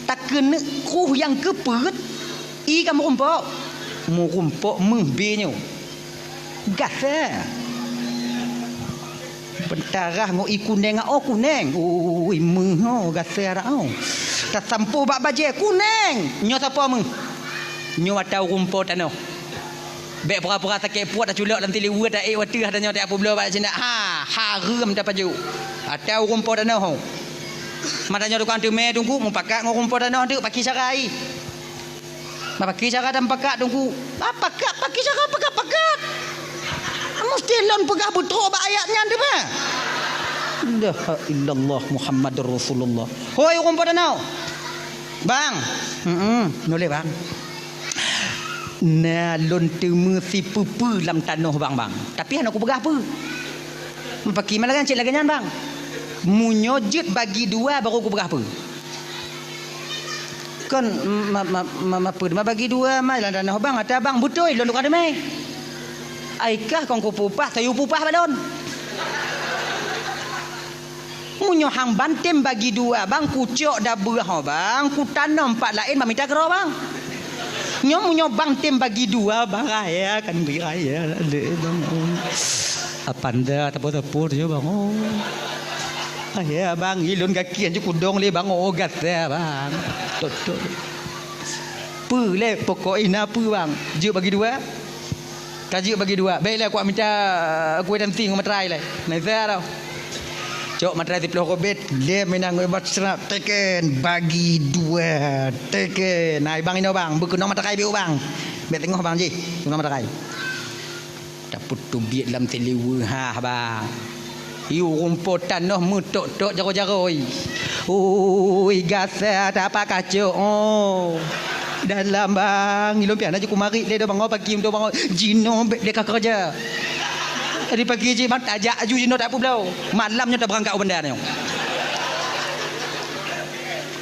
Takeuneuk kruh nyang keu peuet, ie ka meurumpok. Meurumpok meuh bie nyoe. Gasa. Peutarah ngon ie kuneng, oh kuneng. Ui, meuh, oh, gasa dak, oh. Tasampôh bak bajèe, kuneng. Nyoe sapo meuh? Nyoe ata ureueng po tanoh. Bèk pura-pura sakét pruet, taculok lam siliweue, taék u ateueh, tanyoe tajak peubloe bak sinan. Ha, hareuem tapajoh. Ata ureueng po tanoh. Mata nyoe tukang teumè teungku, mupakat ngon ureueng po tanoh teuk, pakri cara ie. Pakri cara tamupakat teungku. Ah, pakat, pakri cara pakat-pakat. Musti lôn peugah beutrok bak ayat nyan teuma. La ilaha illallah Muhammadur Rasulullah. Hôi ureueng po tanoh. Bang. Heeh, nyoe lé bang. Na lôn teumé sipeue-peue lam tanoh bang, bang. Tapi hana kupeugah peue. Pakri ma lagèe nyan, cit lagèe nyan, bang. Meunyoe jeuet bagi dua baru kupeugah peue. Kon ma, ma, ma, ma peue ma bagi dua ma lam tanoh bang, ata bang beutôi lôn tukang teumè. Ai kah kon kupeupah, tayue peupah bak lôn. Meunyoe hang ban tem bagi dua, bang, kucok dabeue ho, bang, kutanom pat laén bak mita keudroe, bang. Nyoe meunyoe bang tem bagi dua, bang, raya kan bri raya lé, bang. Oh. Apanda tapo-tapo nyoe, bang. Oh. Raya, bang, ilôn gaki anju kudong lé, bang. Oh, gata, bang. Totok. Peue lé pokok ina peue, bang? Jeuet bagi dua? Ka jeuet bagi dua. Bèk lé, kuat mita kueh tanti ngon materai lé. Neza tau. Cok materai siplôh ribèe, lé meunan ngon bak seurap, teken, bagi dua, teken. Nah, bang inoe bang, beukeunong materai biôh bang. Bèk teungoh bang jih, keunong materai. Tapeuteubiet lam siliweue hah bang. Yue ureueng po tanoh meutok-tok jaroe-jaroe. Ui, gasa tapak kacok, oh. Dalam bang, ilôn pian aju kumarit lé do bang, oh, pagi do bang, oh. Jinoe bèk lé ka keureuja. Jadi pagi jih bang, tajak aju jinoe tak peubloe. Malam nyoe tabeurangkat u banda nyoe.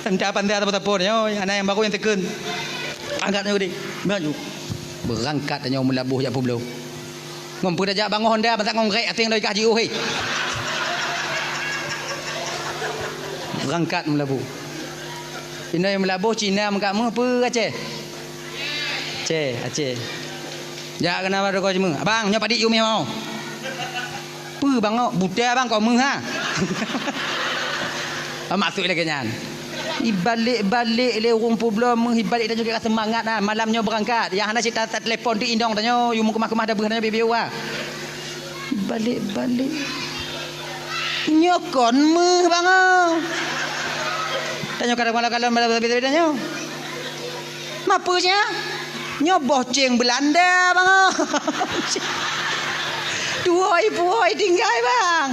Entah pandai ataupun sapo nyoe, aneuk nyang baru nyang teukheun. Angkat nyoe deh. Maju. Beurangkat nyoe meulaboh jak peubloe. Ngon peue tajak bangoh honda, bansak ngon grék aséng lôi kah jiôh, hé. Beurangkat meulaboh. Inoe meulaboh Cina meukat meuh peue Aceh? Aceh, Aceh. Jak keunan bak toko cimeuh. Abang, nyoe padit yue meuh mau. Peue bang, buta bang, kok meuh ha? Maksud lagèe nyan. Ibalek-balek lé ureueng peubloe meuh, ibalek tanyoe ka seumangat ha. Malam nyoe beurangkat. Nyang hana cit ta-, tatelepon di inong tanyoe, yue meukeumah-keumah dabeuh tanyoe bibi wa. Ibalek-balek. Nyoe kon meuh bang, oh. Tanyoe kadang malam-malam malam tanyoe. Ma peue nyan? Nyoe boh céng Beulanda, bang. Tuwoi-puwoi tinggai, bang.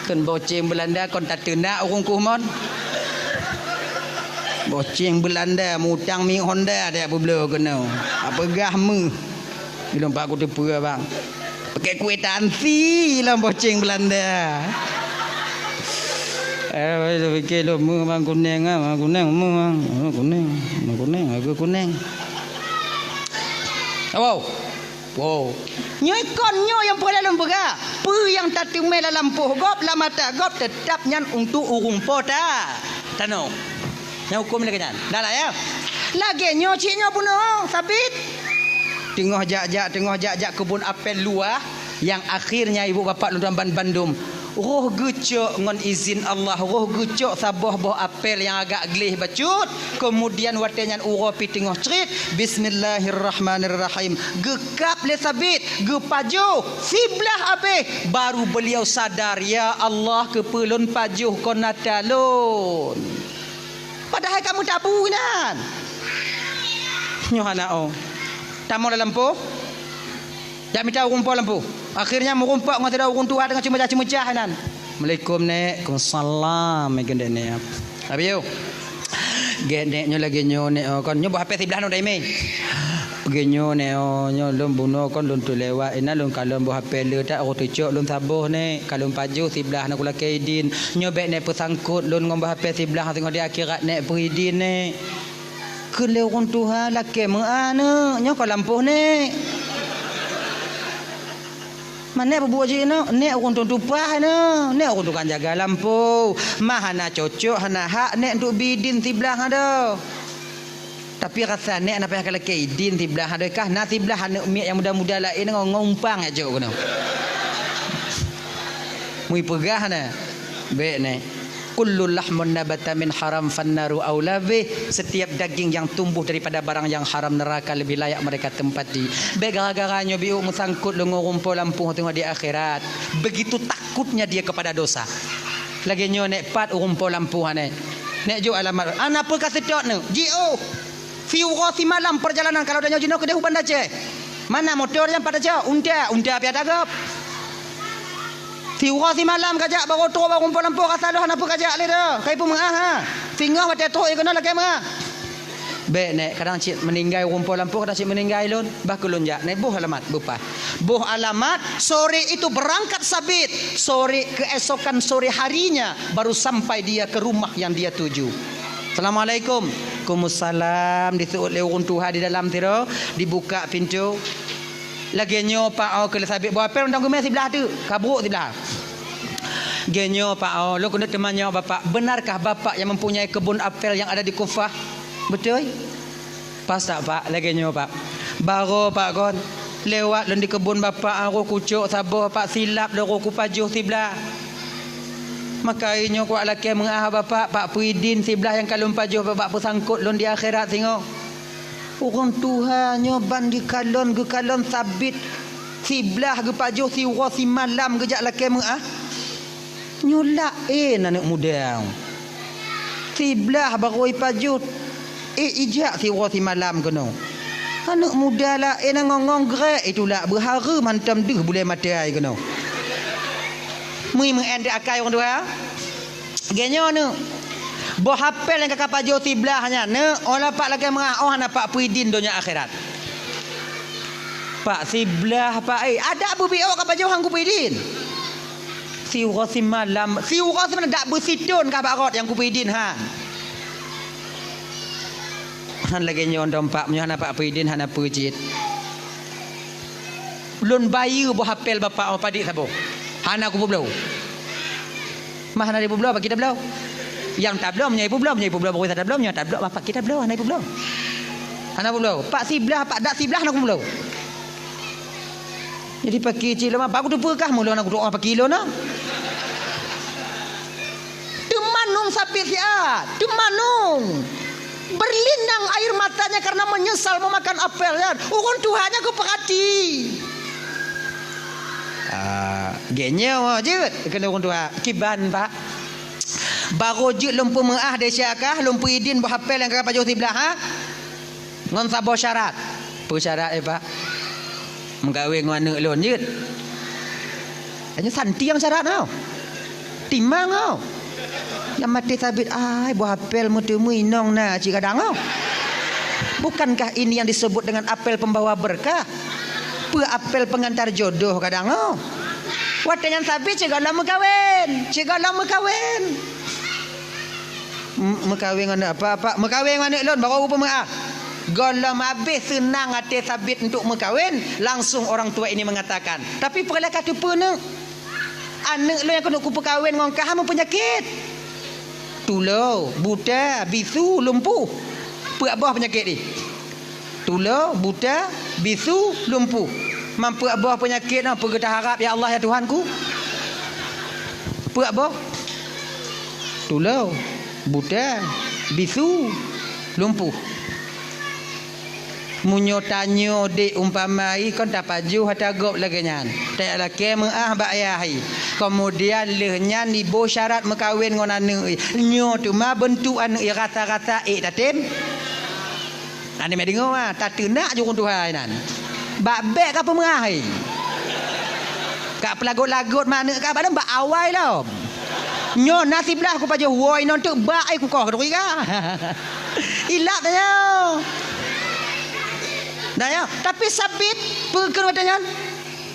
Kon boh céng Beulanda, kon tateunak ureueng kuh mon. Boh céng Beulanda, mutang minyeuk Honda, tajak peubloe keunoe. Apeugah meuh. Ilôn pat kuteupeue, bang. Pakèk kueh tanti lam boh céng Beulanda. Eh, baru tapikir lôn meuh bang kuneng ah, bang kuneng meuh bang. Meuh kuneng, meuh kuneng, aku kuneng. Wow. Wow. Nyoe kon nyoe nyang peureulèe lôn peugah. Peue nyang tateumé lam lampôh gob, lam mata gob, teutab nyan untuk ureueng po ta-, tanoh. Nyang huköm lagèe nyan. Dah lah ya. Lagèe nyoe cit nyoe bunoe, sabit. Teungoh jak-jak, teungoh jak-jak keubon apel luwah, nyang akhirnya ibu bapak lôn tuan ban-, bandum roh geucok ngon izin Allah, roh geucok saboh boh apel nyang agak gleh bacut. Keumudian watèe nyan uroe pih teungoh crit, bismillahirrahmanirrahim. Geukab lé sabit, geupajoh, siblah abéh, baru beuliau sadar, "Ya Allah, keupeue lôn pajoh kon ata lôn?" Padahai ka meutabu inan. Nyoe hana oh. Tamong lam lampôh. Jak mita ureueng po lam lampôh. Akhirnya meurumpok ngon sidroe ureueng tuha teungoh ceumeucah-ceumeucah inan. "Assalamualaikum, Nèk." "Waalaikumsalam," meukeunong Nèk. Habéh yoh. "Gèt Nèk, nyoe lagèe nyoe Nèk, oh, kon nyoe boh hapé siblah nyoe daimé." "Lagèe nyoe Nèk, oh, nyoe lôn bunoe kon lôn teulewat, inan lôn kalon boh hapé le that, roh teucok lôn saboh Nèk, ka lôn pajoh siblah na kulakèe idin. Nyoe bèk Nèk peusangkot lôn ngon boh hapé siblah, singoh di akhirat Nèk peuidin Nèk." Kheun lé ureueng tuha, "Lakèe meu'ah neuk, nyoe kon lampôh Nèk." Mana bubuet jih nyoe? Nèk ureueng tueng tupa nyoe. Nèk ureueng tukang jaga lampôh. Ma hana cocok, hana hak nèk untuk bie idin siblah nyan. Tapi rasa nèk na payah ka lakèe idin siblah nyan. Kah na siblah aneuk miet nyang muda-muda laén ngon, ngon umpang jak jok keunoe. Mui peugah na. Bèk nèk. Kullu lahmun nabata min haram fannaru aula bih. Setiap daging yang tumbuh daripada barang yang haram, neraka lebih layak mereka tempati. Bèk gara-gara nyoe biôk meusangkot lôn ngon ureueng po lampôh teungoh di akhirat. Begitu takutnya dia kepada dosa. Lagèe nyoe nèk, pat ureueng po lampôh nyan. Nèk jok alamat. Hana peue ka seutôt nyoe. Jiôh. Siuroe simalam perjalanan kalau tanyoe jinoe keudéh u Banda Aceh. Mana motor nyan pat tacok? Unta, unta piah tagôb. Siuroe simalam kajak, barô trôk bak ureueng po lampôh, rasa lôn hana peue kajak lé dah. Kai peumeu'ah ha. Singoh watèe trôk keunoe lakèe meu'ah. Bèk nèk, kadang cit meuninggai ureueng po lampôh, kadang cit meuninggai lôn. Bah keu lôn jak, nèk boh alamat, beupaih. Boh alamat, sore itu berangkat Sabit. Sore, keesokan sore harinya baru sampai dia ke rumah yang dia tuju. Assalamualaikum. Waalaikumsalam. Diseuôt lé ureueng tuha di dalam sidroe, dibuka pintoe. Lagèe nyoe, Pak, oh, keu lé Sabit boh apel, mantong geumè siblah teuk, ka brôk siblah. Lagèe nyoe, Pak, oh, lôn keuneuk teumanyong Bapak, benarkah Bapak yang mempunyai kebun apel yang ada di Kufah? Beutôi? Pas tak, Pak? Lagèe nyoe, Pak. Barô, Pak, kon. Lewat lôn di keubon Bapak, roh kucok saboh, Pak, silap lôn roh kupajoh siblah. Maka nyoe kuwat lakèe meu'ah Bapak, Pak, peue idin siblah nyang ka lôn pajoh Bapak peusangkot lôn di akhirat singoh. Ureueng tuha nyoe ban geukalon, geukalon Sabit siblah geupajoh siuroe simalam geujak lakèe meu'ah. Nyoe laén aneuk muda. Siblah barô ipajoh, ék ijak siuroe simalam keunoe. Aneuk muda laén ngon-ngon grek itulak beuhareuem hantom deuh bulèe maté ai keunoe. Mui meu'en teuh akai ureueng tuha. Lagèe nyoe neuk. Boh apel nyang ka kapajoh siblah nyan neuk, oh la Pak lakèe meu'ah, oh hana Pak, peue idin donya akhirat. Pak, siblah Pak, eh, adak beubiôk kapajoh han kupeue idin. Siuroe simalam, siuroe simalam dak beusithon kah bak rot nyang kupeue idin han. Han lagèe nyoe dong Pak, meunyoe hana Pak peue idin hana peue cit. Lôn bayeue boh apel Bapak oh padit saboh. Hana kupeubloe. Mah hana ipeubloe, Pak, kita bloe. Nyang tabloe meunyoe ipeubloe, meunyoe ipeubloe baru tabloe, meunyoe tabloe Bapak kita bloe, hana ipeubloe. Hana peubloe. Pak siblah, Pak dak siblah hana kupeubloe. Jadi paki cit lom, apa aku teupeue kah mulo na kudoa paki lôn na? Teumanung Sabit siat, teumanung. Berlinang air matanya karena menyesal memakan apel nyan. Ureueng tuha nyan geupeurati. Ah, lagèe nyoe jeuet keuneuk ureueng tuha. Kiban, Pak. Barô jeuet lôn peumeu'ah desya kah, lôn peue idin boh apel nyang ka pajoh siblah, ha? Ngon saboh syarat. Peue syarat, eh, Pak? Meukawen ngon aneuk lôn jeuet. Hanya santiang syarat nyoe. Timang nyoe. Nyang maté Sabit, ai, boh apel meuteumé inong na cit kadang nyoe. Bukankah ini yang disebut dengan apel pembawa berkah? Peue apel pengantar jodoh kadang nyoe. Watèe nyan Sabit cit gohlom meukawen, cit gohlom meukawen. M-, meukawen ngon aneuk apa, apa? Meukawen ngon aneuk lôn, barô peumeu'ah. Gohlom habéh seunang até Sabit untuk meukawen, langsung orang tua ini mengatakan, "Tapi peue lé ka teupeue neuk? Aneuk lôn nyang keuneuk kupeukawen ngon kah meupeunyakét. Tulo, buta, bisu, lumpuh. Peuet boh peunyakét jih." Tulo, buta, bisu, lumpuh. Mampu boh peunyakét nyoe, peue geuta harab, ya Allah, ya Tuhanku? Peuet boh. Tulo, buta, bisu, lumpuh. Meunyoe tanyoe dek umpama i kon tapajoh ata gob lagèe nyan. Tajak lakèe meu'ah bak ayah i. Kemudian lheueh nyan iboh syarat meukawen ngon aneuk i. Nyoe teuma beuntuk aneuk i rasa-rasa ék tatem. Aneuk meudeungoe, ah, tateunak jurông tuha inan. Bak bèk ka peumeu'ah, hai. Ka peulagot-lagot ma aneuk ka, padahai bak awai lom. Nyoe na siblah kupajoh woe inon teuk bak ai kukoh keuduri ka. Ilap tanyoe. Dah ya, tapi Sabit peue kheun watèe nyan?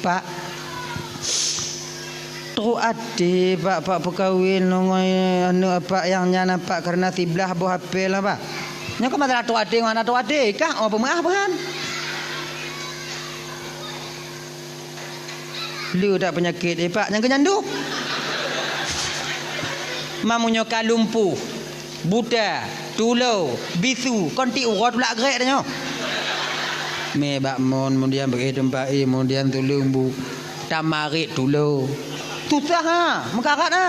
Pak, trok até, Pak, Pak peukawen ngon aneuk Apak nyang nyan, Pak, kareuna siblah boh apel, Pak. Nyoe kan masalah trok até ngon hana trok até, kah, oh, peumeu'ah peuhan. Le that peunyakét, eh, Pak, nyang keu nyan duek. Meunyoe ka lumpuh, buta, tulo, bisu, kon tiep uroe tulak grek tanyoe. Mé bak mon, kemudian bak teumpat, eh, kemudian tuleueng bu, tamarit tulo. Susah, ha, meukarat, ha.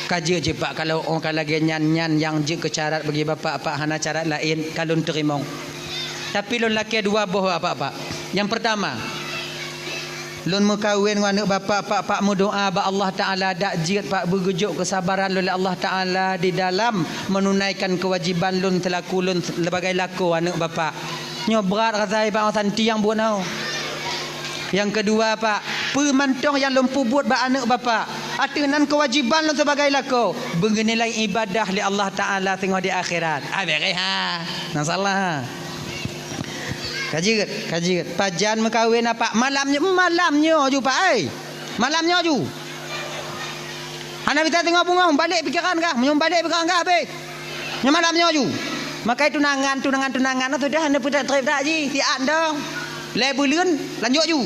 Ka jeuet cit, Pak, kalau ôn ka lagée nyan, nyan nyang jeuet keu syarat bagi Bapak, Pak, hana syarat laén, ka lôn teurimong. Tapi lôn lakée dua boh bak Bapak, Pak. Nyang peurtama, lôn meukawen ngon aneuëk Bapak, Pak, Pak, meudoá bak Allah Taala, dak jeuet, Pak, beugeujok keusabaran lôn lé Allah Taala di dalam meununaikan keuwajiban lôn seulaku lôn sebagai lakoe aneuëk Bapak. Nyoe brat rasai, Pak, meusanti nyang buet nyoe. Nyang keudua, Pak, peue mantong nyang lôn peubuet bak aneuëk Bapak, ateueh nan keuwajiban lôn sibagai lakoe, beunilai ibadah lé Allah Taala singoh di akhirat. Ah, beres, ha. Masalah. Ka jeuet, ka jeuet. Pajan meukawen, Pak? Malam nyoe, malam nyoe ju, Pak, ai. Malam nyoe ju. Hana bisa singoh beungoh, balek pikeran kah. Meunyoe balek pikeran kah, habéh. Nyoe malam nyoe ju. Makai tunangan, tunangan, tunangan, sudah hana peudak trép dak ji, siat dong. Lhée buleuen, lanjut ju.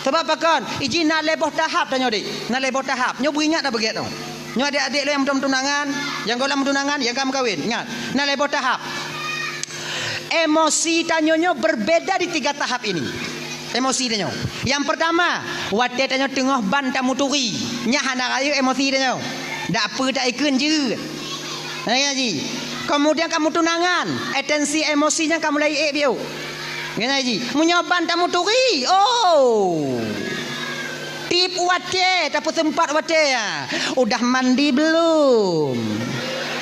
Sabab pakon? Iji na lhée boh tahap tanyoe, Dek. Na lhée boh tahap. Nyoe beuingat dah beugét nyoe. Nyoe adék-adék lôn nyang meutunangan, nyang gohlom meutunangan, nyang ka meukawen. Ingat, na lhée boh tahap. Emosi tanyoe nyoe berbeda di tiga tahap ini. Emosi tanyoe. Nyang peurtama, watée tanyoe teungoh ban tamuturi, nyan hana rayeuk emosi tanyoe. Dak peue taikheun jeuet. Nyan ji. Kemudian ka meutunangan, atensi emosi nyan ka mulai ék biôh. Nyan ji. Meunyoe ban tamuturi, oh. Tiep watée, tapeuseumpat watée, ya. Udah mandi belum?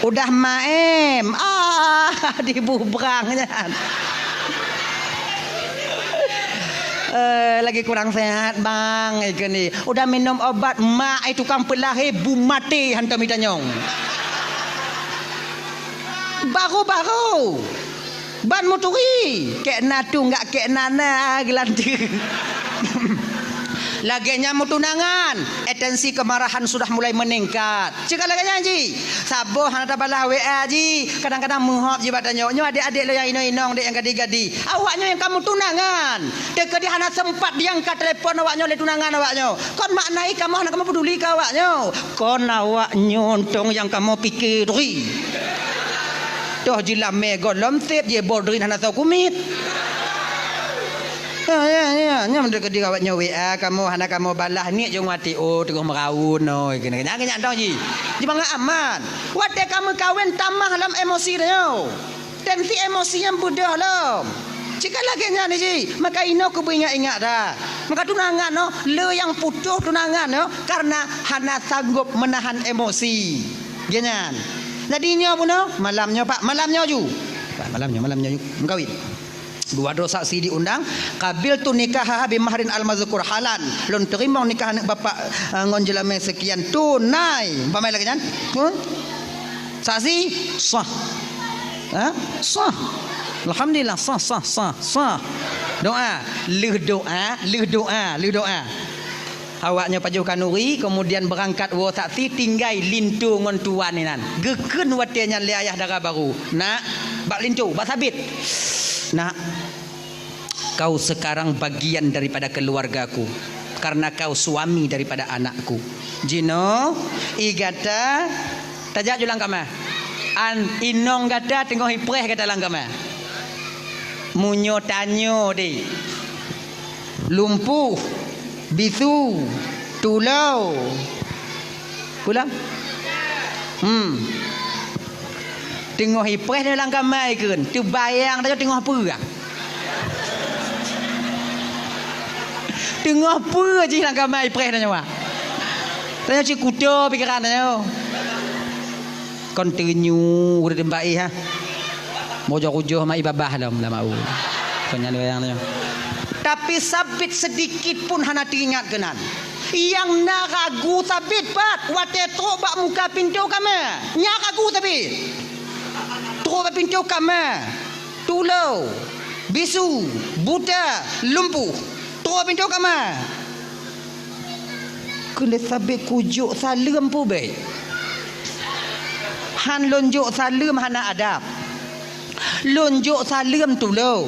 Udah maem? Ah, dibubrang nyan. Eh, lagi kurang sehat, Bang, eh, keunoe. Udah minum obat, mak, eh, tukang peulahé, bu maté hantom itanyong. Baru-baru. Ban muturi, kék na tunggak, kék na na geulanteue. Lagée nyan meutunangan, atensi kemarahan sudah mulai meningkat. Cit ka lagée nyan ji, saboh hana tabalah W A ji, kadang-kadang meuhop ji bak tanyoe. Nyoe adék-adék lôn nyang inong-inong, dek nyang gadi-gadi. Awaknyoe nyang ka meutunangan, teukeudi hana seumpat diangkat telepon awaknyoe lé tunangan awaknyoe. Kon makna jih kamoe hana kamoe peuduli keu awaknyoe. Kon awaknyoe tong nyang kamoe pike turi. Toh jilamé gohlom sép, jibodrin hana soe kumiet. Ya, ya, ya. Nyan meunyoe keudeh awaknyoe W A kamoe hana kamoe balah, niet jong watée, oh, teungoh meuraun, oh, keuneuk nyan, nyan tong ji. Jibangat aman. Watée ka meukawen tamah lom emosi tanyoe. Tensi emosi nyan beudôh lom. Cit ka lagée nyan ji, maka inoe keubeue ingat-ingat dah. Maka tunangan nyoe, le nyang putôh tunangan nyoe karena hana sanggob meunahan emosi. Geuh nyan. Jadi nyoe bunoe, malam nyoe, Pak, malam nyoe ju. Pak, malam nyoe, malam nyoe ju. Meukawen. Dua droe saksi diundang, qabiltu nikahaha bi mahrin al-mazkur halan. Lôn teurimong nikah aneuëk bapak, eh, ngon jeulamé seukian tunai. Umpama lagée nyan. Pun? Saksi? Sah. Ha? Sah. Alhamdulillah, sah, sah, sah, sah. Doa. Lheueh doa, lheueh doa, lheueh doa. Awaknyoe pajoh khanuri, kemudian beurangkat woe saksi, tinggai linto ngon tuan inan. Geukheun watée nyan lé ayah dara barô, "Nak," bak linto, bak sabit. "Nak, kau sekarang bagian daripada keluargaku, karena kau suami daripada anakku." Jinoe, i gata, tajak ju lam kama. An inong gata teungoh ipreh gata lam kama. Meunyoe tanyoe deh, lumpuh, bisu, tulo. Pulang? Hmm. Teungoh ipreh lam kama ikheun, teubayang tanyoe teungoh peue? Teungoh peue jih lam kama ipreh tanyoe? Tanyoe cit kuto pikeran tanyoe. Kon teunyu ureuëng teumpat ih, ha. Meujoh-ujoh mak ibabah lom lam au. Kon nyan wayang nyoe. Tapi sabit sedikit pun hana teuingat keunan. Nyang na ragu sabit pat watée trok bak muka pintoe kama. Nyang ragu sabit. Trok bak pintoe kama. Tulo, bisu, buta, lumpuh. Trok bak pintoe kama. Keuneuk sabé kujok saleuem pubék. Han lôn jok saleuem hana adab. Lôn jok saleuem tulông.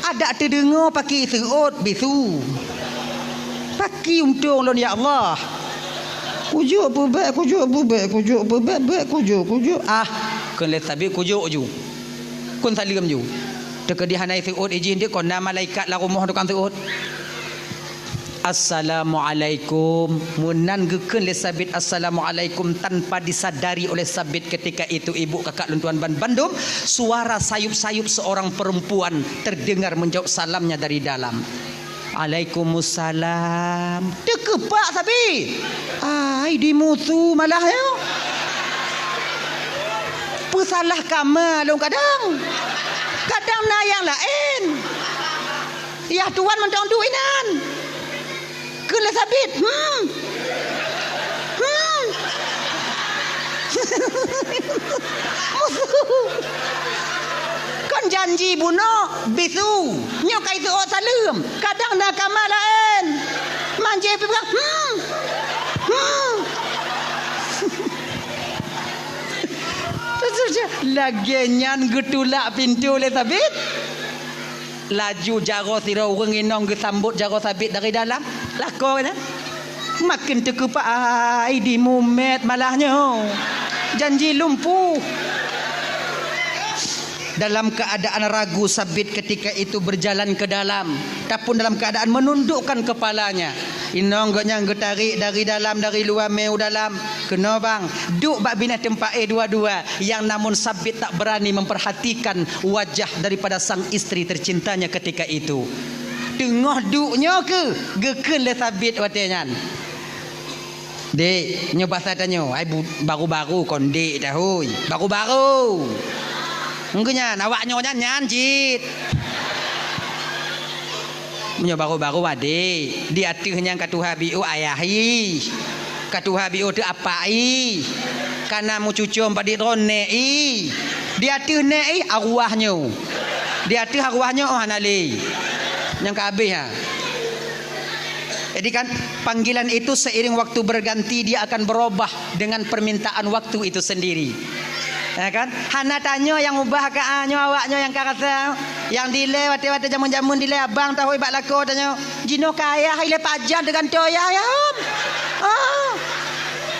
Adak teudeungoe paki seuôt bisu. Paki untông lôn, ya Allah. Kujok peubèk, kujok peubèk, kujok peubèk, bèk kujok, kujok. Ah, kheun lé Sabit kujok ju. Kheun saleuem ju. Teukeudi hana seuôt ijih deuh kon na malaikat lam rumoh tukang seuôt. "Assalamualaikum." Meunan geukheun lé Sabit, "Assalamualaikum." Tanpa disadari oleh Sabit ketika itu, ibu kakak lôn tuan ban bandum, suara sayup-sayup seorang perempuan terdengar menjawab salamnya dari dalam. "Alaikumussalam." Teukeupak Sabit. Ai, dimusu malah nyoe. Peusalah kama lôn kadang. Kadang na nyang laén. Yah tuan mantong duek inan. Kheun lé Sabit, "Hmm. Hmm." Musu. Kon janji bunoe bisu. Nyoe ka iseuôt saleuem. Kadang na kama laén. Manjé pih peugah, "Hmm. Hmm." Lagèe nyan geutulak pintoe lé Sabit. Laju jaroe sidroe ureueng inong geusambot jaroe Sabit dari dalam. Lakoe nyan. Maken teukeupak, ai, dimumet malah nyoe. Janji lumpuh. Dalam keadaan ragu, Sabit ketika itu berjalan ke dalam, tapun dalam keadaan menundukkan kepalanya. Inong gobnyan geutarek dari dalam, dari luwa mé u dalam. Keunoe bang, duek bak binéh teumpat éh dua-dua. Nyang namun Sabit tak berani memperhatikan wajah daripada sang istri tercintanya ketika itu. Teungoh duek nyoe keuh geukheun lé Sabit watèe nyan. "Dek, nyoe basa tanyoe, ai bu-, baru-baru kon dek tahôi. Baru-baru. Engkeu nyan, awak nyoe nyan, nyan cit." Meunyoe baru-baru adek, di ateueh nyan ka tuha biôh ayah ih. Ka tuha biôh teuh apak ih. Ka na meucucom padit droe nèk ih. Di ateueh nèk ih arwah nyoe. Di ateueh arwah nyoe oh hana lé. Nyang ka habéh ha. Jadi kan, panggilan itu seiring waktu berganti, dia akan berubah dengan permintaan waktu itu sendiri. Ya kan? Hana tanyoe nyang ubah ka, ah, nyoe awak nyoe nyang ka rasa. Nyang dilèe watèe-watèe jameun-jameun dilèe abang tahôi bak lakoe tanyoe. Jinoe ka ayah ilèe pajan teugantoe ayah, ya, hom. Ah.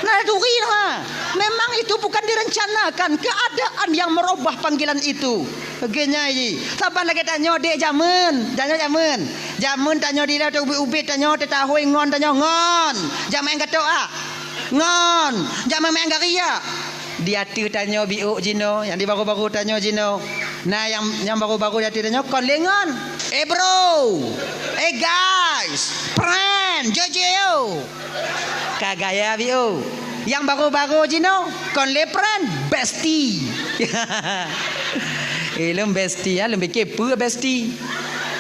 Nah, turi ha. Memang itu bukan direncanakan, keadaan yang merubah panggilan itu. Lagèe nyan jih. Saban lagèe tanyoe dek jameun, tanyoe jameun. Jameun tanyoe dilèe teuh ubit-ubit tanyoe, teutahôi ngon tanyoe ngon. Jameun gato ah. Ngon. Jameun meu'en gari ah. Di ateueh tanyoe biôh jinoe, nyang di baru-baru tanyoe jinoe. Nah, nyang, nyang baru-baru di ateueh tanyoe kon lé ngon. Eh, bro. Eh, guys. Friend, jojo. Ka gaya biôh. Nyang baru-baru jinoe kon lé friend, bestie. Eh, lôn bestie, ya, lôn pikir peue bestie.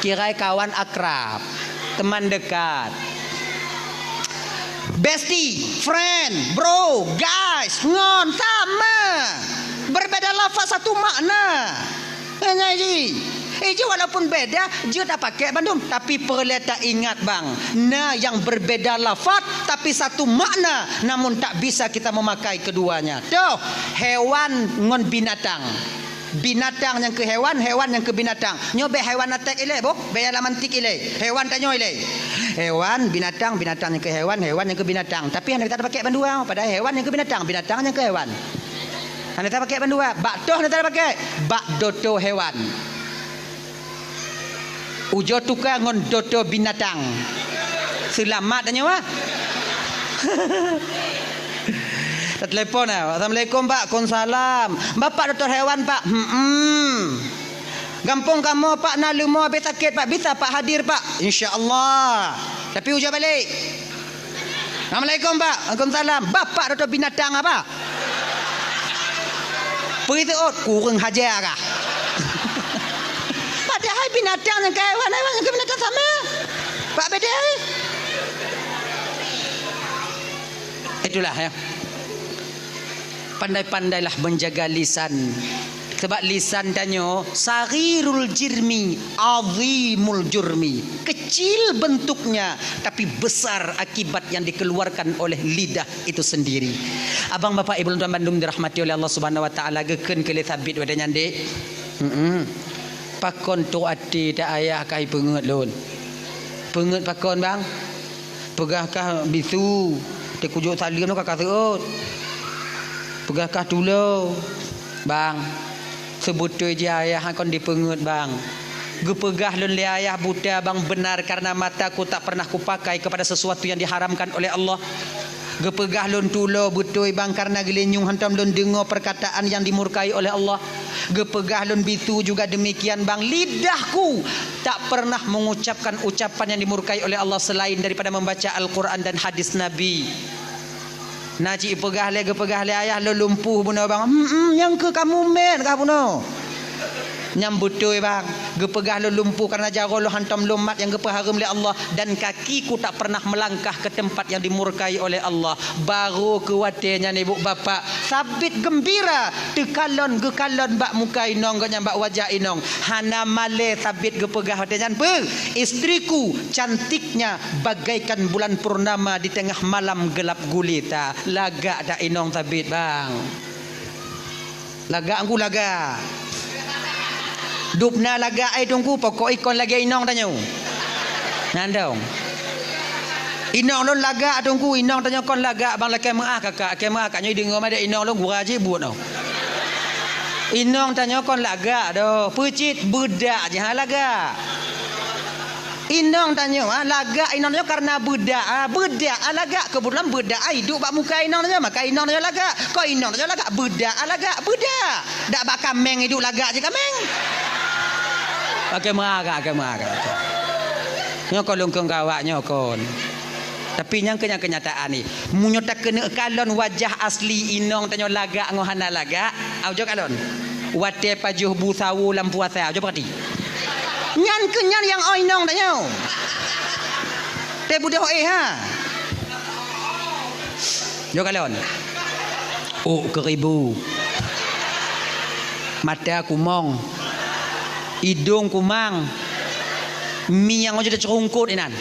Kirai kawan akrab, teman dekat. Bestie, friend, bro, guys, ngon, sama. Berbeda lafaz, satu makna. Nyan jih. Eh, jih walaupun beda, jeuet tapakèk bandum, tapi peureulèe taingat bang, na nyang berbeda lafaz tapi satu makna, namun tak bisa kita memakai keduanya. Toh, hewan ngon binatang. Binatang nyang keu hewan, hewan nyang keu binatang. Nyoe bèk hewan atek ilèe boh, bèk nyang lam antik ilèe. Hewan tanyoe ilèe. Hewan, binatang, binatang nyang keu hewan, hewan nyang keu binatang. Tapi hana bisa tapakèk bandua, padahai hewan nyang keu binatang, binatang nyang keu hewan. Hana tapakèk bandua, bak toh hana tapakèk, bak doto hewan. Ujoe tuka ngon doto binatang. Seulamat tanyoe ah. Tatelepon ah. "Assalamualaikum Pak." "Waalaikumsalam." "Bapak dokto hewan Pak?" "Hmm." "Gampông kamoe Pak na leumo habéh sakét Pak, bisa Pak hadir Pak?" "Insya Allah." Tapi ujoe balek. "Assalamualaikum Pak." "Waalaikumsalam." "Bapak dokto binatang apa?" Peue seuôt, kureueng haja kah? Padahai binatang nyang keu hewan, hewan nyang keu binatang sama. Pak beda, eh? Itulah, ya. Pandai-pandailah menjaga lisan. Sebab lisan tanyoe saghirul jirmi, azimul jurmi. Kecil bentuknya, tapi besar akibat yang dikeluarkan oleh lidah itu sendiri. Abang, bapak, ibu, lôn tuan bandum dirahmati oleh Allah Subhanahu wa Taala, geukheun keu lé Sabit watèe nyan, dek. Mm-mm. Pakon trok até that ayah ka ipeungeut lôn? Peungeut pakon, bang? Peugah kah bisu, teukujok saleuem ka kaseuôt. Peugah kah tulo, bang. Seubeutôi jih ayah kon dipeungeut, bang. Geupeugah lôn lé ayah buta, bang, benar karena mataku tak pernah kupakai kepada sesuatu yang diharamkan oleh Allah. Geupeugah lôn tulo beutôi, bang, karena geulinyueng hantom lôn deungoe perkataan yang dimurkai oleh Allah. Geupeugah lôn bisu juga demikian, bang, lidahku tak pernah mengucapkan ucapan yang dimurkai oleh Allah selain daripada membaca Al-Quran dan hadis Nabi. Na cit peugah lé, geupeugah lé ayah lôn lumpuh bunoe, bang. Hmm, hmm, nyang keu kamu mét kah bunoe? Nyang beutôi, bang. Geupeugah lôn lumpuh karena jaroe lôn hantom lôn mat nyang geupeuhareuem lé Allah, dan kakiku tak pernah melangkah ke tempat yang dimurkai oleh Allah. Barô keu watée nyan, ibu bapak, Sabit geumbira, teukalon geukalon bak muka inong geuh nyan, bak wajah inong. Hana malée Sabit geupeugah watée nyan, "Beuh, istriku cantiknya bagaikan bulan purnama di tengah malam gelap gulita." Lagak that inong Sabit, bang. Lagak Teungku, lagak. Dubna lagak, eh, Teungku, pokok ikon lagée inong tanyoe. Nyan dong. Inong lôn lagak, Teungku, inong tanyoe kon lagak, bang, lakée meuáh kakak, lakée meuáh kakak nyoe deungoe madé inong lôn gura jih buet nyoe. Inong tanyoe kon lagak doh, peucit beudak jih, ha, lagak. Inong tanyoe, ah, lagak inong tanyoe karena beudak, ah, beudak, ah, lagak. Keubeutulan beudak, ah, iduek bak muka inong tanyoe, maka inong tanyoe lagak. Kon inong tanyoe lagak, beudak, ah, lagak, beudak. Dak bak kaméng iduek lagak jih kaméng. Oke, meuagak, oke, meuagak. Nyoe kon lôn kheun keu awak nyoe kon. Tapi nyang keu-, nyang keunyataan ni, meunyoe takeuneuk kalon wajah asli inong tanyoe lagak ngon hana lagak, au jok kalon. Watée pajoh bu sawo lam puasa, au jok peurati. Nyan keuh nyan nyang oi inong tanyoe. Teubeudôh éh, ha. Jok kalon. Ôk keuribu. Mata kumong. Idong kumang. Mi nyang ojok teuceurungkot inan.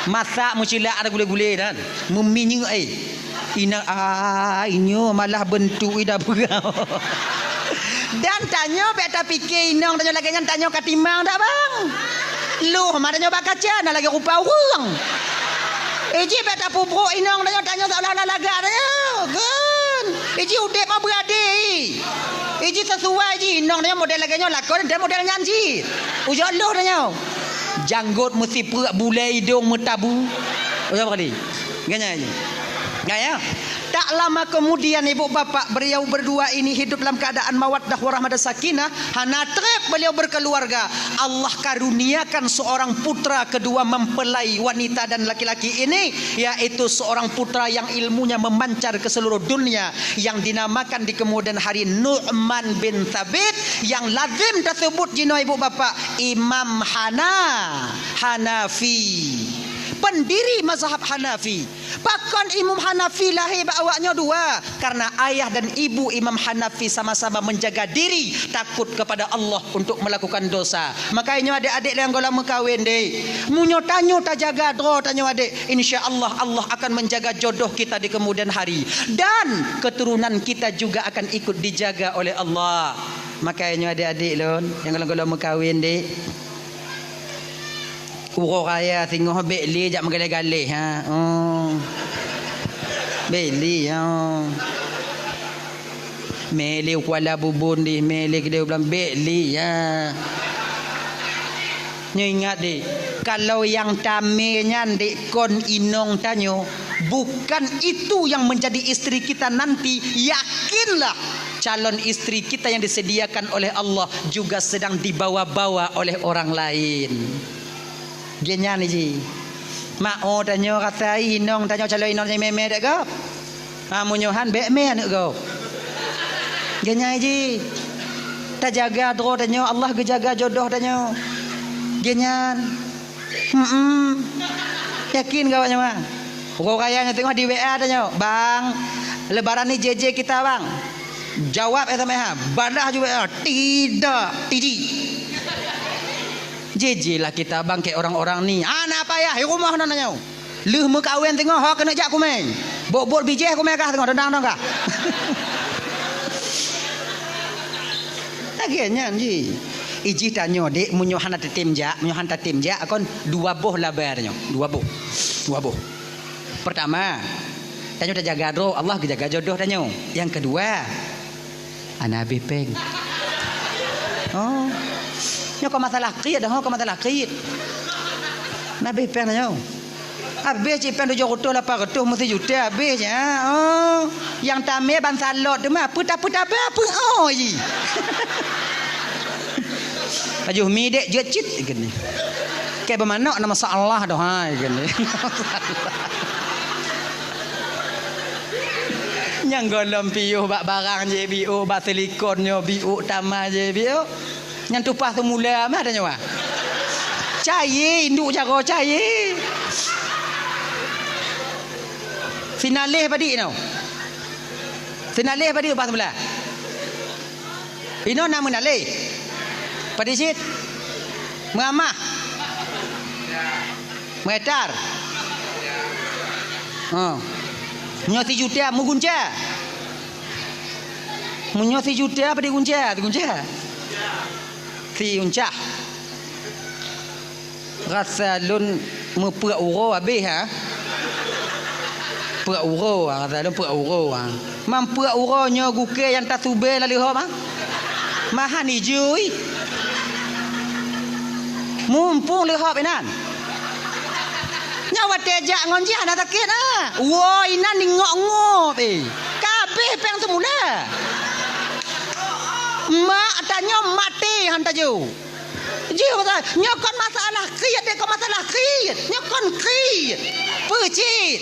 Masak meucilak ada gulé-gulé inan. Meuminyeuk, eh. Inan, ah, inyoe malah beuntuk ida peugah. Dan tanyoe bék tapike inong tanyoe lagée nyan, tanyoe ka timang dak, bang? Loh ma tanyoe bak kaca na lagée rupa ureuëng. Iji bék tapeubrok inong tanyoe, tanyoe seolah-olah lagak tanyoe. Kan? Iji udeb ma beuadé. Iji sesuai ji inong tanyoe model lagée nyoe lakon dan model nyan ji. Ujoe loh tanyoe. Janggot meusipreuk, bulée idong meutabu. Ujoe kali. Ganya ji. Gaya. Tak lama kemudian ibu bapak beliau berdua ini hidup dalam keadaan mawaddah warahmah dan sakinah, hana treb beliau berkeluarga. Allah karuniakan seorang putra kedua mempelai wanita dan laki-laki ini, yaitu seorang putra yang ilmunya memancar ke seluruh dunia, yang dinamakan di kemudian hari Nu'man bin Thabit, yang lazim tersebut jinoe ibu bapak Imam Hana, Hanafi, pendiri mazhab Hanafi. Pakon Imam Hanafi lahé bak awak nyoe dua? Karena ayah dan ibu Imam Hanafi sama-sama menjaga diri takut kepada Allah untuk melakukan dosa. Makanya nyoe adek-adek nyang gohlom meukawen deh. Meunyoe tanyoe tajaga droe tanyoe adek, insya Allah, Allah akan menjaga jodoh kita di kemudian hari. Dan keturunan kita juga akan ikut dijaga oleh Allah. Makanya nyoe adek-adek lôn nyang gohlom-gohlom meukawen deh. Uroe raya singoh bék lé jak meugaleh-galeh, ha. Oh. Bék lé, ha. Mé lé Kuala Bubon dih, mé lé keudeh bulan bék lé, ha. Nyoe ingat deh, kalau nyang tamé nyan dek kon inong tanyoe, bukan itu yang menjadi istri kita nanti, yakinlah calon istri kita yang disediakan oleh Allah juga sedang dibawa-bawa oleh orang lain. Geuhnyan ji. Mak o tanyoe rasa inong tanyoe calon inong tanyoe mé-mé dek gob. Ha, meunyoe han bék mé aneuk gob. Geuhnyan ji. Tajaga droe tanyoe, Allah geujaga jodoh tanyoe. Geuhnyan. Hmm. Yakin keu awak nyoe, bang? Uroe raya nyoe teungoh di W A tanyoe, "Bang, lebaran ni J J kita, Bang." Jawab S M S, ha. Balah ju W A, "Tidak, Tiji." J J lah kita, Bang, keu orang-orang ni. Hana payah, di rumoh na tanyoe. Lheueh meukawen teungoh, ho keuneuk jak kumé. Bot-bot bijéh kumé kah teungoh, dendang dong kah. Lagèe nyan jih. Ijih tanyoe, dek, meunyoe hana tatem jak, meunyoe hana tatem jak, kon dua boh laba tanyoe. Dua boh. Dua boh. Pertama, tanyoe tajaga droe, Allah geujaga jodoh tanyoe. Nyang keudua, hana habéh péng. Oh. Nyoe kon masalah kriet dah, kon masalah kriet. Hana habéh péng tanyoe. Habéh cit péng tujoh reutôh lapan reutôh, meusijuta habéh cit, ha, oh. Nyang tamè ban salot teuma, peue ta-, peue tabah, peue, oh, jih. Pajoh mi dek jeuet cit, geuh nyan. Keu beumanok na masalah doh, hai, geuh nyan. Nyang gohlom piôh bak barang jih biôh, bak silikon nyoe biôh, tamah jih biôh. Nyan tumpah teumula mah tanyoe, ah. Cayé, induek jaroe cayé. Sinaleh padit nyoe. Sinaleh padit tumpah teumula. Inoe na meunaleh. Padit cit. Meuamah. Meuetar. Ha. Meunyoe sijuta meugunca. Meunyoe sijuta apa digunca? Digunca. Siuncah. Rasa lôn meupeuet uroe habéh, ha? Peuet uroe, ha, rasa lôn peuet uroe, ha. Meupeuet uroe nyoe gukée nyang tasubée lam leuhop, ha? Mahan ijui. Mumpung leuhop inan. Nyoe watée jak ngon jih hana sakét, ha? Woe inan ingok-ngop, eh. Ka habéh péng seumula. Mak tanyoe maté han tajok. Jih, nyoe kon masalah kriet, dek, kon masalah kriet. Nyoe kon kriet. Peue cit?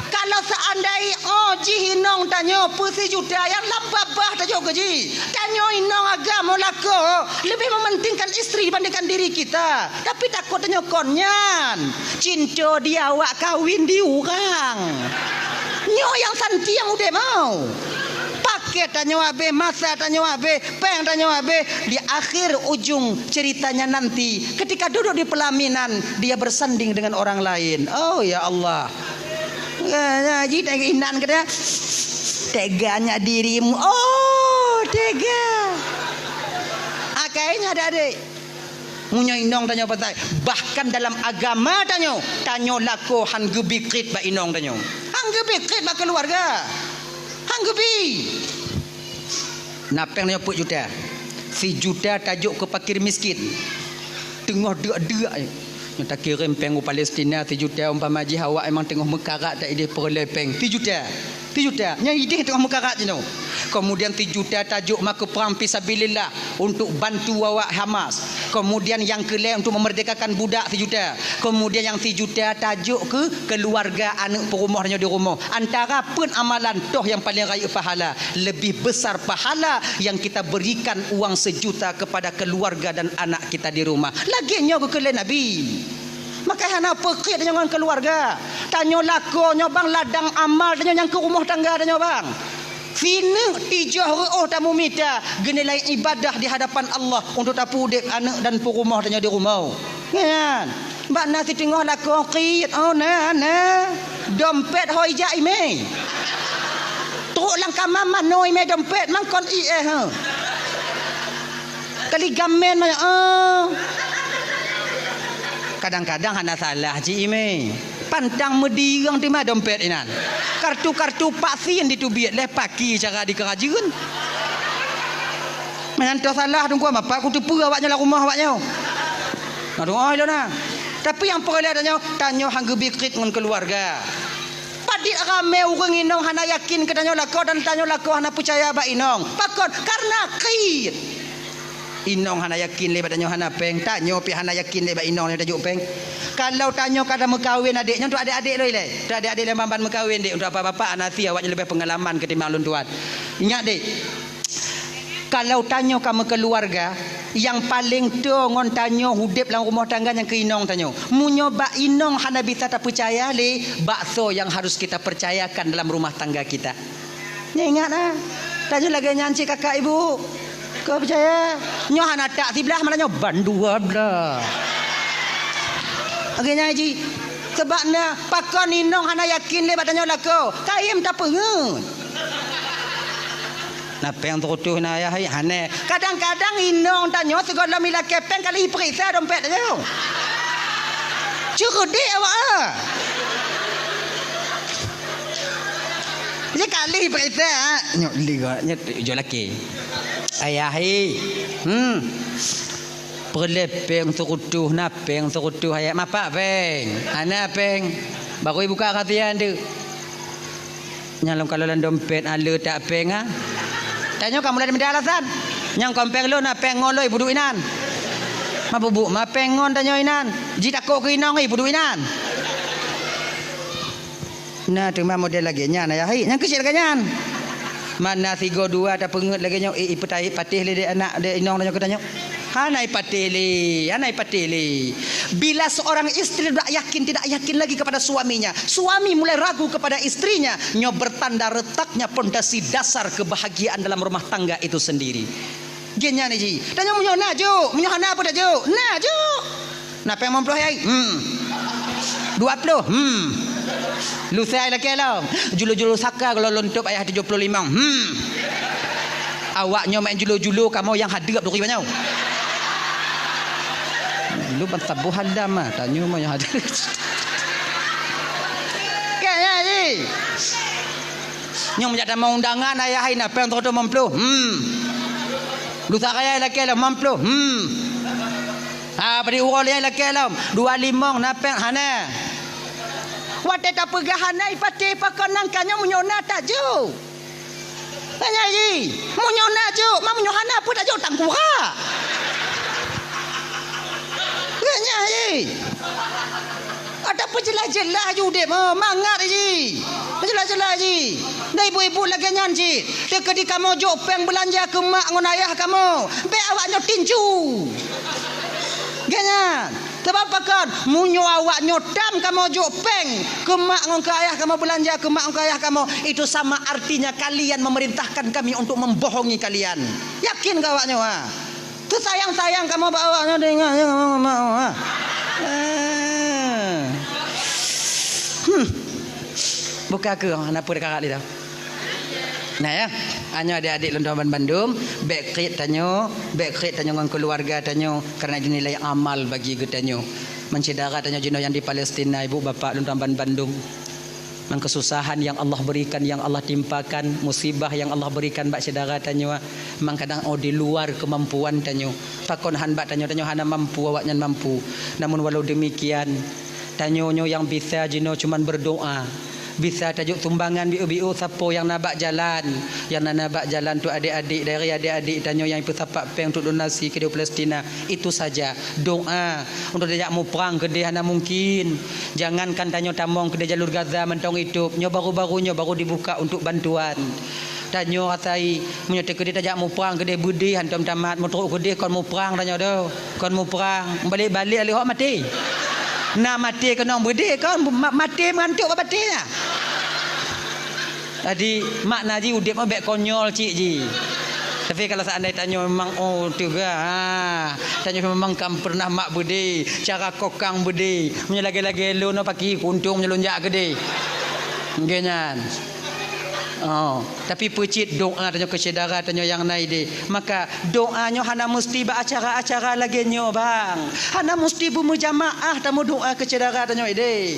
Kalau seandai, oh, jih inong tanyoe peusijuta nyang lam babah tajok keu jih. Tanyoe inong agam lakoe lebih mementingkan istri dibandingkan diri kita. Tapi takot tanyoe kon nyan. Cinta dia awak kawin di urang. Nyoe nyang santiang udeb mau. Paket tanyoe habéh, masa tanyoe habéh, péng tanyoe habéh, di akhir ujung ceritanya nanti, ketika duduk di pelaminan, dia bersanding dengan orang lain. Oh, ya Allah. Ya, ya, ji tega inan kata, "Teganya dirimu." Oh, tega. Akhirnya ada adik. Meunyoe inong tanyoe patai, bahkan dalam agama tanyoe, tanyoe lakoe han geubikrit bak inong tanyoe. Han geubikrit bak keuluwarga. Han geubi. Na péng nyoe peuet juta. Sijuta tajok keu fakir miskin. Teungoh deuk-deuk, eh. Nyoe takirém péng u Palestina sijuta, umpama jih awak memang teungoh meukarat, ta idéh peureulée péng sijuta. Sijuta. Nyan idéh teungoh meukarat jinoe. Kemudian sijuta tajok ma keu prang fisabilillah untuk bantu awak Hamas. Kemudian nyang keu lhée untuk memerdekakan budak sijuta. Kemudian nyang sijuta tajok keu keuluwarga aneuk peurumoh tanyoe di rumoh. Antara peuet amalan toh nyang paleng rayeuk pahala, lebih besar pahala yang kita berikan uang sejuta kepada keluarga dan anak kita di rumah. Lagée nyoe geukheun lé Nabi. Maka hana peukhiet tanyoe ngon keuluwarga. Tanyoe lakoe nyoe bang ladang amal tanyoe nyang keu rumoh tangga tanyoe bang. Sineuk tijoh reuôh tamumita geunilai ibadah di hadapan Allah untuk tapeuudeb aneuk dan peurumoh tanyoe di rumoh. Nyan, bak na siteungoh lakoe kriet, oh na, na. Dompet ho ijak imé. Trok lam kama manoe imé dompet, mangkon ie, ha. Kali gamen manyang, oh. Kadang-kadang hana salah cit imé. Pantang meudireung teuma dompet inan. Kartu-kartu vaksin diteubiet lé paki cara dikeurajeuen. Meunan toh salah teungku, bapak kuteupeue awaknyan lam rumoh awaknyan. Aduh, oh, ilona. Tapi nyang peureulée tanyoe, tanyoe han geubikrit ngon keuluwarga. Padit ramé ureuëng inong hana yakin keu tanyoe lakoe dan tanyoe lakoe hana peucaya bak inong. Pakon? Karena kriet. Inong hana yakin lé bak tanyoe hana péng, tanyoe pih hana yakin lé bak inong lé tajok péng. Kalau tanyoe ka tameukawen adék nyoe, untuk adék-adék lôn ilée. Untuk adék-adék lôn ban-ban meukawen, Dek. Untuk bapak-bapak hana sie, awaknyan leubeh peungalaman ketimbang lôn tuan. Ingat, Dek. Kalau tanyoe ka meukeuluwarga, nyang paleng toe ngon tanyoe udeb lam rumoh tangga nyang keu inong tanyoe. Meunyoe bak inong hana bisa tapeucaya lé, bak soe nyang harus kita percayakan dalam rumah tangga kita? Nyoe ingat na, tanyoe lagée nyan cit kakak ibu. Kau percaya? Nyoe hana tak siblah, malah nyoe ban dua blah. Lagée nyan cit. Sebab na, pakon inong hana yakin lé bak tanyoe lakoe. Kayém tapeungeut. Na péng seureutôh na ayah hai, hana. Kadang-kadang inong tanyoe sigohlom ilakée péng kali ipeuriksa dompet tanyoe. Ceureudek awak, ah. Jadi kali ipeuriksa, ah. Nyoe liga, nyoe jok laki. Ayah hai. Hmm. Peureulée péng seureutôh, na péng seureutôh ayah. Mapak péng. Hana péng. Baru ibuka kasian tu. Nyang lôn kalon lam dompet, ale tak péng, ah. Tanyoe ka mulai mita alasan. Nyang kon péng lôn, na péng ngon lôn, ibuduek inan. Ma bubuek, ma péng ngon tanyoe inan. Jitakot keu inong, ibuduek inan. Na teuma model lagée nyan, ayah hai. Nyang keuchik lagée nyan. Mana sigoe dua tapeungeut lagée nyoe, eh, ipeutahi patéh lé dek anak, dek inong tanyoe keu tanyoe. Hana ipatéh lé, hana ipatéh lé. Bila seorang istri tidak yakin, tidak yakin lagi kepada suaminya, suami mulai ragu kepada istrinya, nyoe bertanda retaknya pondasi dasar kebahagiaan dalam rumah tangga itu sendiri. Gen nyan ji. Tanyoe meunyoe na jok, meunyoe hana peue tajok. Na jok. Na péng limong ploh hai? Hmm. Dua ploh? Hmm. Lusa ilakée lom. Julu-julu saka kalau lôn tôb ayah tujoh ploh limong. Hmm. Awak nyoe main julu-julu, kamoe nyang hadeup duri banyoe. Lu ban saboh halam ah, tanyoe mah nyang hadeup. Kan ya, ji? Nyang meujak tamong undangan ayah hai na péng seureutôh limong ploh. Hmm. Lusa raya ilakée lom limong ploh. Hmm. Ha, bri uroe lé ilakée lom. Dua limong na péng hana. Watée tapeugah hana ipatéh pakon nangka nyoe meunyoe na tajok. Tanya ji, meunyoe na jok, ma meunyoe hana peue tajok tangkurak. Tanya ji. Ada peujeulaih-jeulaih ju udeb, oh, mangat ji. Peujeulaih-jeulaih ji. Dah ibu-ibu lagée nyan ji. Teukeudi kamoe jok péng beulanja keu mak ngon ayah kamoe. Bék awak nyoe tinju. Geuh nyan. Sabab pakon? Meunyoe awak nyoe tam kamoe jok péng keu mak ngon keu ayah kamoe, beulanja keu mak ngon keu ayah kamoe, itu sama artinya kalian memerintahkan kami untuk membohongi kalian. Yakin keu awak nyoe, ha? Teusayang-sayang kamoe bak awak nyoe, teuingat, teuingat mak, mak, ha? Eh. Hmm. Buka keu, ha, na peue kakak lé dah. Nah ya, anyoe adik-adik lôn tuan ban bandum, bék kriet tanyoe, bék kriet tanyoe ngon keuluwarga tanyoe, karena itu nilai amal bagi geutanyoe. Meusyedara tanyoe jinoe nyang di Palestina, ibu bapak lôn tuan ban bandum. Ngon keususahan nyang Allah beurikan, nyang Allah timpakan, musibah nyang Allah beurikan bak syedara tanyoe, mang kadang oh di luar keumampuan tanyoe. Pakon han bak tanyoe, tanyoe hana mampu, awaknyan mampu. Namun walau demikian, tanyoe nyoe nyang bisa jinoe cuman berdoa. Bisa tajok sumbangan biôh-biôh sapo nyang na bak jalan. Nyang na, na bak jalan tu adik-adik, dari adik-adik tanyoe nyang peusapat péng untuk donasi keudéh Palestina. Itu saja. Doa. Untuk tajak muprang keudéh hana mungkin. Jangankan tanyoe tamong keudéh jalur Gaza mantong itôb. Nyoe baru-baru nyoe baru dibuka untuk bantuan. Tanyoe rasai, meunyoe teukeudéh tajak muprang keudéh beudéh hantom tamat, meutrok keudéh kon muprang tanyoe doh. Kon muprang, balek-balek lé hok maté. Na maté keunong beudéh kon, ma-, maté meugantok bak batée nyan. Jadi, makna jih udeb nyoe bék konyol cit jih. Tapi kalau seandai tanyoe memang, oh, teuga, ha, tanyoe memang kan pernah mak beudéh, cara kokang beudéh. Meunyoe lagée-lagée lôn nyoe paki kuntong meunyoe lôn jak keudéh. Nggih nyan. Oh, tapi peucit doa tanyoe keu syedara tanyoe nyang na idéh. Maka doa nyoe hana meusti bak acara-acara lagée nyoe, bang. Hana meusti beumeujamaah tameudoa keu syedara tanyoe idéh.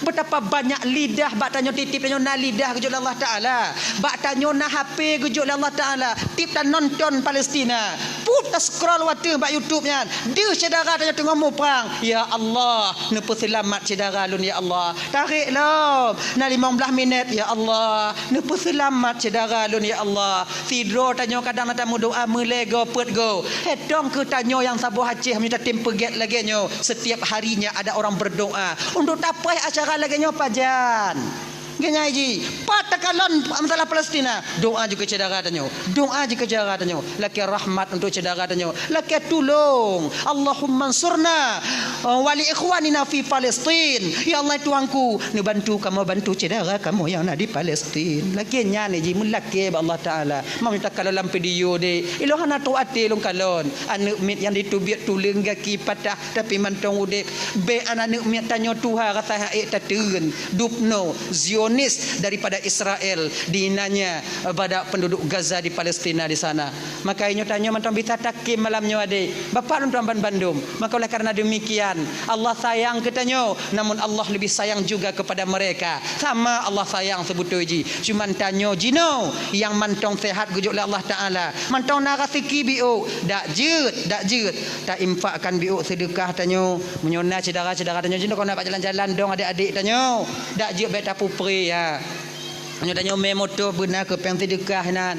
Betapa banyak lidah bak tanyoe tieb-tieb tanyoe na lidah geujok lé Allah Taala. Bak tanyoe na H P geujok lé Allah Taala. Tieb tanonton Palestina. Put ta-scroll watée bak YouTube nyan. Deuh syedara tanyoe teungoh muprang. Ya Allah, neupeuseulamat syedara lôn ya Allah. Tarek lom. Na limong blaih minét, ya Allah. Neupeuseulamat syedara lôn, ya Allah. Sidroe tanyoe kadang na tameudoa meulée goe peuet goe. Etong keu tanyoe nyang saboh Aceh meunyoe tatem peugét lagée nyoe. Setiap harinya ada orang berdoa. Untuk tapaih acara lagée nyoe pajan. Geunyai jih, pat takalon masalah Palestina. Doa jih keu syedara tanyoe. Doa jih keu syedara tanyoe. Lakée rahmat untuk syedara tanyoe. Lakée tulông. Allahumma ansurna, uh, wa li ikhwanina fi Palestin. Ya Allah, Tuhanku, neubantu kamoe bantu syedara kamoe nyang na di Palestin. Lakée nyan jih meulakée bak Allah Taala. Meunyoe takalon lam video deh, ilôn hana trok até lôn kalon. Aneuëk miet nyang diteubiet tuleueng gaki patah, tapi mantong udeb. Bék aneuëk miet tanyoe tuha rasa hak ék tateun. Dubnoe, Zion Zionis daripada Israel di nanya pada penduduk Gaza di Palestina di sana. Maka inyoe tanyoe mantong bisa takhém malam nyoe adé. Bapak lôn tuan ban bandum. Maka oleh karena demikian, Allah sayang keu tanyoe, namun Allah lebih sayang juga kepada mereka. Sama Allah sayang sebetul ji. Cuman tanyoe jinoe nyang mantong sehat geujok lé Allah Taala. Mantong na raseuki biôk, dak jeuet, dak jeuet. Ta infakkan biôk seudeukah tanyoe. Meunyoe na syedara-syedara tanyoe jinoe kon na bak jalan-jalan dong adék-adék tanyoe. Dak jeuet bék tapeupreh ya. Nyoe tanyoe mé moto beuna keu péng seudeukah nan.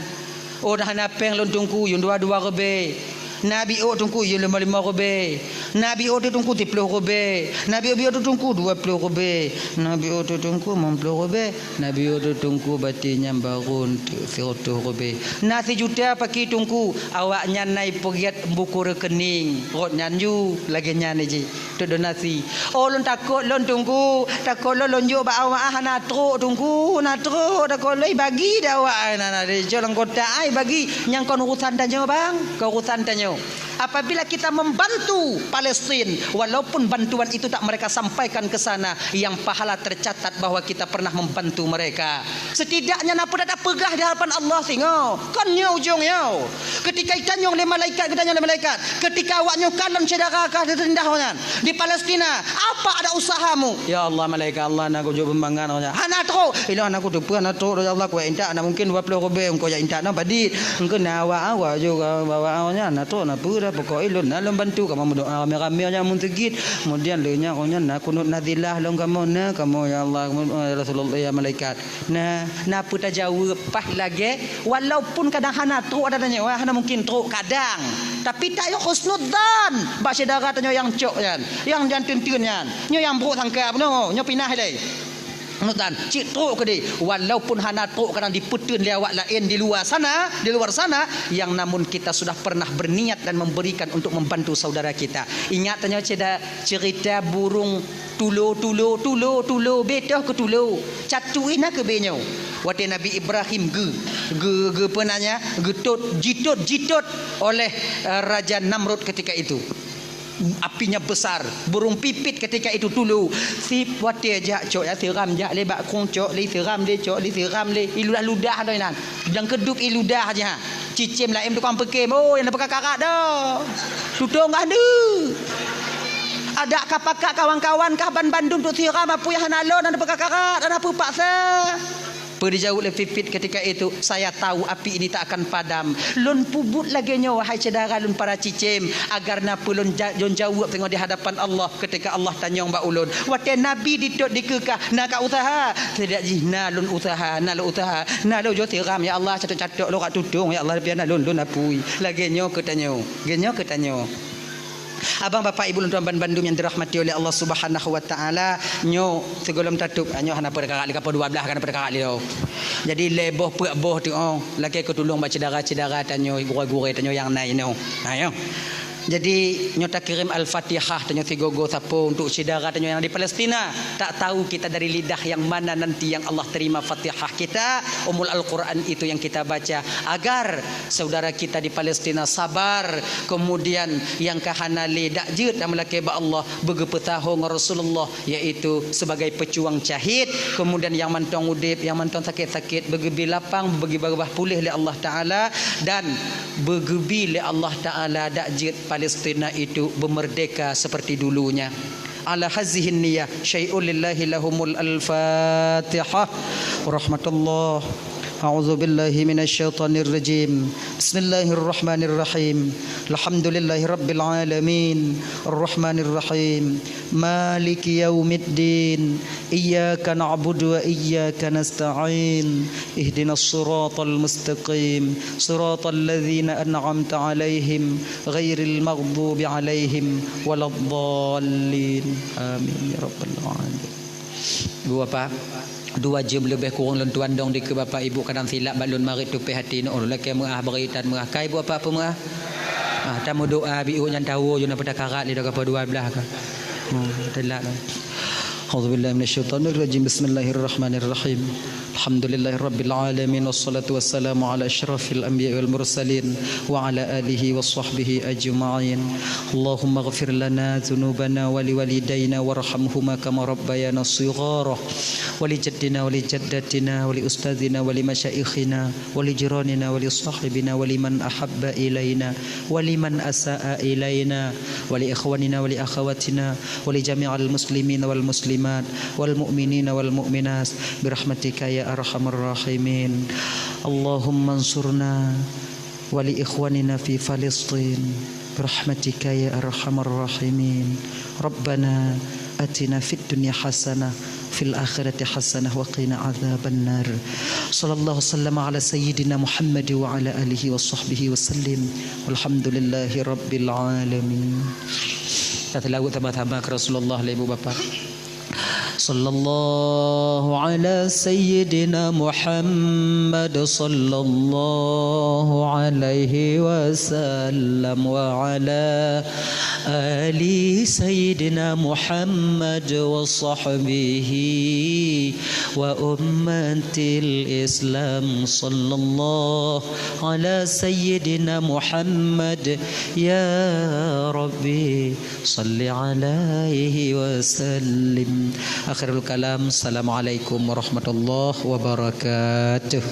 Oh, hana péng lôn teungku, yum dua-dua ribèe. Na biôk teungku, yum limong-limong ribèe. Na biôk teungku, siplôh ribèe. Na biôk-biôk teungku, dua plôh ribèe. Na biôk teungku, limong plôh ribèe. Na biôk teungku, bati nyang barô teuk sireutôh ribèe. Na sijuta paki teungku, awaknyan na ipeugèt buku rekening. Rot nyan ju, lagèe nyan ji. Teuk donasi. Oh, lôn takot lôn teungku, takot lôn, lôn jok bak awak hana trok teungku, hana trok, takot lôn ibagi dak awak ai, na, na, di jok lam kotak ai bagi, nyang kon urusan tanyoe bang, kon urusan tanyoe. Apabila kita membantu Palestin, walaupun bantuan itu tak mereka sampaikan ke sana, yang pahala tercatat bahwa kita pernah membantu mereka. Setidaknya na peue tapeugah di hadapan Allah singoh. Kon nyoe ujong nyoe. Ketika itanyong lé malaikat, geutanyong lé malaikat. Ketika awak nyoe kalon syedara ka teurindah nyan di Palestina, apa ada usahamu? Ya Allah, malaikat Allah, na kujok beumangan nyan. Hana trok. Ilôn hana kuteupeue, hana trok, ya Allah, kuintak na mungkin dua plôh ribèe, engkau jak intak na padit. Engkau na awak-awak juga bawa nyan, hana trok, na peue dah, pokok ilôn na lôn bantu, kamoe meudoa ramé-ramé nyan mun seugit. Kemudian lé nyan, nyan na kunut nazilah lôn kamoe na, kamoe ya Allah, ya Rasulullah, ya malaikat. Nah, na peue tajaweueb paih lagèe, walaupun kadang hana trok ata tanyoe, hana mungkin trok kadang. Tapi tayoe husnudzan bak syedara tanyoe nyang cok nyan, nyang jan teunteun nyan. Nyoe nyang brok sangka bunoe, nyoe pinah lé. Husnudzan, cit trok keudéh. Walaupun hana trok kadang dipeuteun lé awak laén di luwa sana, di luar sana, yang namun kita sudah pernah berniat dan memberikan untuk membantu saudara kita. Ingat tanyoe ceda-, cerita burung Tulo, tulo, tulo, tulo, betoh keu tulo. Catu ina keu benyoe. Watée Nabi Ibrahim geu, geu, geu peunanya, geutot, jitot, jitot oleh, eh, Raja Namrud ketika itu. Apinya besar, burung pipit ketika itu tulo. Si watée jak cok ya siram jak lé bak krueng cok lé siram lé cok lé siram lé. Iludah-ludah tu inan. Dan keudop iludah aja. Cicém laén tukang peukem, oh, nyang na peuka karat dah. Tutong kah deuh. Adak ka pakat kawan-kawan kah ban bandum tu siram apui hana lon, hana peuka karat, hana peue paksa. Peue dijaweueb lé Pipit ketika itu, "Saya tahu api ini tak akan padam." Lôn peubuet lagée nyoe, wahai syedara lôn para cicém, agar na peue lôn ja-, lôn jaweueb teungoh di hadapan Allah. Ketika Allah tanyong bak ulôn, watée Nabi ditot dikeue kah, na ka useuha? Sidroe jih na lôn useuha, na lôn useuha, na lôn jok siram, ya Allah, catok-catok lôn ka tutong, ya Allah, biar na lôn, lôn apui. Lagée nyoe keu tanyoe, lagée nyoe keu tanyoe. Abang, bapak, ibu lôn tuan ban bandum nyang dirahmati oleh Allah Subhanahu wa Taala, nyoe sigohlom tatôb, nyoe hana peue karat lé, ka poh dua blaih ka hana peue karat lé. Jadi lhée boh peuet boh teuh, oh, lakée keu tulông bak syedara-syedara tanyoe, gurée-gurée tanyoe nyang na inoe. Ha, nyoe. Jadi, nyoe takirém Al-Fatihah tanyoe sigoe-goe sapeue untuk syedara tanyoe nyang di Palestina. Tak tahu kita dari lidah yang mana nanti yang Allah terima Fatihah kita, Ummul Al-Quran itu yang kita baca, agar saudara kita di Palestina sabar, kemudian nyang ka hana lé dak jeuet dan meulakée bak Allah, beugeupeusaho ngon Rasulullah, yaitu sebagai pejuang syahid, kemudian nyang mantong udeb, nyang mantong sakét-sakét, beugeubri lapang, beugeubri babah puléh lé Allah Taala, dan beugeubri lé Allah Taala dak jeuet Palestina itu beumerdeka seperti dulunya. Ala hazihin niyah, syai'un lillahi lahumul al-Fatihah. Rahmatullah. A'udzu billahi minasy syaithanir rajim. Bismillahirrahmanirrahim. Alhamdulillahi rabbil alamin. Arrahmanirrahim. Maliki yaumiddin. Iyyaka na'budu wa iyyaka nasta'in. Ihdinas siratal mustaqim. Siratal ladzina an'amta 'alaihim ghairil maghdubi 'alaihim waladdallin. Amin ya rabbal alamin. Ibu bapak, dua jeuem leubeh kureueng lôn tuan dong dikeue bapak ibu kadang silap bak lôn marit tupéh até nyoe. Lôn lakée meu'ah bri tan meu'ah. Ka ibu bapak peumeu'ah? Ah, tameudoa biôh nyan tawoe jeuet na peue karat lé dak ka poh dua blaih ka. Hmm, teulak lôn. أعوذ بالله من الشيطان الرجيم. بسم الله الرحمن الرحيم. الحمد لله رب العالمين، والصلاة والسلام على أشرف الأنبياء والمرسلين، وعلى آله وصحبه أجمعين. اللهم اغفر لنا ذنوبنا ولوالدينا وارحمهما كما ربيانا صغارا، ولجدنا ولجدتنا ولأستاذنا ولمشايخنا ولجيراننا ولصاحبنا ولمن أحب إلينا ولمن أساء إلينا ولإخواننا ولأخواتنا ولجميع المسلمين والمسلمات والمؤمنين والمؤمنات برحمتك يا أرحم الراحمين. اللهم انصرنا ولإخواننا في فلسطين برحمتك يا أرحم الراحمين. ربنا آتنا في الدنيا حسنة وفي الآخرة حسنة وقنا عذاب النار. صلى الله وسلم على سيدنا محمد وعلى آله وصحبه وسلم. والحمد لله رب العالمين. Kita selawat sama-sama ke Rasulullah, ibu bapa. صلى الله على سيدنا محمد صلى الله عليه وسلم وعلى آل سيدنا محمد وصحبه وأمة الإسلام. صلى الله على سيدنا محمد. يا ربي صل عليه وسلم. آخر الكلام، السلام عليكم ورحمة الله وبركاته.